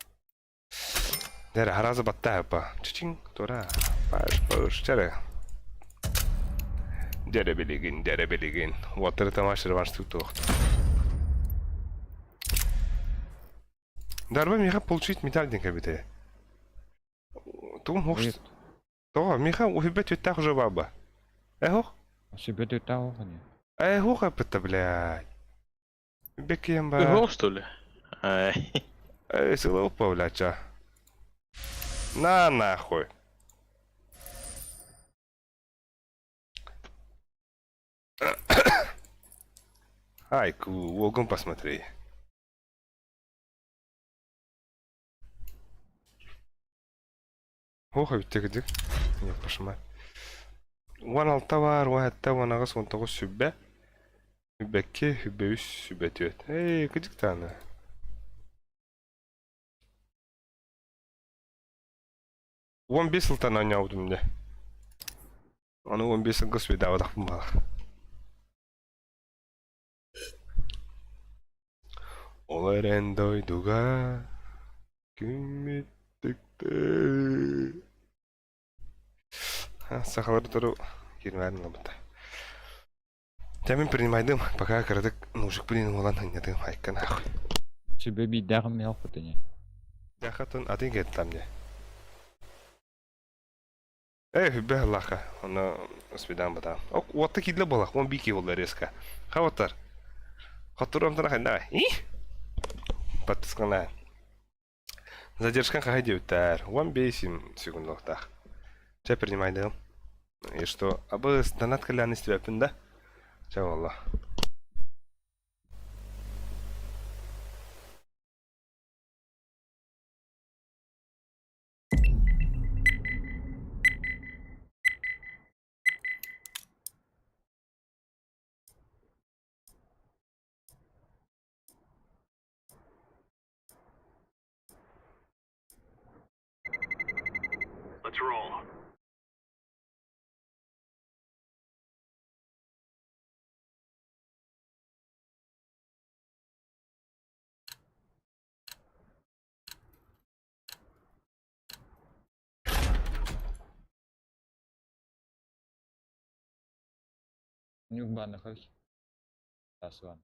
Дәрэ, харазы батта апа. Чичин, тура. Паш, паш, дәрэ. Дәрэ билигин, дәрэ билигин. Уоттары тамаш реванш туттуох. Дарба миха получить медаль диэн кэбитэ. Тугум хош. Тоҕо миха уһүбэ түттээх уже баба. Эхох? Себе түттээх охони. Эхох аппыта, блядь. Беккием ба. Гол, что ли? Ай. Эй, сыла упа, блядь, ча. На нахуй. Ай, ку, уогон посмотри. Ох, бүттэ кырдьык. Пошма. 16 баар, 17, 18, 19 сүбэ. Сүбэкки, сүбэ үс, сүбэ түөрт. Эй, кырдьык даҕаны. 15 сылтан оонньообутум дьэ. Ону 15 сылга сүбэдаабатахпын баҕар. Ол эрэн дойдуга күммүт тыкты. Сахалар туру кирмээрин ылбыта. Дьэ мин принимайдым, пока кыратык ножик блин уолан ханньатым айка нахуй. Себе биирдээҕим миэхэ ини. Дьахатын атын кеттам дьэ. Э, хүббэ аллаха, онно свидан батаам. Ок, уотта киирдэ буолах, он бики буолла резко. Хаваттар. Хотторуом тана хайда. И? Подпискана. Задержкан хахай диэбиттэр. 15 секундалыктаах. Чэ, принимайдым. И что, абы донат кэлээн истибэппин да? Чэ, буолла. Нюкбаны хой. Тасван.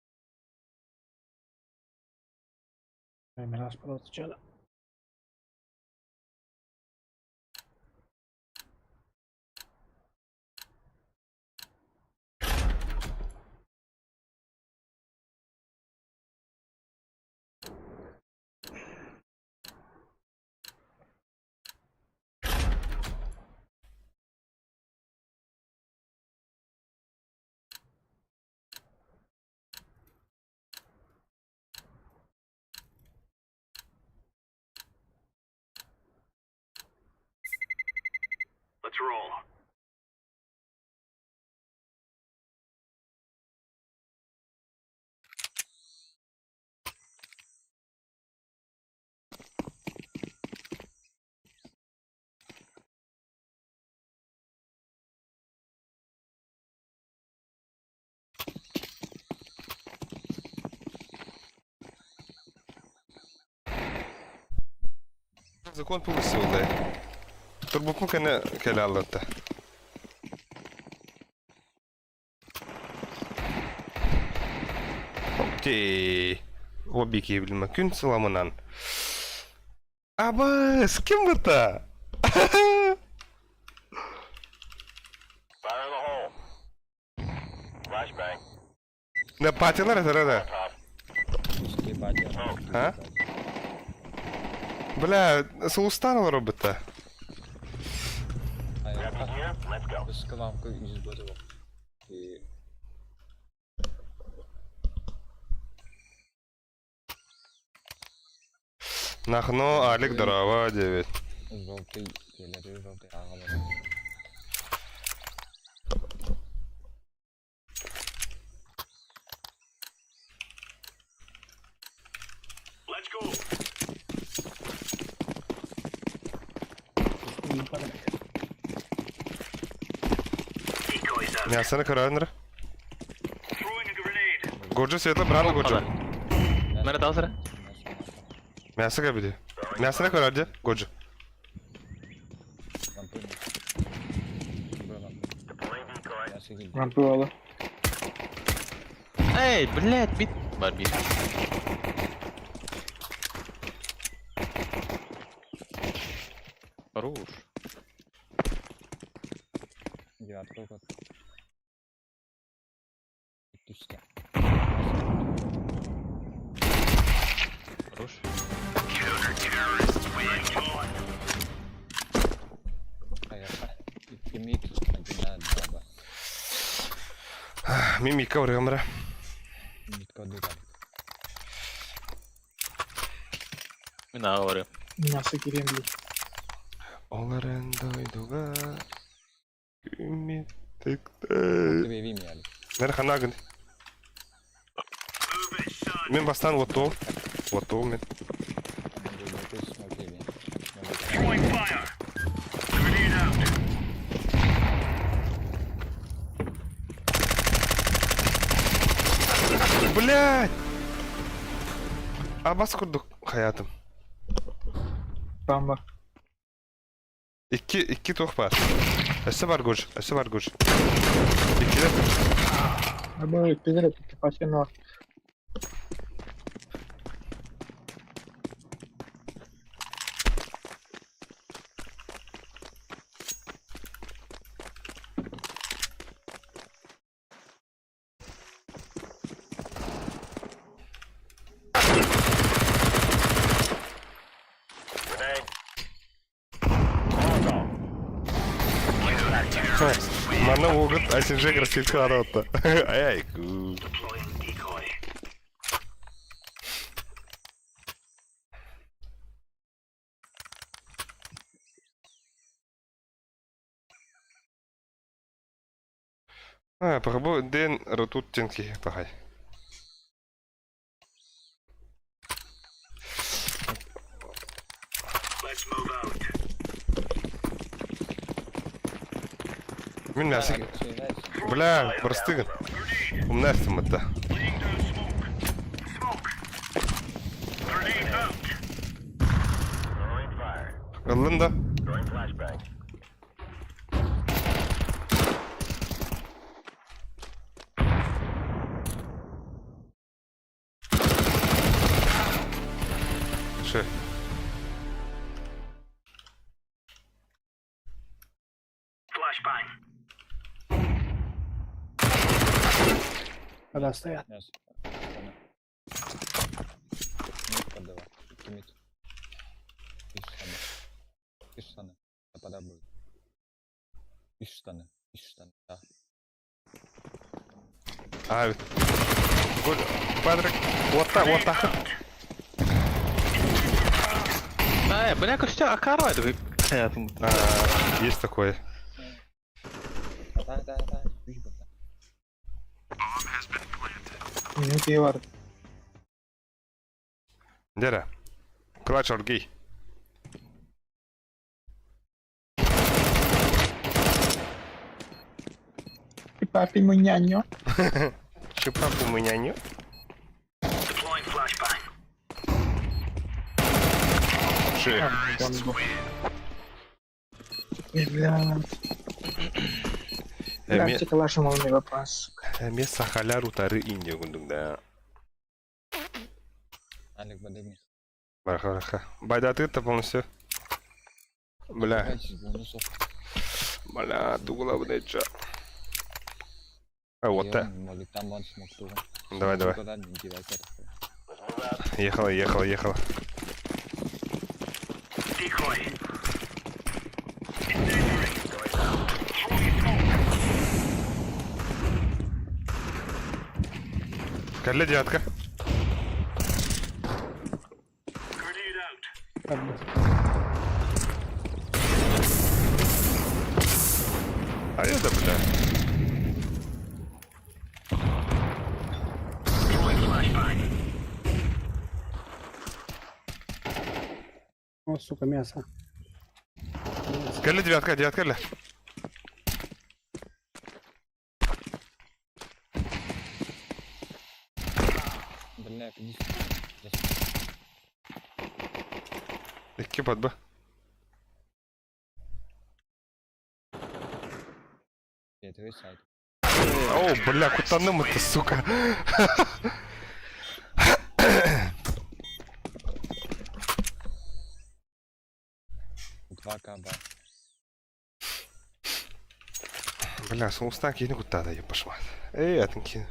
Раз сначала. Закон полностью улай. Турбупун кэнэ кэлэ аллатта. Ти. Обики билме күн сыламынан. Абыс, ким быта? Да патилар это да. А? Бля, Сулустанова робыта. Нахно, Алик, здорово, 9. Мясаны көрөөнөр. Горжу светло брал горжу. Мәрі талсыра. Мясо кабиди. Мясаны көрөрдө горжу. Рампы Эй, блядь, бит. Бар бит. Хорош. Хорош. Мимика ургамра. Мин аға барыам. Мясо кирем, блядь. Оларын дойдуга. Үміттікті. Нэр ханагын. Мен бастан вот ол. Вот ол мен. Блядь! Абас курдук хаятым. Там бар. Икки, икки туох бар. Өссө бар гуж, өссө бар гуж. Иккилер. Абы, пиздрет, пачка Манна угут Айсенжек раскидка аротта. Ай-ай. А, пробу ден ротут тенки пахай. Мин мясо. Бля, простыгын. Умнәрсің мытта. Ыллын да. Ше. Когда стоят. А, Патрик, вот так, вот так. Эй, бля, көстө акар бар. А, есть такое. Минутки бар. Дера. Клач оргий. Папи мой нянё. Че папу мы няню? Ши. Бля. Эме Бля, калашым вопрос. эме сахалар утары Индия күндүң да. Алик, подойди. Бараха, бараха. Байдаатыгыт полностью. Бля. Бля, тугулабын чё. А, вот так. Давай, давай. Ехала, ехала, ехала. Кэллэ девятка. А это, бля. О, сука, мясо. Кэллэ девятка, девятка кэллэ. Бля, иди Икки подба. Твой сайт. О, бля, кутаным это, сука. Два каба. Бля, соустан киһини куттаата ебашмат. Эй, атын киһи.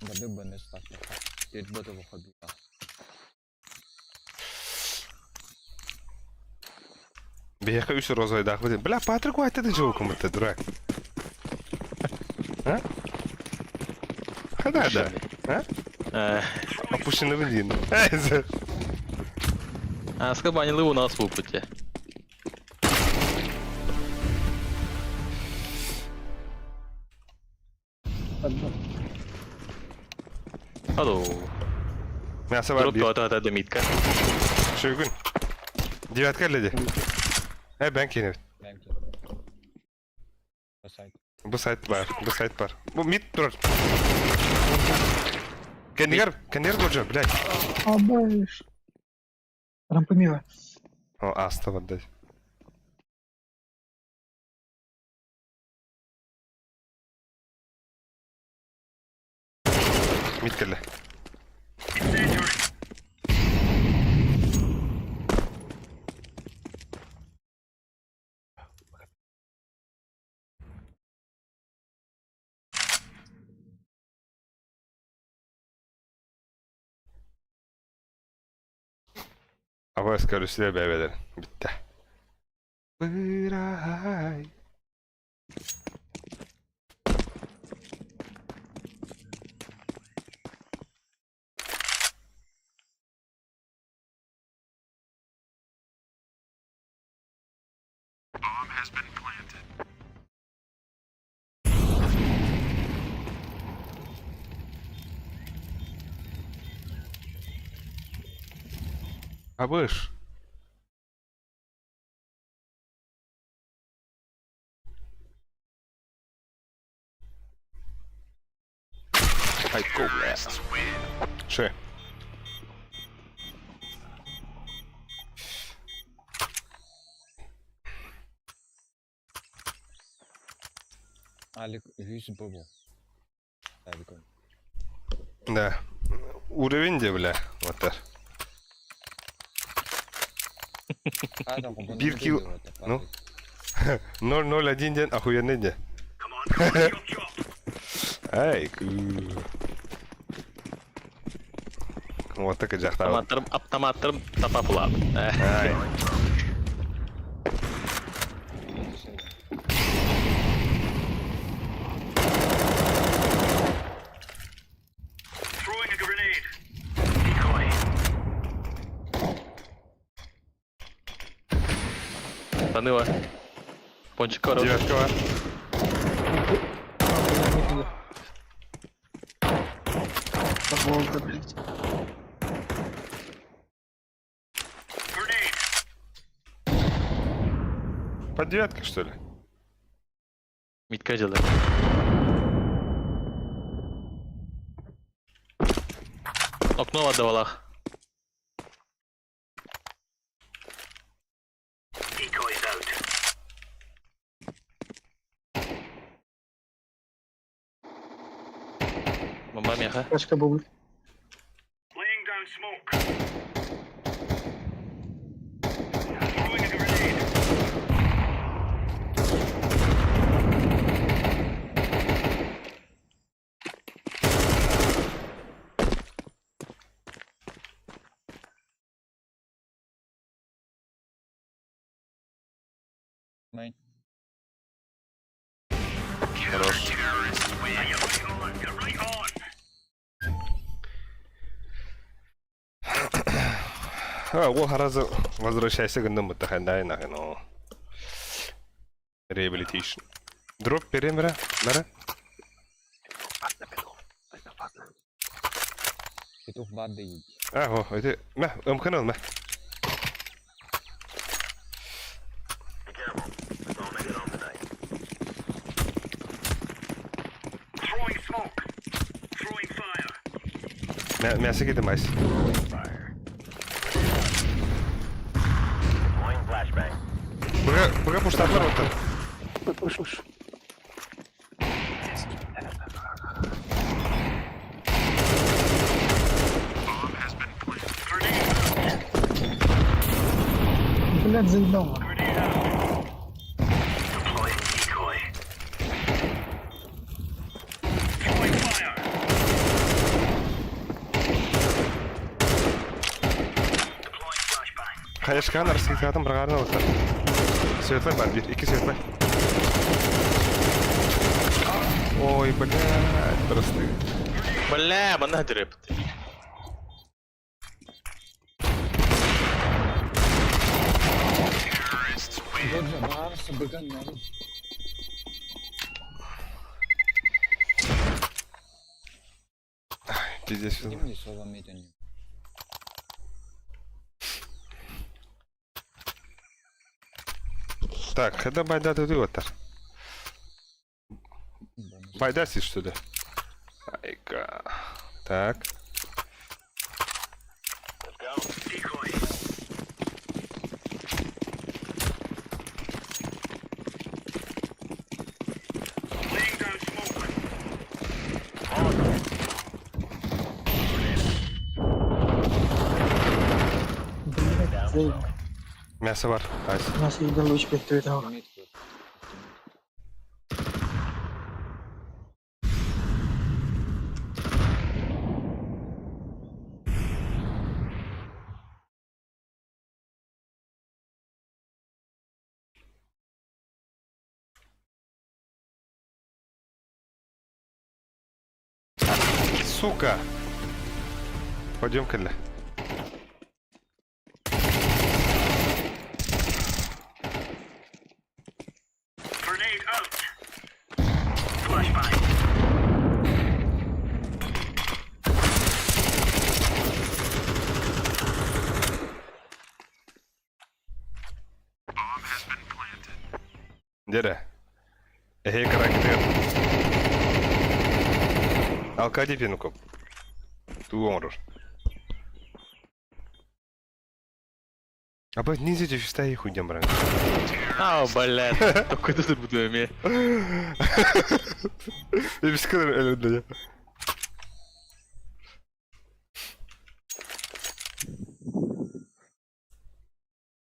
Бады баны ставь. Перед ботом выходила. Биһиэхэ үс розовайдаах бит. Бля, Патрик Уайта да дьоукум это, дурак. А? Хада да. А? Опущенный блин. Эй, за- Аска банилы у нас в опыте. Алло. Мясо бар Дроп бир. то это Демитка. Шөгүн. Девятка леди. Э, бен кинебит. Сайт. Бу сайт бар, бу сайт бар. Бу мид турар. Кэннигэр, кэннигэр годжо, блядь. Абайш. Рампа мила. О, аста отдать. Мид кэллэ. Абас көрүсүлэр бэбэлэр. Бүттэ. Бырай. Абыш. Хайко, бля. Ше. Алик, весь был. Да. Уровень де, бля. Вот так. Бир килл. Ну? 0-0-1 день, охуенный день. Эй, ку. Вот так и жахтал. Автоматтарым, автоматтарым тапапулап. Ай. Таныла. Пончик коров. Девятка бар. Волга, блядь. Под девяткой, что ли? Митка делай. Окно отдавалах. Бомба меха. Пачка бубль. Мейн. Хорош. А, ол сразу возвращайся гынным бытта хэндай нахрен, о. Rehabilitation. Дроп перемера, бара. Петух барды. А, о, это, мә, ымкын мә. Мә, мәсе китем айс. Быга, быга пуштатлар оттан. Пуш, пуш. Блядь, заебал. Хаешкан арсыйтатын бір қарын оттан. Светлай бар, bir, iki светлай. Ой, блядь, просто. Бля, манна дерепти. Пиздец. Ким соло мид они? Так, когда байда ты оттар? Байда сишь что ли? Айка. Так. Блядь, заебал. Мясо бар. Айс. Нас ебал луч пять Мид тут. Сука! Пойдем, Кэлля. Дере. Эй, карактер. Алкади пинку. Ту оңорор. Аба ниндзя түстәй хуйдям баран. А, бля, такой тут буду эме. Эбискелер элендә.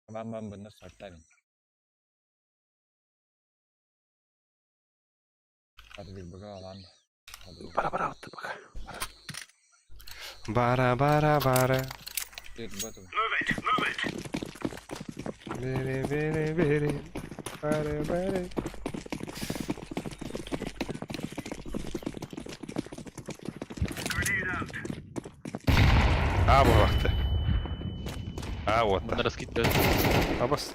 Бам бам банда сартабин. Патрик быга алан. Бара бара атты бака. Бара бара бара. Тет бату. Бере бере бере. Баре баре. А бу вакыты. А вот. Манна раскидывают. Абас.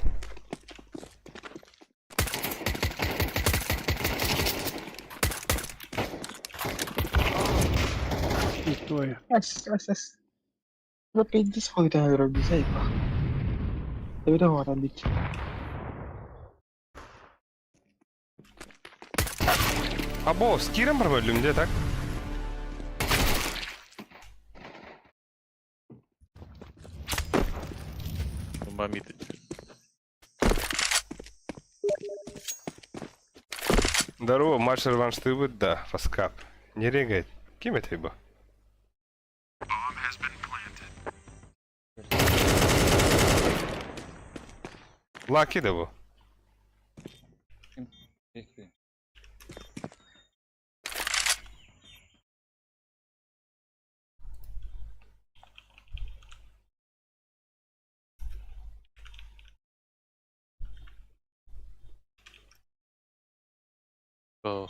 Victoria. Ас, ас, ас. Вот пиздец хуй там робит, заебал. Да это вот бить. Або, скирем бар бөлүмдө, так? Бомба мид. Здорово, матч реванш ты да, фаскап. Не регает. Кем это ибо? Лаки да bu. Go.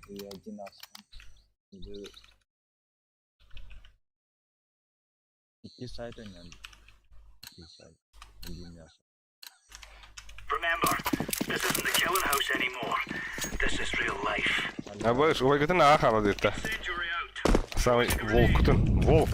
И один ас. Икки сайт ойнан. Икки сайт. Один мясо. А больше, ой, это на ахала где-то. Самый волк тут. Волк.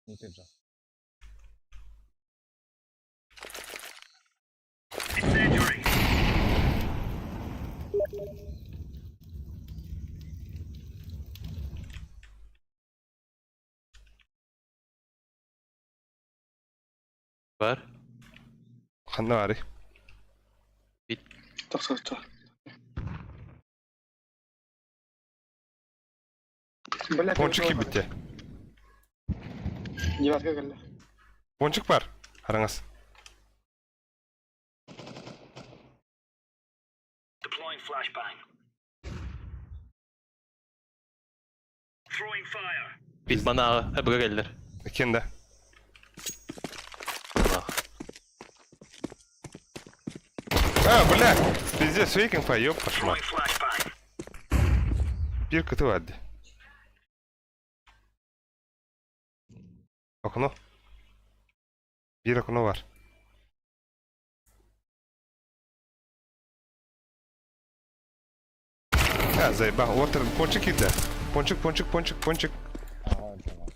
Не ты же. Бар. Ханна баарый? Тахсача. Бля, Пончик киирбитэ. Девятка кэллэ. Пончик баар. Хараҥас. Бит мана әбіге келдер. Кем да? А, бля! Пиздец, фейкинг фай, ёб вашу мать. Биир кыты баар дии. Окно. Биир окно баар. А, заебал. Уотер, пончик киирдэ. Пончик, пончик, пончик, пончик. Ага, это вас.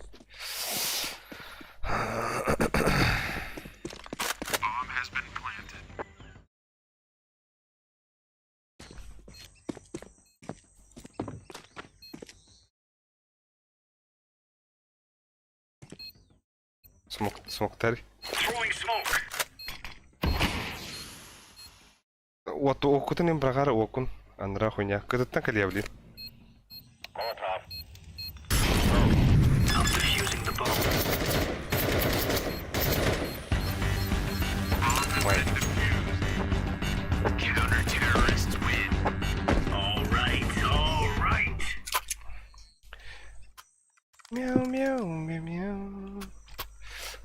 Смок, смоктарь. Вот окутын им брагар окун. Андра хуйня. Кытыттан кэлиэбилин. Май. Мяу, мяу, мяу, мяу.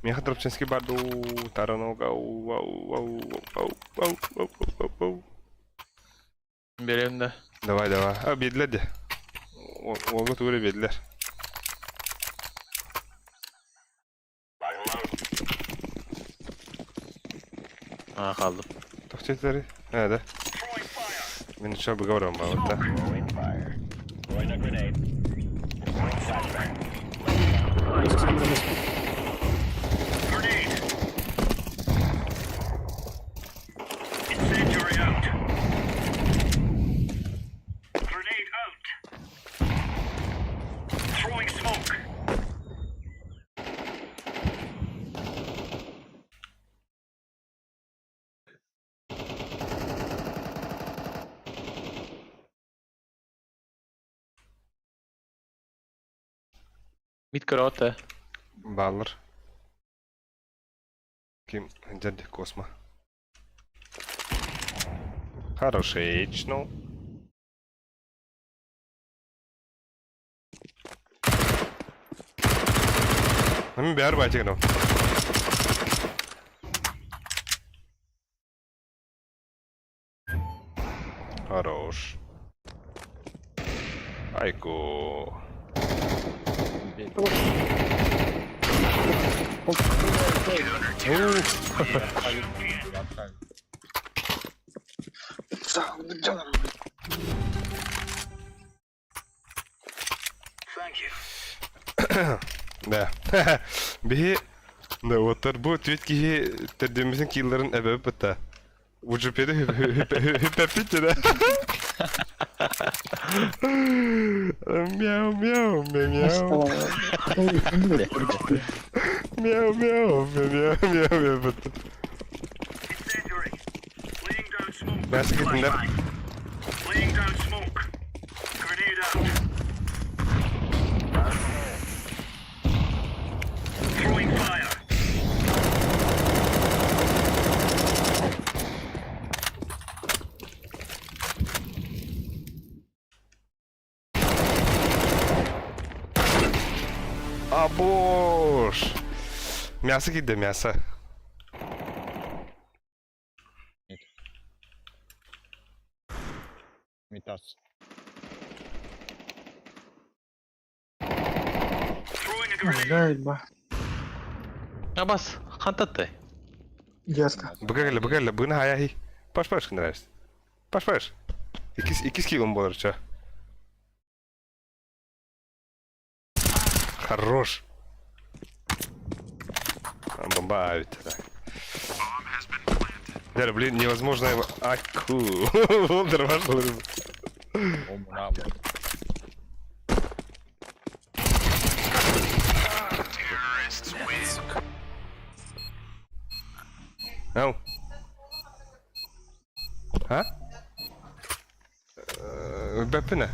Миэхэ Дробчинский баар дуу, Таранога, ау, ау, ау, ау, ау, ау, ау, ау. Биэриэм да. Давай, давай. А, биэрдилэр дии. Уолга тугу эрэ биэрдилэр. Аа хааллым. Тохтетери. Ээ, да. Мин еще бы говорил, вот да. Мид көрөҕүт Бааллар. Ким дядя Космо. Хороший ну. Мин бээр баатыгын. Хорош. Айко. Ух. Да. Биһи да уоттар бу түөрт киһи төрдүммүтүн киилларын эбэбит бытта. Уджупеды хүппэппит да. Мяу мяу мяу мяу. Мяу мяу мяу мяу мяу бытта. Мясо китинде. Абош! Мясо киирдэ, мясо. Митас. Бля, Абас, хантаттай. Яска. Быга кэллэ, быга кэллэ, быгына хаяхи. Паш паш нравится. Паш паш. Иккис иккис килом буолар ча. Хорош. Бомба авит, да. Да, блин, невозможно его... Аку. Волдер вошел. Ау. А? Бэппинэ.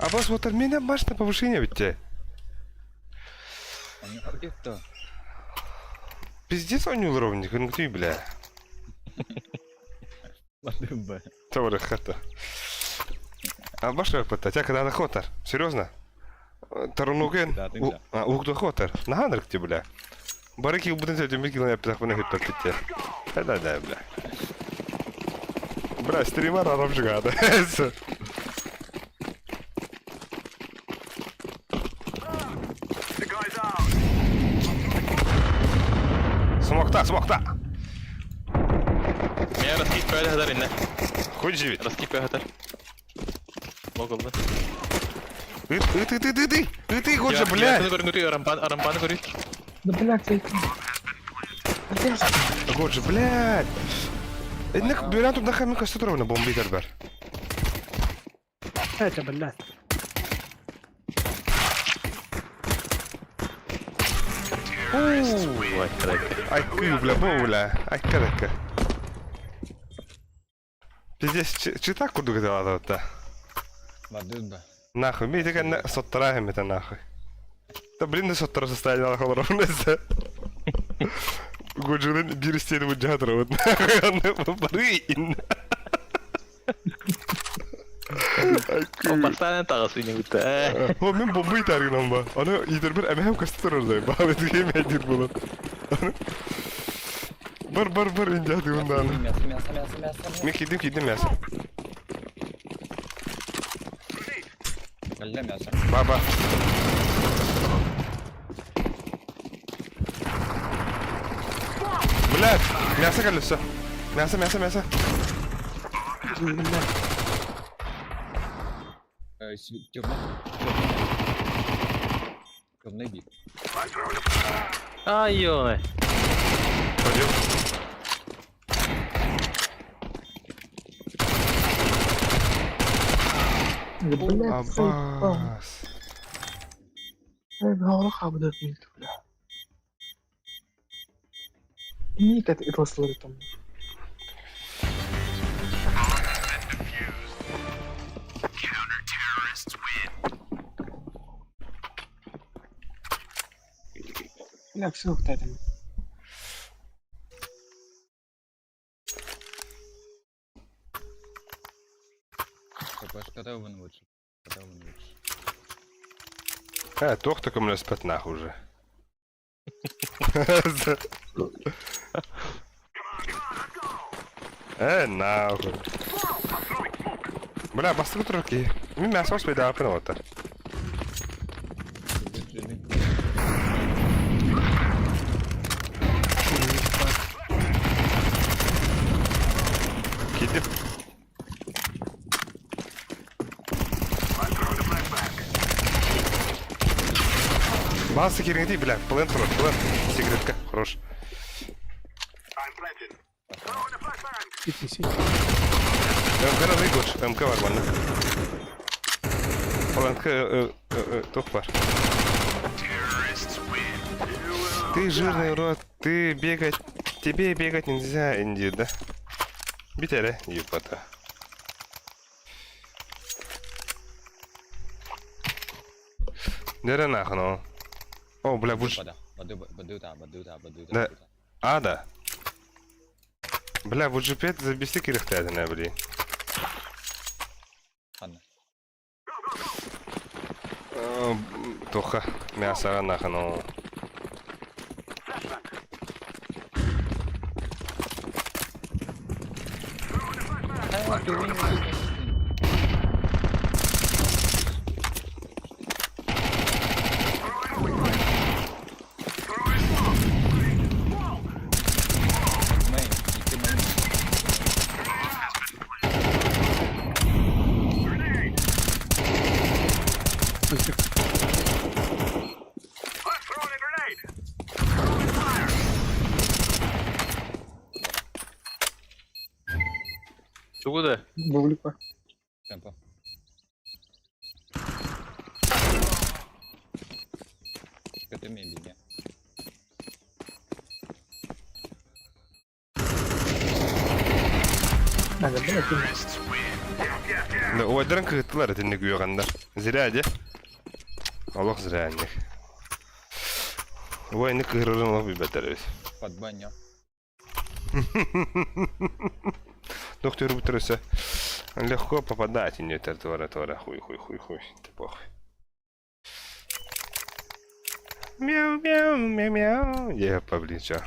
А вас вот меня маш на повышение ведь те. Пиздец он не уровень, ну ты, бля. Тавры хата. А баш пытать, а когда хотар? Серьезно? Тарунуген, угду хотар. На ты, бля. Барыки убуден сәтем килен яптах бына хөттәп китте. Да, да, бля. Бля, стример арап жигады. Смокта, смокта. Мен раскип көйді хатар инне. Хоть живет. Раскип көйді хатар. Могылды. Ты, ты, ты, ты, ты, ты, ты, годжа, бля. Арампаны көрүй. Да, блядь, ты... Годжа, блядь. Иннек биран тут нахай мика стотровна бомби тербер. Это, блядь. Ай, бля, бля, ай, карака. Пиздец, чита курдук дела та. Нахуй, ми така соттараем это нахуй. Да блин, соттара состояние нахуй ровно. Годжулин бир стену буджатра вот нахуй, бары Бастан тағысы не бітті. О, мен бомба итаргынан ба. Аны идер бир әмәһәм кастыр ордай. Ба, бит кем булат. Бар, бар, бар, инде аты ундан. Мясо, мясо, мясо, мясо. Мен кидим, кидим мясо. Калля мясо. Ба, ба. Блядь, мясо колесо. Мясо, мясо, мясо. Темный. Темный бит. Ай, ой. Пойдем. Блядь, Аббас. бля. Ник это там. Бля, все там. Когда вы лучше? Когда вы лучше? Э, тох такой мне спать нахуй уже. Э, нахуй. Бля, бастыры турки. Мин мясо ос бейда апын ота. Пожалуйста, кириҥитий, бля, плент хорош, плент. Секретка, хорош. Сити, сити. МК разыгрыш, МК бар манна. Плентка туох бар. Ты жирный урод, ты бегать, тебе бегать нельзя, Инди, да? Битере, ебата. Дere нахуй, ну. О, бля, будешь... Да. А, да. Бля, бу джипет забеси кирихтээдинэ, блин. Туха, мясо нахуй, ну. Тугу да? Бублика. Надо, блядь, Да, убайдарын кыһыттылар итинник үөҕэннэр. Зря дьэ. Олох зря инник. Убай инник кыһырарын олох билбэттэр эбит. Доктор бүтүрүсэ. Легко попадать иннетер туора туора хуй хуй хуй хуй. Ты похуй. Мяу мяу мяу мяу. Я блин, чё.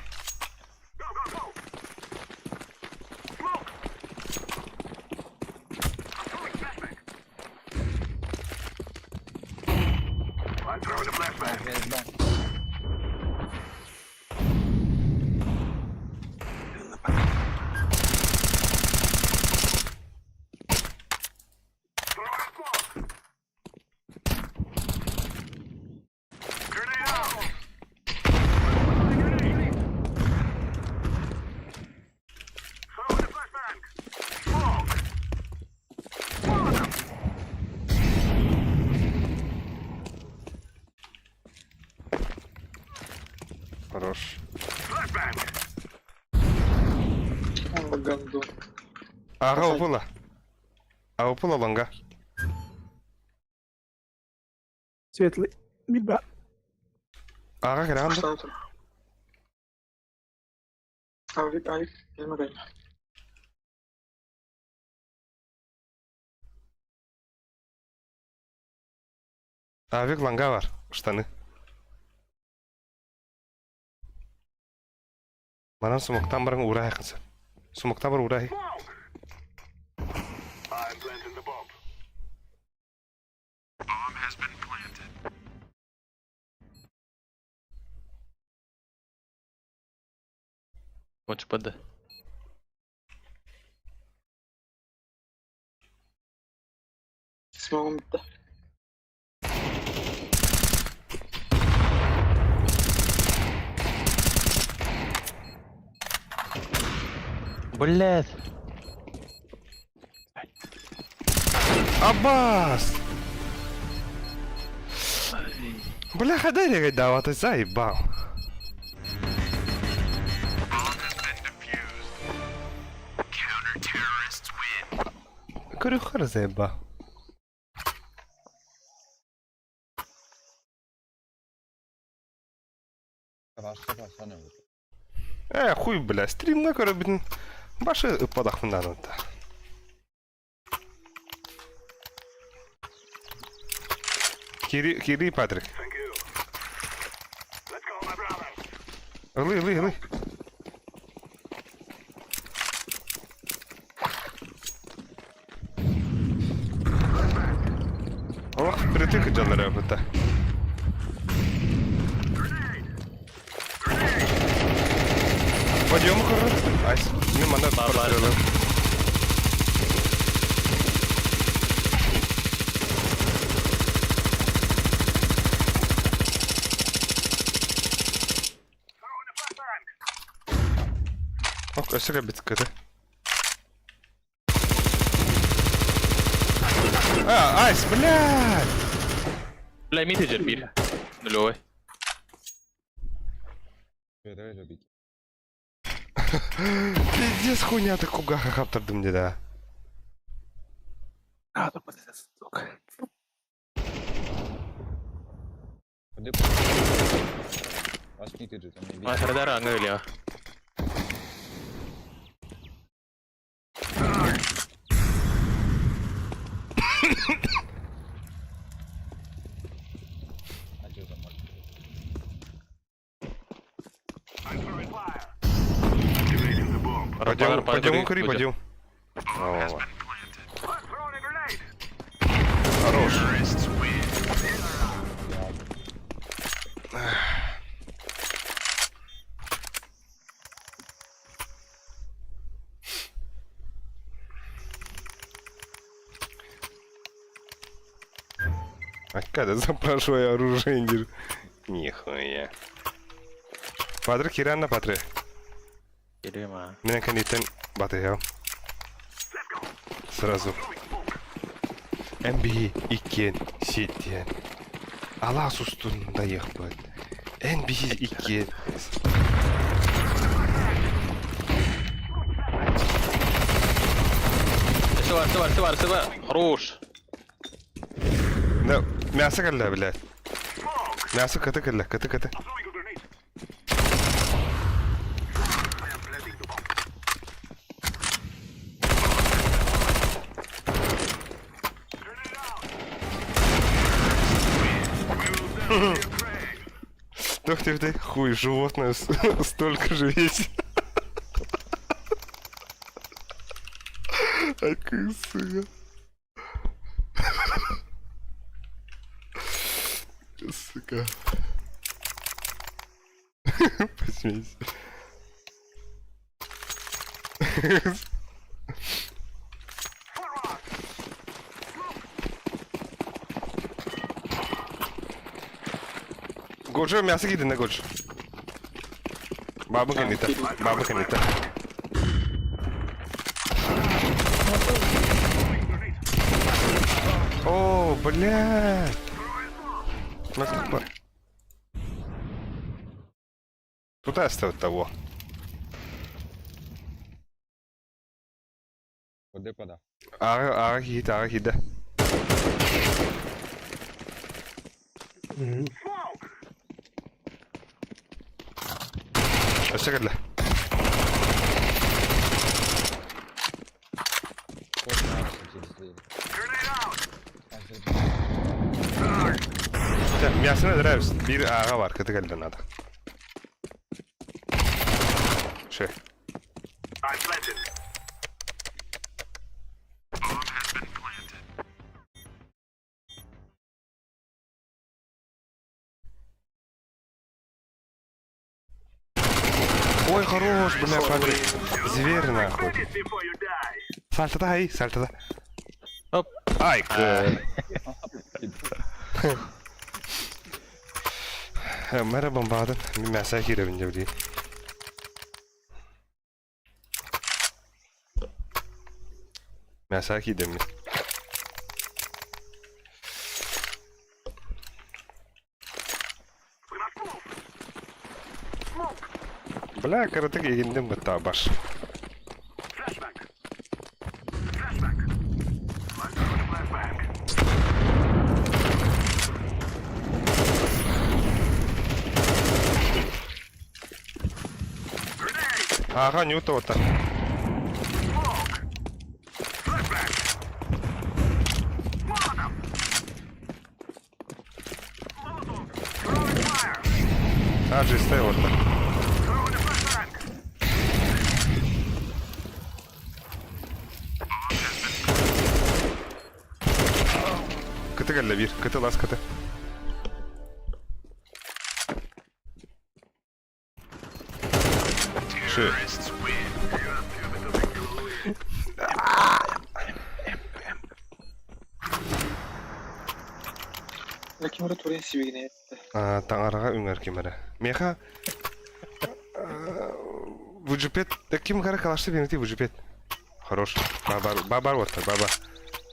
Хорош. Он гандон. Аҕа упула. Аупула ланга. Светлый. Билба. Аҕа кэрэҕин да? Что там? Авик, авик, не Авик ланга бар. Штаны. Манан сумуктан баран уурааһы сөп. Сумуктан бар уурааһы. Кончу паде. Смогу да. Блядь. Аббас! Бляха, дай я давати, заебал. Көрүхөр заебал. Э, хуй, бля, стримҥа көрөбүн. Башы ыппадахпын даҕаны. Кири, кири, Патрик. Ылый, ылый, ылый. Олох притык дьоннор эбитэ. Подъем көрөр. Айс, мен манна Бар, бар. прострелы. Ок, өссө кэлбит кыты. А, айс, блядь! Бля, мид иджер бир. Нулевой. Пиздец хуйня ты кугаха хаптардым де да. А, Сардара аңы Пойдем, пойдем укури, пойдем. Хорош. А когда запрашиваю оружие, Нихуя. Патрик, Киранна, Патрик. Мен кэнниттэн батыһыам. Сразу. Эн биһи иккиэн сиэттиһэн алаас устун дайыахпыт. Эн биһи иккиэн Сыва, сыва, сыва, сыва. Хорош. Да, мясо кэллэ, блядь. Мясо кыты кэллэ, кыты кыты. Тух ты, ты, хуй, животное столько же весит. Ай, сука. Сука. Посмейся. Годжо мясо киди на Годжо. Баба канита. Баба канита. О, блядь. Туда оставь того. Ара, ара хит, ара хит, да. Өссө кэллэ. Мясо нравится. Бир ага бар, кыты кэллэ надо. Ше. Ой, хорош, бля, Патрик. Зверь, нахуй. Сальто ай, сальто Оп. Ай, Мэрэ бомбадын. Мясо кирэбин дебди. Мясо кидем. Бля, каратык егиндем бытта баш. Ага, не то-то. Аджи, стой вот так. Кыты кэллэ биир, кыты лас кыты. Ши. Кимре турин сибигине Таҥараҕа үҥэр ким эрэ. Миэхэ Выджипет, ким кара калашты бенити выджипет. Хорош. Бабар, бабар вот, баба.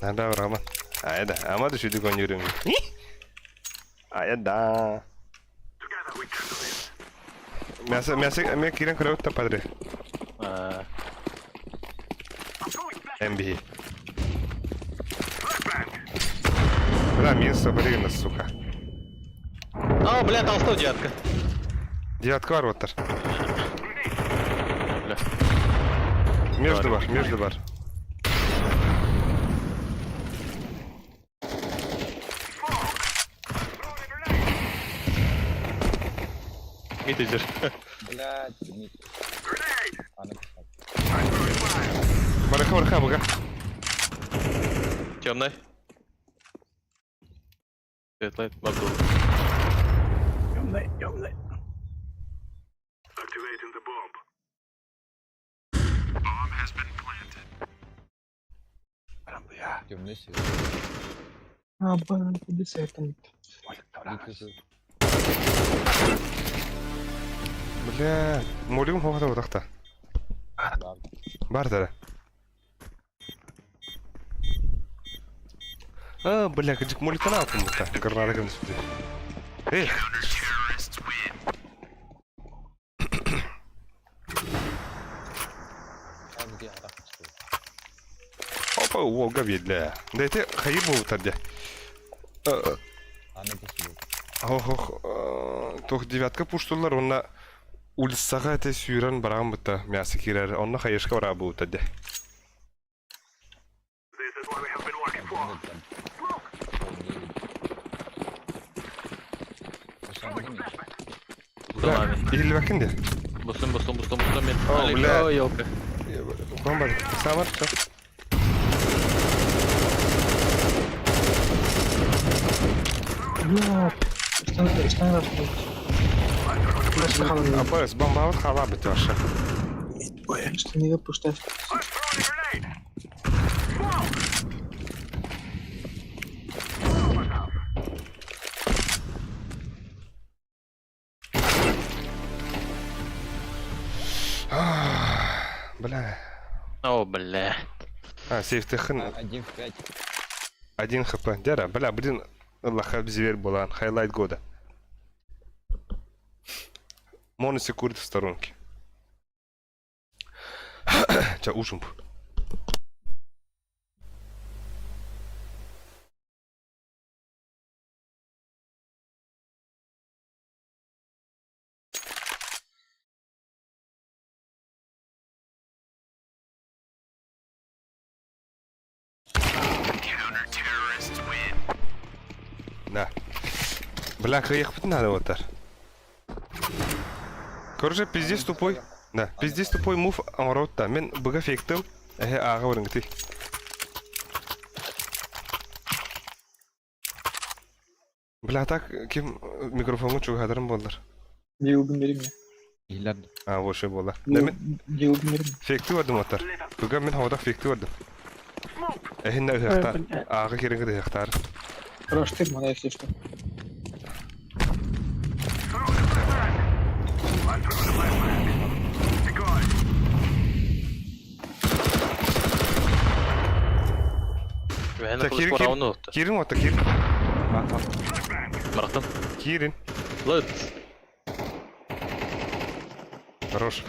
Надо Роман. А это, а мы еще дегонюрим. А это да. Мясо, мясо, мен кирен көрөбүт да падре. МБ. Бля, минус блин, сука. А, бля, толстой девятка. Девятка бар оттар. Бля. Между бар, между бар. Мид идешь. Блядь, мид. А, написал. Бараха, бараха, буга. Темный. Светлый, бабдул. Темный, темный. Темный свет. А, блин, десертом. Бля, молим хоғда отақта. Бар да. А, бля, кыжык моликтан алтын бұта. Гранада кім түсті. Эх. Опа, уолга бля. Да это хайыр болу тарде. Ох, ох, тох девятка пуштулар, онна улиссаға эте сүйрен бараған бұта мясы кирер, онна хайышка бара бу таде. Иһиллибэккин де. Бустум, бустум, бустум, бустум мен. О, бля. Ой, елка. Кон бар. Самар, чо. Бля, что что надо Апарыс, бомбабыт хала бит вообще. Что не выпускать. Бля. О, бля. А, сейфтехин Один в пять. 1 хп. Дяра, бля, блин, Аллаха зверь была, хайлайт года. Моноси курит в сторонке. Ча, ужин. Да. Бля, кыйык надо вот так. Короче, пиздец тупой. Да, пиздец тупой мув амаротта. Мен быга фейктым. Эхе ага барынгты. Бля, так ким микрофонун чугадырым болдыр. Диылгын берим Иһиллэр. А, вообще болар. Да мен Диылгын берим. фейкти бардым оттар. Быга мен хавада фейкти бардым. Эхин ыхтар. Ага кереңге ыхтар. Раштыр, мана, если что. Вәһәне Так, кылыш кирин, барауны отты. Кирин отта, кирин. Барактым. Кирин. Лыт. Хорош.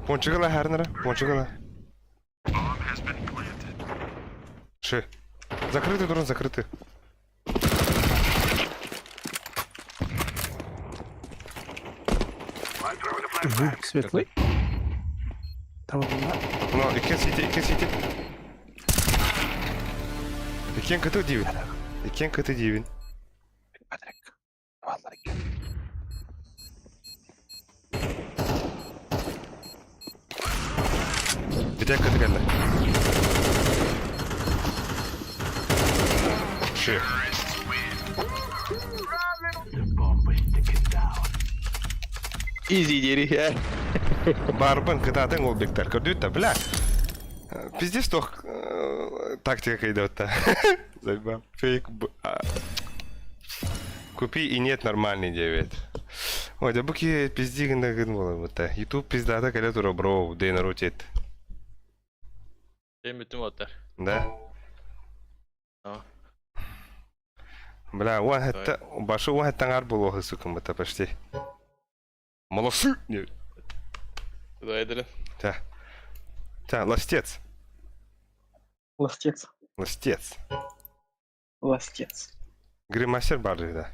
Пончигала хәрнера, пончигала. Ши. Закрытый дрон, закрытый. Светлый. Там Ну, икен сити, икен сити. Икен кыты дивин. Икен кыты дивин. Патрик. Валлар Бите кыты келді. Ши. Изи дери. Барбын кытатын ол бектер. Көрдүт бля. Пиздец тох тактика идет-то. Заебал. Фейк. Купи и нет нормальный 9. Ой, да бу киһи пизди гына гын буолар Ютуб пиздата кэлэ тура бро, дэн ротит. Мен бүтүм отар. Да? Бля, уон хэтте, башы уон хэттен ар буолуох ысыкыммыта почти. Молодцы! Куда эдилин? Та. Та, ластец. Ластец. Ластец. Ластец. Гримасер бар да.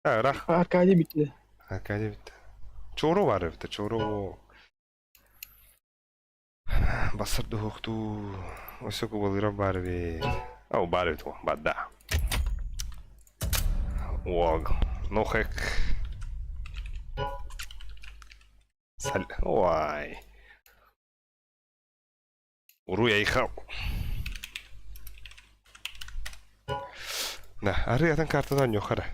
А, рах. Аркадий битти. Аркадий битти. Чоро бар битти, чоро. Басыр духукту. Өсө кубалыра бар бит. Ау, бар бит, бада. Уог. Ну хэк. Сал... Ой. Уруй айхал. Да, ары атын картадан ньохара.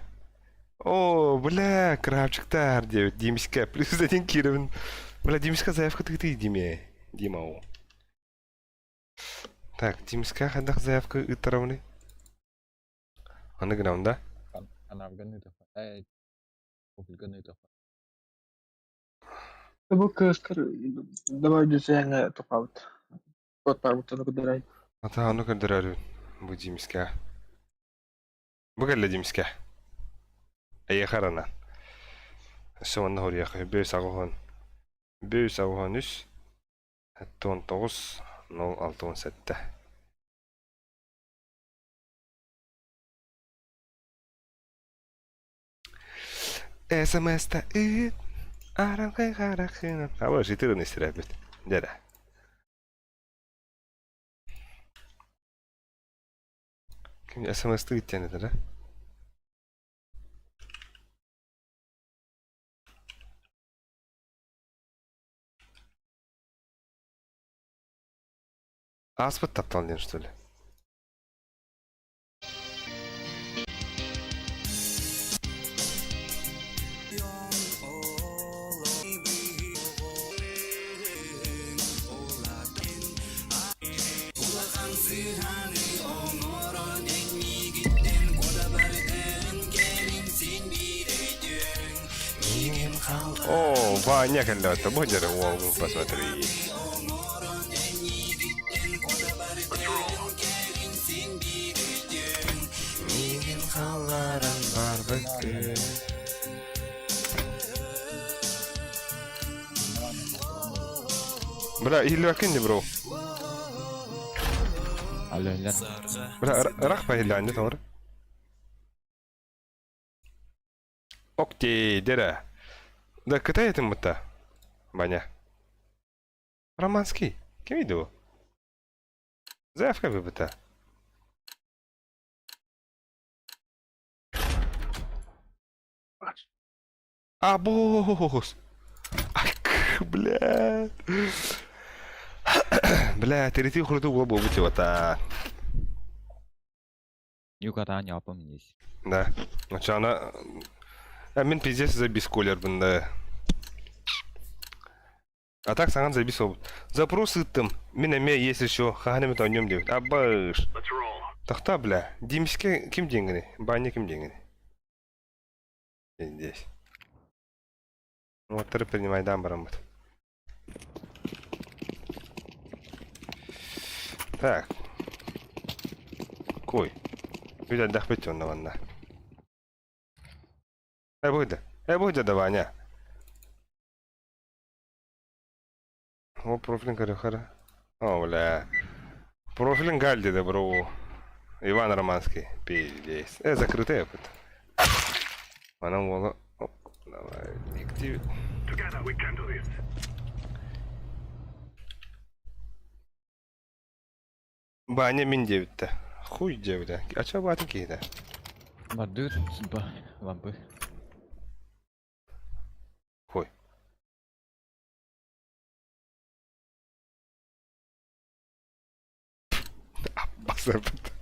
О, бля, крабчиктар диэбит Димискэ плюс один киирэбин. Бля, Димиска заявка тыгытый Диме. Дима о. Так, Димиска хайдах заявка ыттарабыный? Аны гынабын да? Бу кыыскар давай дизайна тупабыт. Код барбыт ону көрдөрөй. Ата ону көрдөрөрүн бу Димискэ. Бу кэллэ Димискэ. Эйиэхэ аранан. Өссө манна хоруйахха бүөс аҕыһын бүөс аҕыһын үс 19 0 67. СМС-та ыыт аралгай харахына. Аба житырын истирәбит. Дәрә. Ким СМС-ты ыттен да? Ааспыт таптал диэн что ли? О, Ваня кэллэ бу дьэрэ уолгун посмотри. Миигин халларан барбыккын. Бля, иһиллибэккин дии бро. Алло, иһиллэр. Бля, ырах иһиллээн тоҕор. Окей, дэрэ. Да Кытай этим бытта. Ваня. Романский. Ким иду? Заявка выбыта. Абоос! Ай, бля. Бля, тирити хруту уол буолбут та. Юкатаан япым есть. Да. Очана... А мин пиздец забис колербын да. А так саҥан забис ол. Запрос ыыттым. Мин эмиэ если еще хаһан эмит оонньуом диэбит. Абыш. Тохтоо бля. Димискэ ким диэҥҥиний? Баанньа ким диэҥҥиний? Здесь. Уоттары принимайдаан бараммыт. Так. Кой. Бүт элбэхпит онно манна. Э бу Э бу да Ваня. О, профилин көрө О, бля. Профилин Гальди да, бро. Иван Романский. Пиздец. Э, закрытый опыт. Манан уола... Оп, давай, активит. Баня мин диэбиттэ. Хуй диэбитэ. Ача баатын киһитэ. Бардыр, ба, лампы. Хуй. Басырбыт.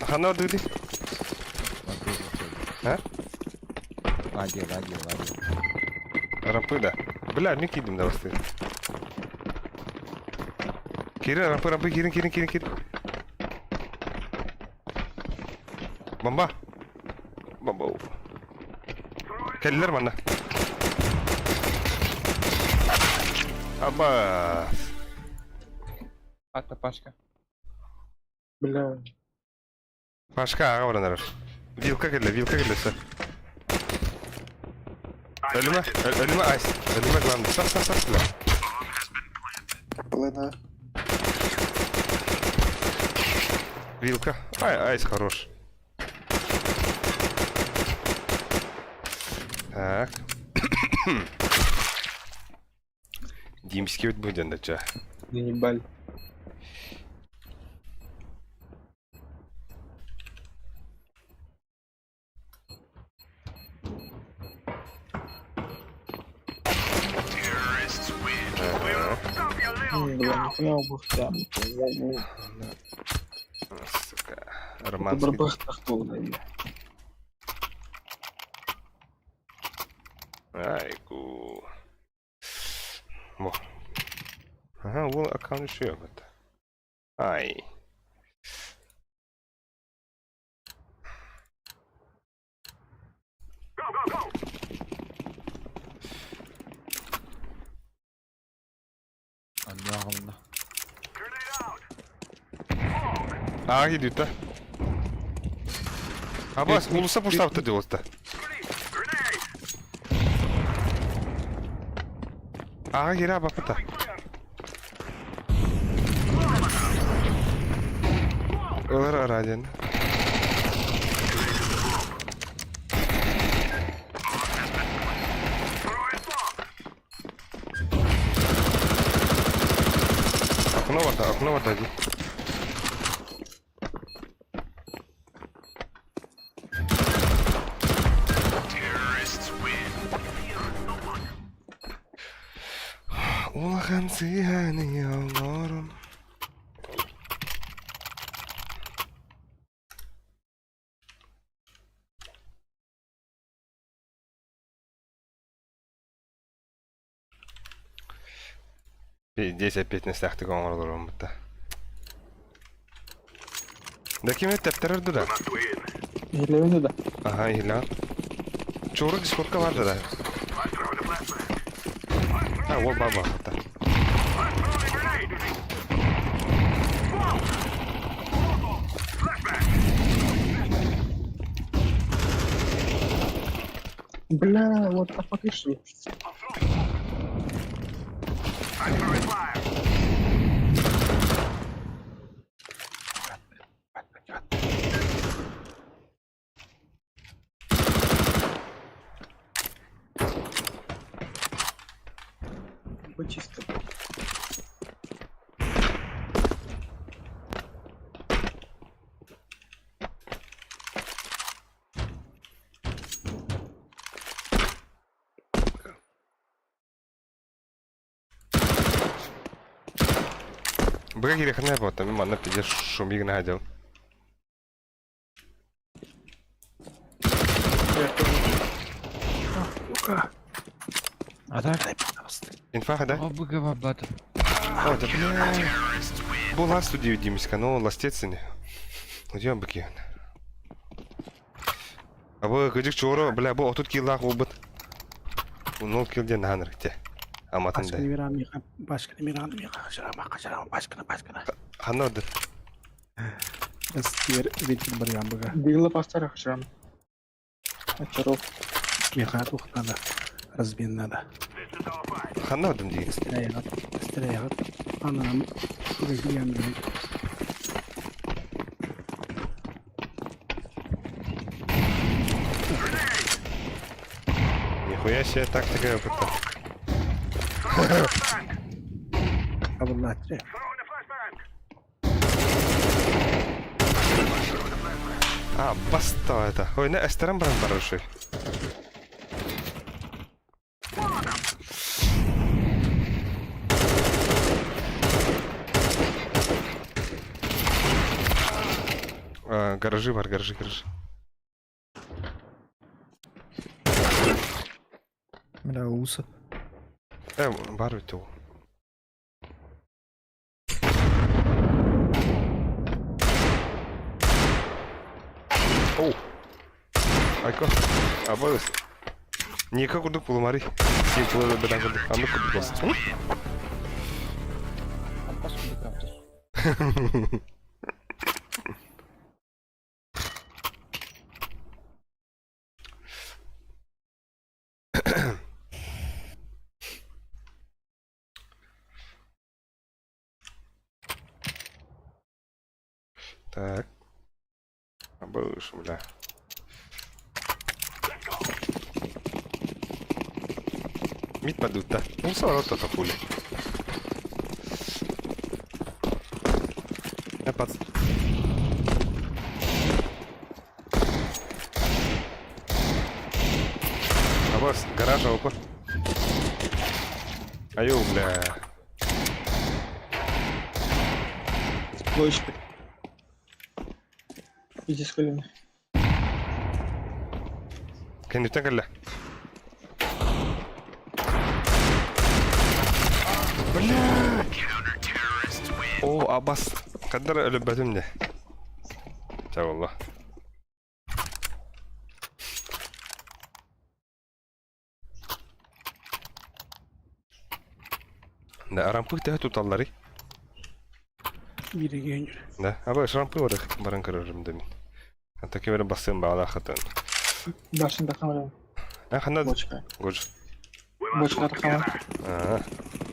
Хана ордугди? А? Лади, лади, лади. Рампы да. Бля, мен кидим да басты. Кири, рампы, рампы, кирин, кирин, кирин, кирин. Бомба! Бомба. Кэллилэр манна. Абаас. Ата Пашка. Бля. Пашка аҕа баран эрэр. Вилка кэллэ, вилка кэллэ өссө. Өлүмэ, өлүмэ айс. Өлүмэ главное. Сас, сас, сас, бля. Плена. Вилка. Ай, айс хорош. Так. Димский вот будет да, Заебали. Бля, нихуя убыхтям. Сука. Романский. Айгу. Во. Ага, уол аккаунт еще это. Ай. Аннааҕымна. Аа киирдэ. Абас, уулусса пуштаабыта дии Аҕа киирэ абаппыта. Ылар араадьаны. Окно барда, окно барда дии. Улахан сыһаны оҥорон Здесь опять нэстээхтик оҥоролорун бутта. Да ким тэптэрэр да? Иһиллэбин да. Аха, иһиллэҕин. Чуору дискордка бар да. А, ол бар бар. Бля, what the fuck is this? Чисто. Быга кириэхинэ буолта, мин манна пиздец шумигин хаадьабын. А так? Инфа да? О, быга бабата. О, да бля. Бу лас студию Димиска, ну ластец ини. Удион быки. А бу кыдьык чоро, бля, бу 30 киллаах буолбут. Бу 0 килл диэн наһаа ынырык Аматын да. Ханна ордыр? Дигла пастара хашам. Очаров. Разбин надо. Ханна ордым дии. Стреляют. Она Нихуя себе тактика опыта. А, баста это. Ой, не, эстерен баран барышый. Гаражи бар, гаражи, гаражи. Бля, уса. Бар ведь ол. Оу. Айко. Абыс. Ника курдук булумари. Ким кулары бедан курдук. Аннык курдук болсун. Так. Абыш, бля. Мид падут, да. Ну, все равно то пули. Я пац. Абас, гаража опа. Аю, бля. Бочка. Иди с колена. Кэнниттэн кэллэ. Бля! О, Абас. Каддар өлөбөтүм де. Ча болла. Да, рампы төһө туталларый? Бириге Да, аба рампы бар баран көрөрүм да мин. Ата кемере басым баала хатын. Башында камера. А хана Бочка. Гож. Бочка камера. А.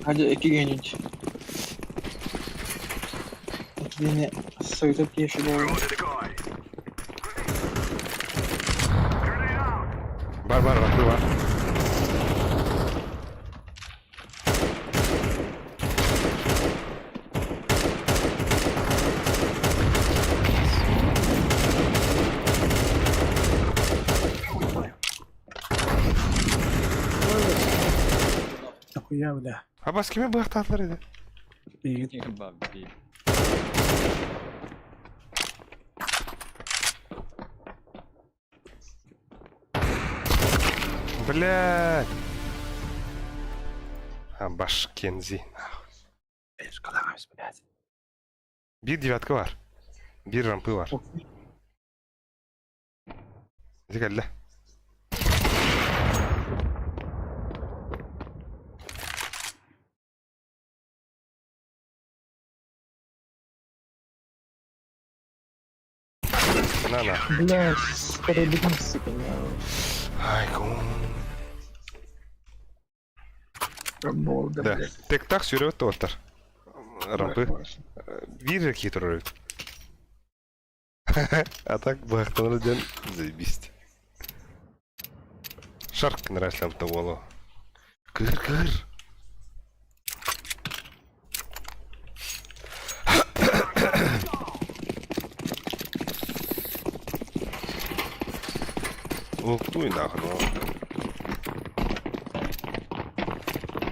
Hadi iki genç. Yine soyutup yeşil oldu. Бар бар рампы бар. Нахуя, бля. Абас кеме быактаатылар эди? Деген. Блядь. А, башкензи. Блядь. Бир девятка бар. Бир рампы бар. Иди кэллэ. На на. Бля, скоро бегом, сука. Ай, кум. Болды, Да. блядь. Тек-так сүйрөбөт тоттар. Рампы. Бир хит ролит. А так бахтаныр ден заебись. Шарк нравится того. Кыр кыр. Ух ты нахуй.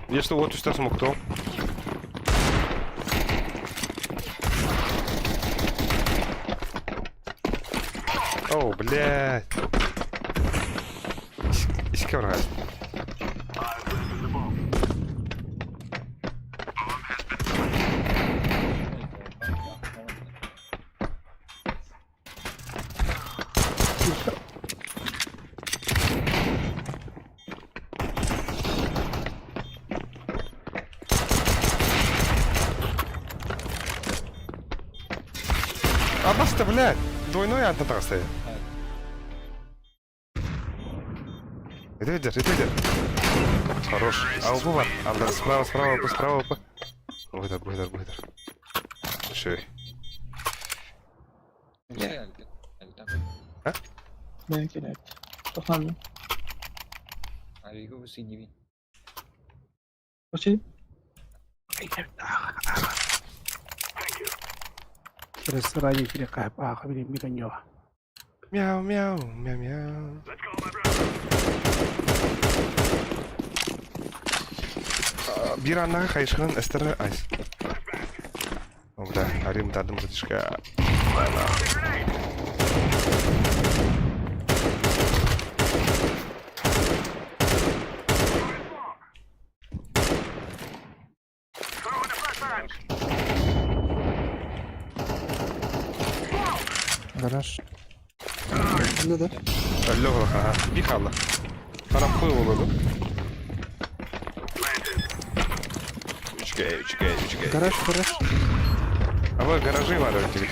Я что, вот что смог то? О, блядь. Иске А баста, блядь! Двойной антатаҕаста. Это идет, это идет. Хорош. А УП бар. Алдар, справа, справа, УП, справа, УП. Быдар, быдар, быдар. Еще. А? Не, кидать. Погнали. Пошли. Ресторане кире кайып аха били мираньо. Мяу, мяу, мяу, мяу. Бир аннага хайышканын эстері айс. О, да, арим дадым братишка. Гараж. Өллө аха. Би хаалла. Харампы буолуо. Үчүгэй, үчүгэй, үчүгэй. Гараж, гараж. Аба гаражи бар өтүгүт.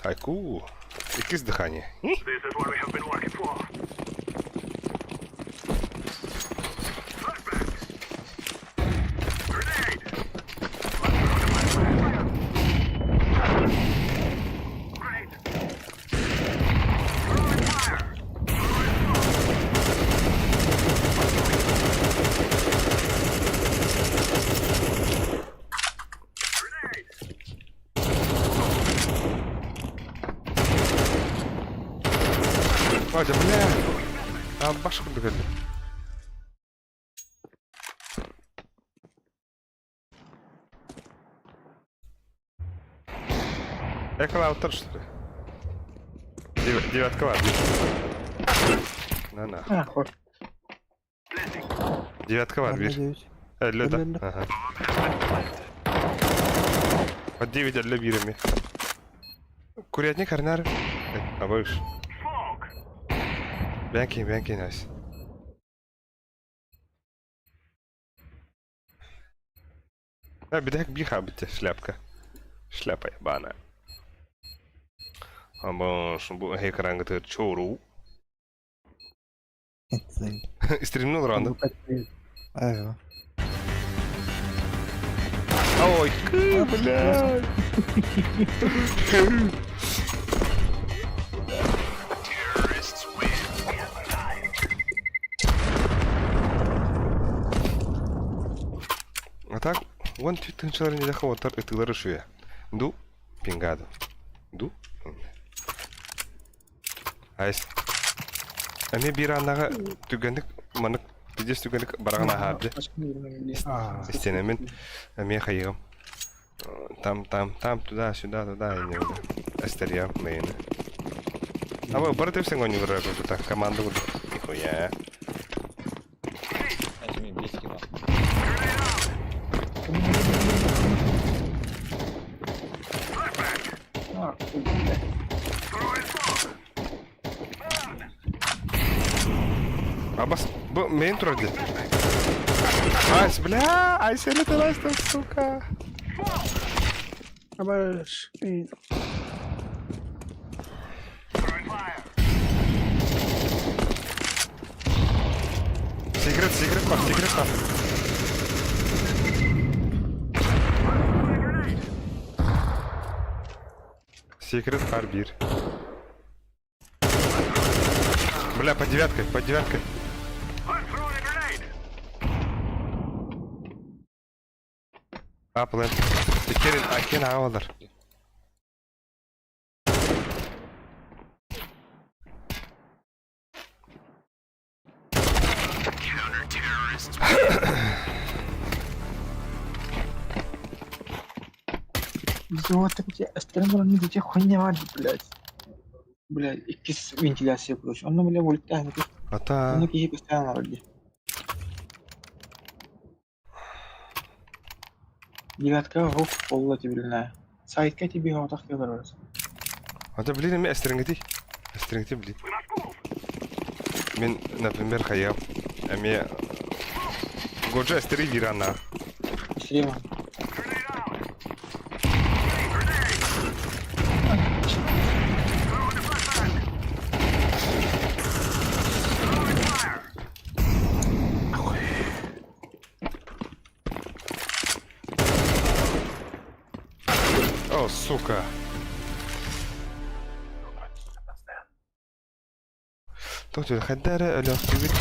Айку. Иккис дыхание. Вадя, бля. А баш курдук өлдүм. Эколаутер, что ли? Девятка бар. На на. А, хор. Девятка бар, бир. Өллө да. Өллө. Ага. От 9 өллө биир эми. Курятник арнар. Абыш. Бянки, бянки, найс. А, бедак биха бите шляпка. Шляпа ебаная. Абыш, бу экрангы чору. Стримнул раунд. Ага. Ой, бля. А так, вон түт тынчылар не даха отар ытылары шуя. Ду, пингадо. Ду. Айс. Аме бир аннага түгендик манык пиздец түгендик бараган ахабды. Стенемен аме хайыгым. Там, там, там, туда, сюда, туда, и не Астерия, мейн. А вы бары тепсең они вырак так команду буду. Нихуя. Этими близкими. А, хуй, бля. Абас, бу мейн турады. Айс, бля, айс, эле там, сука. Абаш. Секрет, секрет бар, секрет бар. Секрет бар бир. Бля, под девяткой, под девяткой. А, плен. Керин, а, кен авалар. Вот так тебе остальное не тебе хуйня варит, блядь. Блядь, иккис вентиляция, короче. Он, бля, вулькан. Ата. Он киһи постоянно вроде. Девятка рук полла тебе Сайтка тебе вот так келер. Ата, блин, эми эстериңгити. Эстериңгити, блин. Мен, например, хаял. Эми Годжа эстери вирана. Срема. О, сука. Тут хадара өлөхтүбүт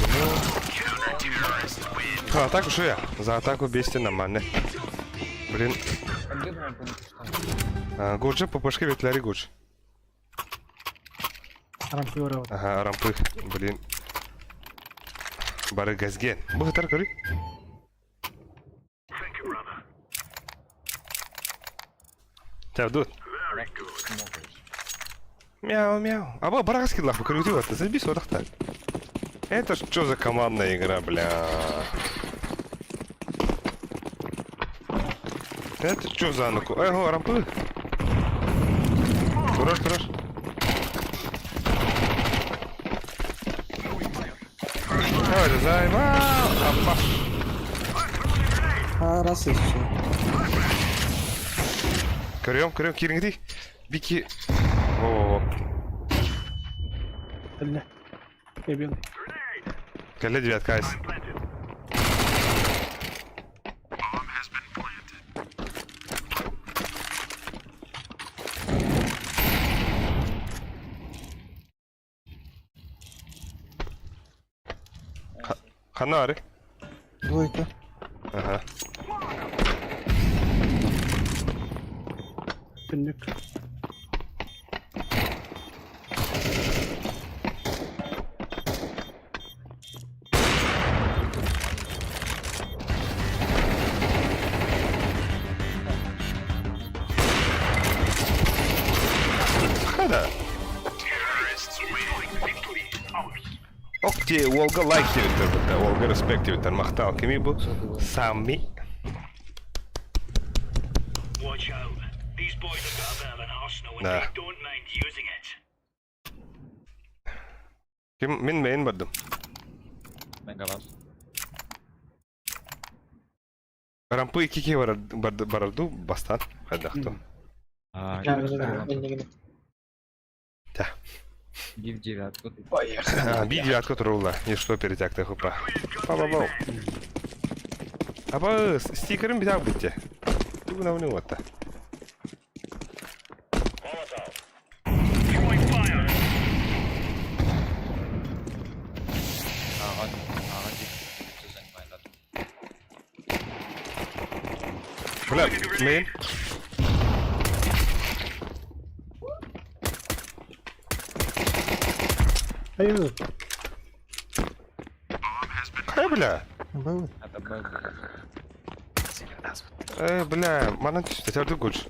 За атаку что я? За атаку бесте на мане. Блин. Гурджа по башке ветляри гурдж. Ага, рампы. Блин. Бары газген. Бу хатар көрүй. Чавдут. Мяу, мяу. А бу бараҕас киллах бу көрүтүү батта. Заебись одахта. Это что за командная игра, бля? Это что за нахуй? Эй, го, рампы. Тураш, тураш. Давай, заебал. Апа. А, раз и все. Көрүөм, көрүөм, киириҥ Бики. Во-во-во. Кэллэ. Кэбиэн. Кэллэ девятка айс. Ханна бары? Двойка. Ага. Түннүк. Хада. Ок те, Волга лайк диэбиттэр бытта, Волга респект диэбиттэр, махтал. Кими бу? Сами. Да. Ким мин мейн бардым. Мен гараж. Рампы икки барар барарду бастан хайдахту. А, Да. Бив девятку. Поехали. Би девятка турула. Не что перетягты хупа. Па-ба-бау. Аба стикерин битак битте. Тугу на ватта. Бля, мейн. Айыы. Хай, бля. Был. Это Б. Бля, манан түстэ, тәрді гүлж.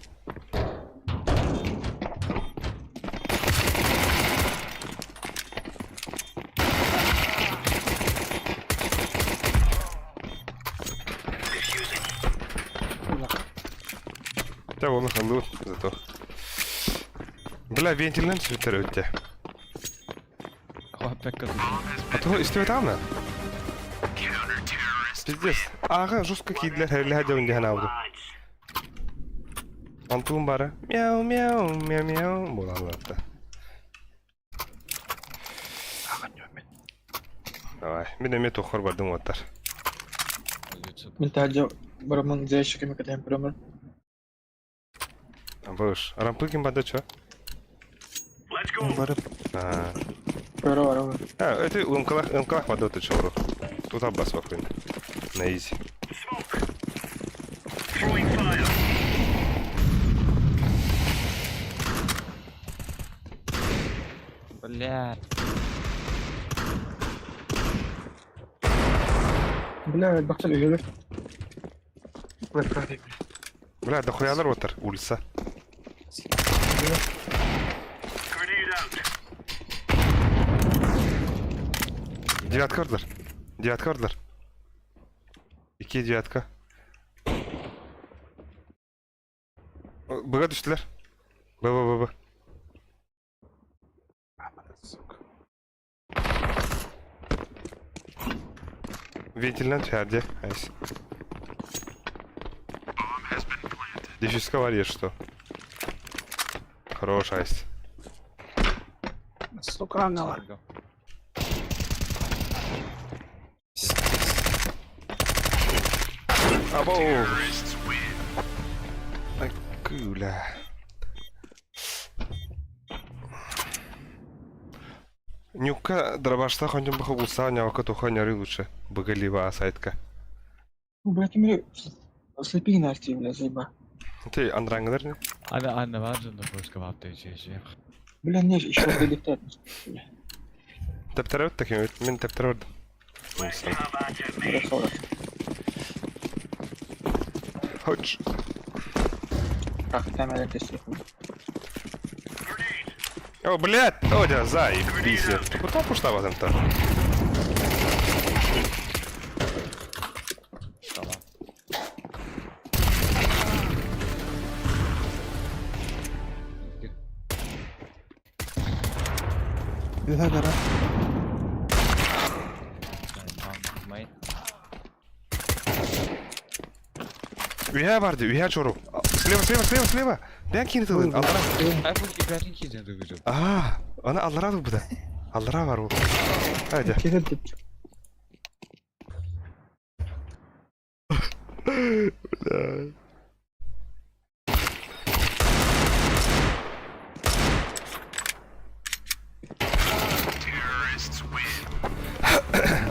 Да, ол ханду зато. Бля, вентилен сүтер өтте. А то истебет ана. Пиздец. Ага, жестко кидлер хәрле хәдә дигән ауды. Антун бары. Мяу, мяу, мяу, мяу. Була. Давай, мин эме тохор бардым оттар. Мин таһырдьа бараммын заезчиками кэтэһэн көрөмөр. Быш. Рампы ким бада чё? Барып. А, Бара бара. А, это ымкалах, ымкалах бада ты чё, Тут аббас спокойно. На изи. Бля. Бля, бахтал үһүлэр. Бля, Бля, дохуялар отыр, улица. Девятка ордер. Девятка ордер. Ики девятка. Быга түштүлөр. Б, Б, Б, Б. Вентильнен түһәрде. Айс. Дефиска бар что. Хорош, айс. Сука, аңалар. Абау. Ай, күлә. Нюкка дробашта хонжым баха булса, нявака туха няры лучше. Быгалива сайтка. Бля, ты меня слепи Настя, бля, заеба. Ты андраңылар не? Ана ана важно поиска ваптайчы. Бля, не, еще долетает. Тептер өттек, мен тептер өрдім. Хорошо. Хоч. Практамеле тестих. О, блядь, о, дя, заебись. Куда пушта там-то? Үһэ гара. Мейн. Үһэ барды, үһэ чору. Слева, слева, слева, слева. Бән кини тылын, аллара. Ай бу ибәрин киден дөгүзү. Аа, ана аллара бу да. Аллара бар бу. Haydi. Кесер деп. Бля.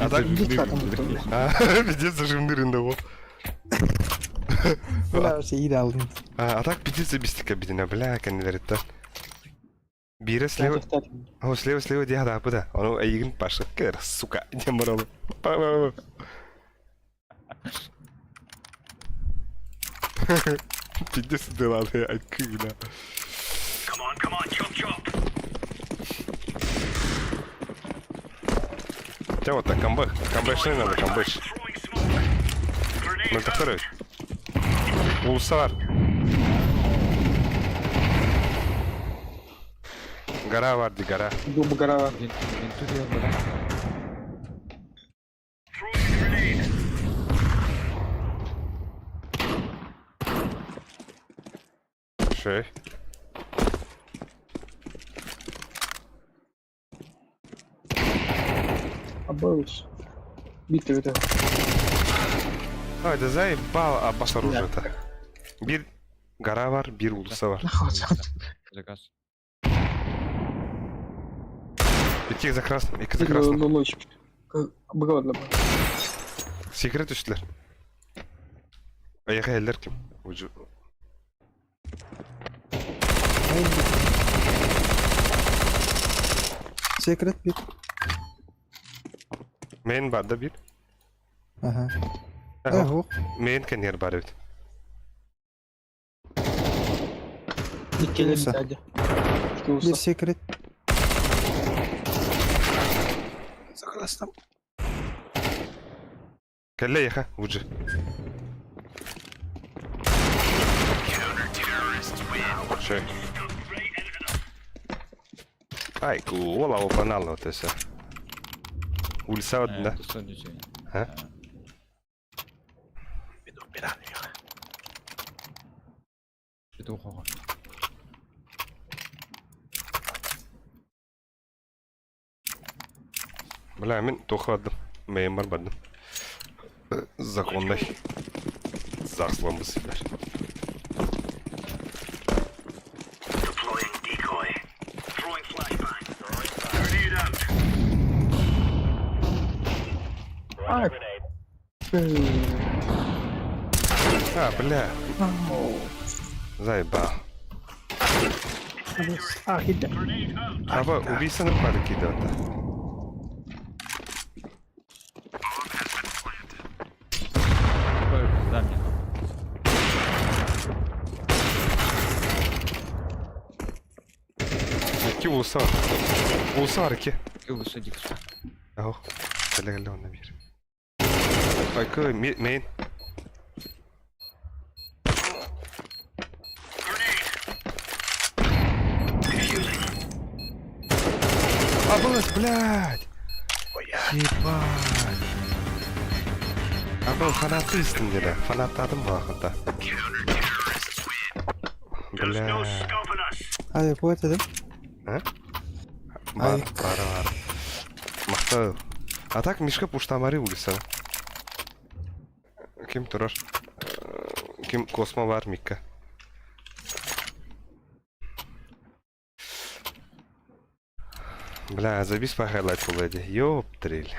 А так... Пиздец, зажимдырын да ол. Бля, вообще ире алдым. А так пиздец бистика бидина, бля, кеннелеритта. Бире слева... О, слева, слева, дия, да, буда. Ону эйигин башык кер, сука, дем бар олу. Па, па, па. Пиздец дылады, айткыгына. Ча вот так, камбэк. Камбэш не надо, камбэш. Мөлтөхтөр. Улуса бар. Гора бар ди, гора. Дуб гора. Шей. Абылыш. Битті битті. Ой, да заебал Аббас оружие-то. Бир гора бар, бир улуса бар. Заказ. Икки за красным, икки за красным. Быгавадлы. Секрет үстілер. Аяға әлдер кім? Уже. Секрет бит. Мен бар да бир. Ага. Ага. Мен кенер бар бит. Иккелер битті. Bir секрет. За красным. Кәлле яха, уже. Шей. Ай, ку, ола опанал вот это. Улица вот, да? А? Бля, мен тохладым. Мен бар бардым. Законный. Захслан bu sefer. Ай. А, бля. Заебал. А, хит. Аба, убийца напали кидать. Пизда мне. Икки улуса бар. Улуса бар икки. Улуса дик. Ах, кәле кәле онна бир. Айкы, мейн. Абылыс, блядь! Ебать! Абыл фанатистің деді. Фанаттадым бағында. Бля. Ай, вот это. А? Бар, бар, бар. Мақта. А так Мишка пуштамари улица. Ким турар? Ким космо бар Микка. Бля, забис по хайлайт булады. Ёптрель.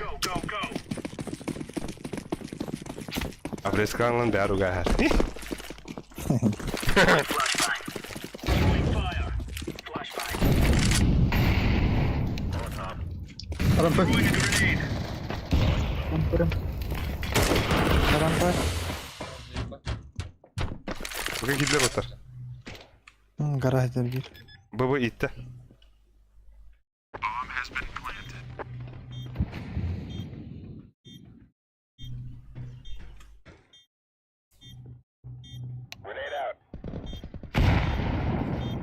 Обрезканлан бәрі угар. Рампы. Рампы. Рампа. Бүгін кидлер отыр. Гараж дэрбиир. ББ иттэ.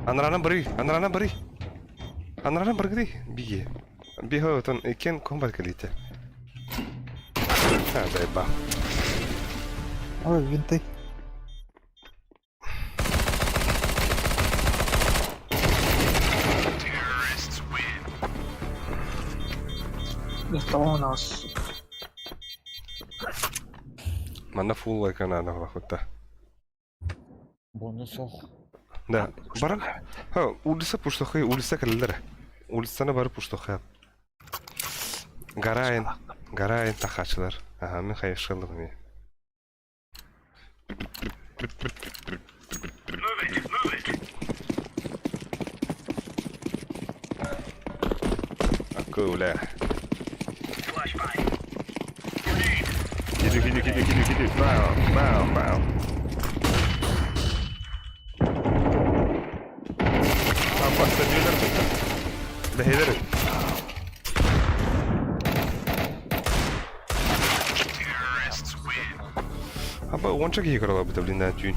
Анаранан барый, анаранан барый. Анаранан баргыдый, биги. Биһо отон иккен комбат кэлиитэ. А, заеба. Ой, винты. Это у нас. Манна фул лайка надо хохотта. Бонус ох. Да, баран. Ха, улица пуштохай, улица кэллэр. Улицаны бары пуштохай. Гарайн, Гарайн тахачылар. Ага, мен хайышылым мен. Акуля. Киди, киди, киди, киди, киди. Бау, бау, бау. Аппаста дүйелер бітті. Бәхелер. Аба, онша киһи кыралабыта, блин, да, түүн.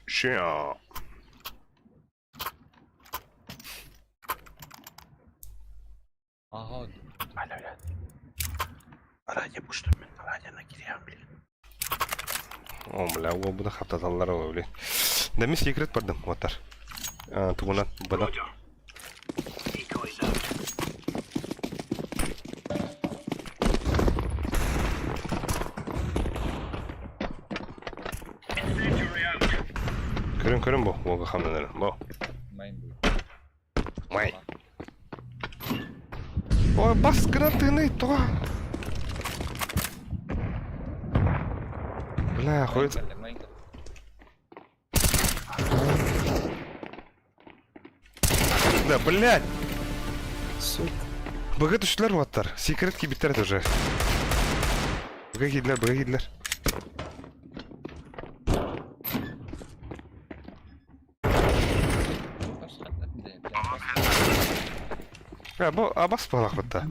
Ша. Ага. Ради что мен, ради на кирям, блин. О, бля, ол бұны хаптаталлар ол, блин. Да мен секрет бардым, оттар. Тугунан, бада. Көрін, көрін бу, олға хамнаныр. Бу. Май. Ой, бас гранатыны, то. Бля, ходит. Да, блядь! Сука. Быгы түштілер оттар. Секрет кибиттер уже. Быгы кидлер, быгы кидлер. А, бу абас балак бітті.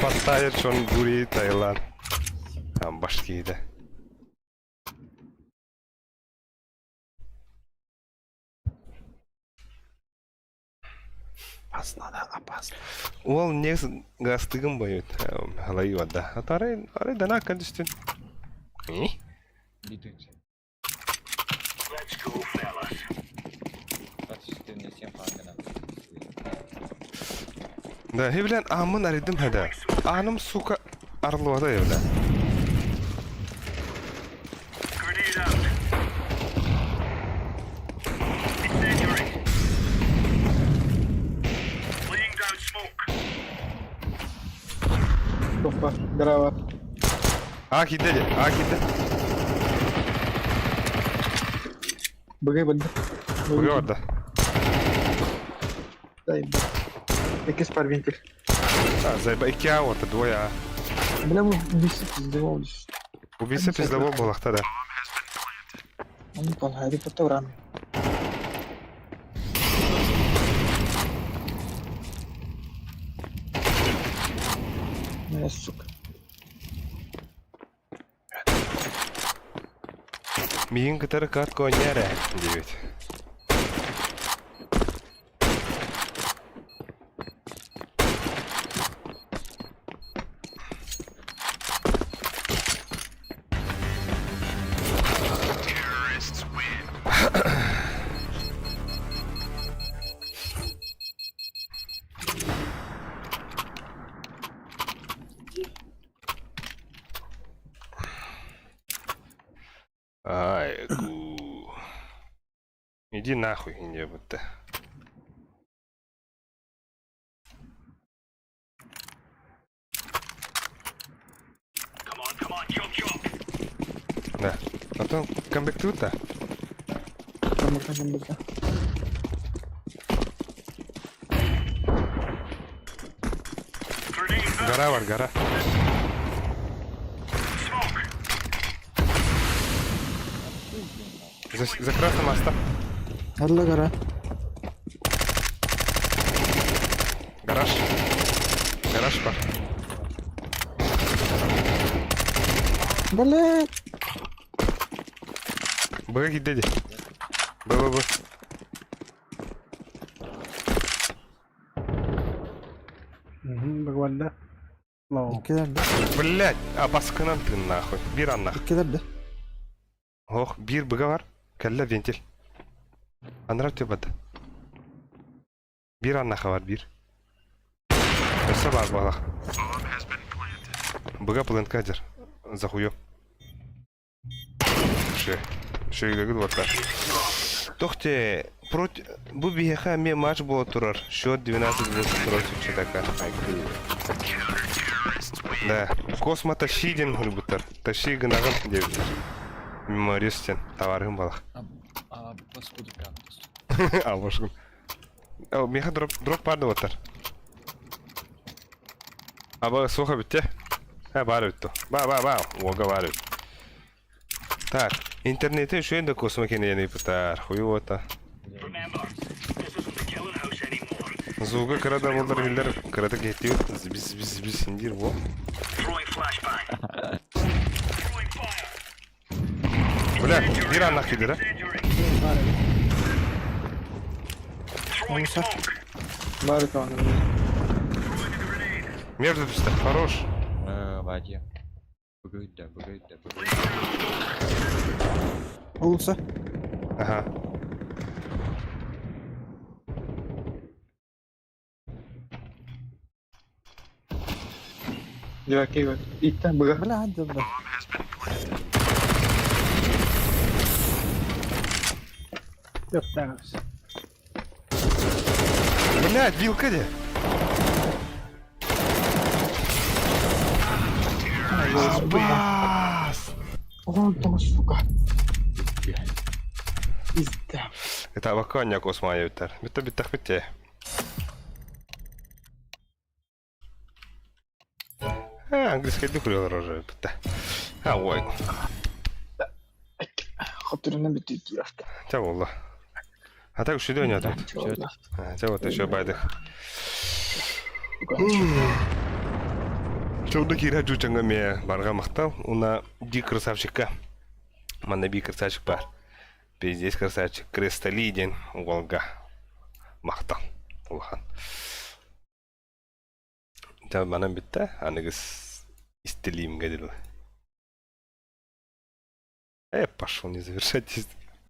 Паттайыр чон бури Таиланд. Там башкиді. Опасно, да, опасно. Ол негіз гастыгым бойут. Халай вада. Атары, ары дана кәдістен. Битүнсе. Да, хевлен амын аридым хада. Аным, сука, арлуада евлен. Опа, здорово. А, киде, а, киде. Быгай банда. Быгай барда. Дай, Який спар вентиль. А, зайба, икки а орта, двое а. Бля, мы убийцы пиздевались. Убийца пиздовол балахта, да. Он не понял, это потом Бля, сука. Миин кытары кат коньяре, девять. Ай, гу. Иди нахуй, Индия, будто. Да. Потом камбэк тут, да? Камбэк, камбэк, да. Гора бар, гора. За, за красным аста. Алла гора. Гараж. Гараж бар. Блядь. Б киирдэ дии. Б, Б, Б. Буквально. Лоу. Иккилэр да. Блять, а баскынан ты нахуй. Биир аннах. Иккилэр да. Ох, биир быга бар. Кэллэ вентиль. Анара төбөт. Биир аннаха бар, биир. Өссө бар балах. Быга плентка дер. Захую. Шö. Шөйлөгүл баттар. Тохте, против... Бу биһиэхэ эмиэ матч буола турар. Счет 12-8 против Читака. Да. Космо тащи диэн суруйбуттар. Тащи гынаҕын диэбиттэр. Меморист диэн табаарыһым балах. А, паскуда А, бошкун. О, миэхэ дроп, дроп баар да буоттар. Аба суох эбит те. Э, баар эбит то. Ба, ба, ба. Уолга баар эбит. Так, интернете үчүгэй да космо кэнийэн ыйпытар. Хуй уота. Звуга кыра да буоллар иһиллэр, кыратык иһиттибит. Бис бис бис индир бу. Бля, биир аннах киирдэ Муса. Бары кааны. Между түстэ, хорош. Э, Вадя. Быгыйда, быгыйда, быгыйда. Улуса. Ага. Дьэ, Иттэн быга. Бля, да. Ёптагас. Блядь, вилка где? Абас! О, сука. Пизда. Это абаканя космая өтер. Битте биттах битте. Э, английский духрел уже битте. А, ой. Хотурuna бүтүт Ча болла. А так үшүдө ойнотут. Ча вот еще байдых. Чоуду киирэ жуучаҥҥа эмиэ барҕа махтал. Уна ди красавчикка. Манна би красавчик бар. Пиздец красавчик. Крестали диэн уолга махтал. Улахан. Дьэ манан бүттэ. Аныгыс истилиимгэ дылы. Э, пошел не завершать.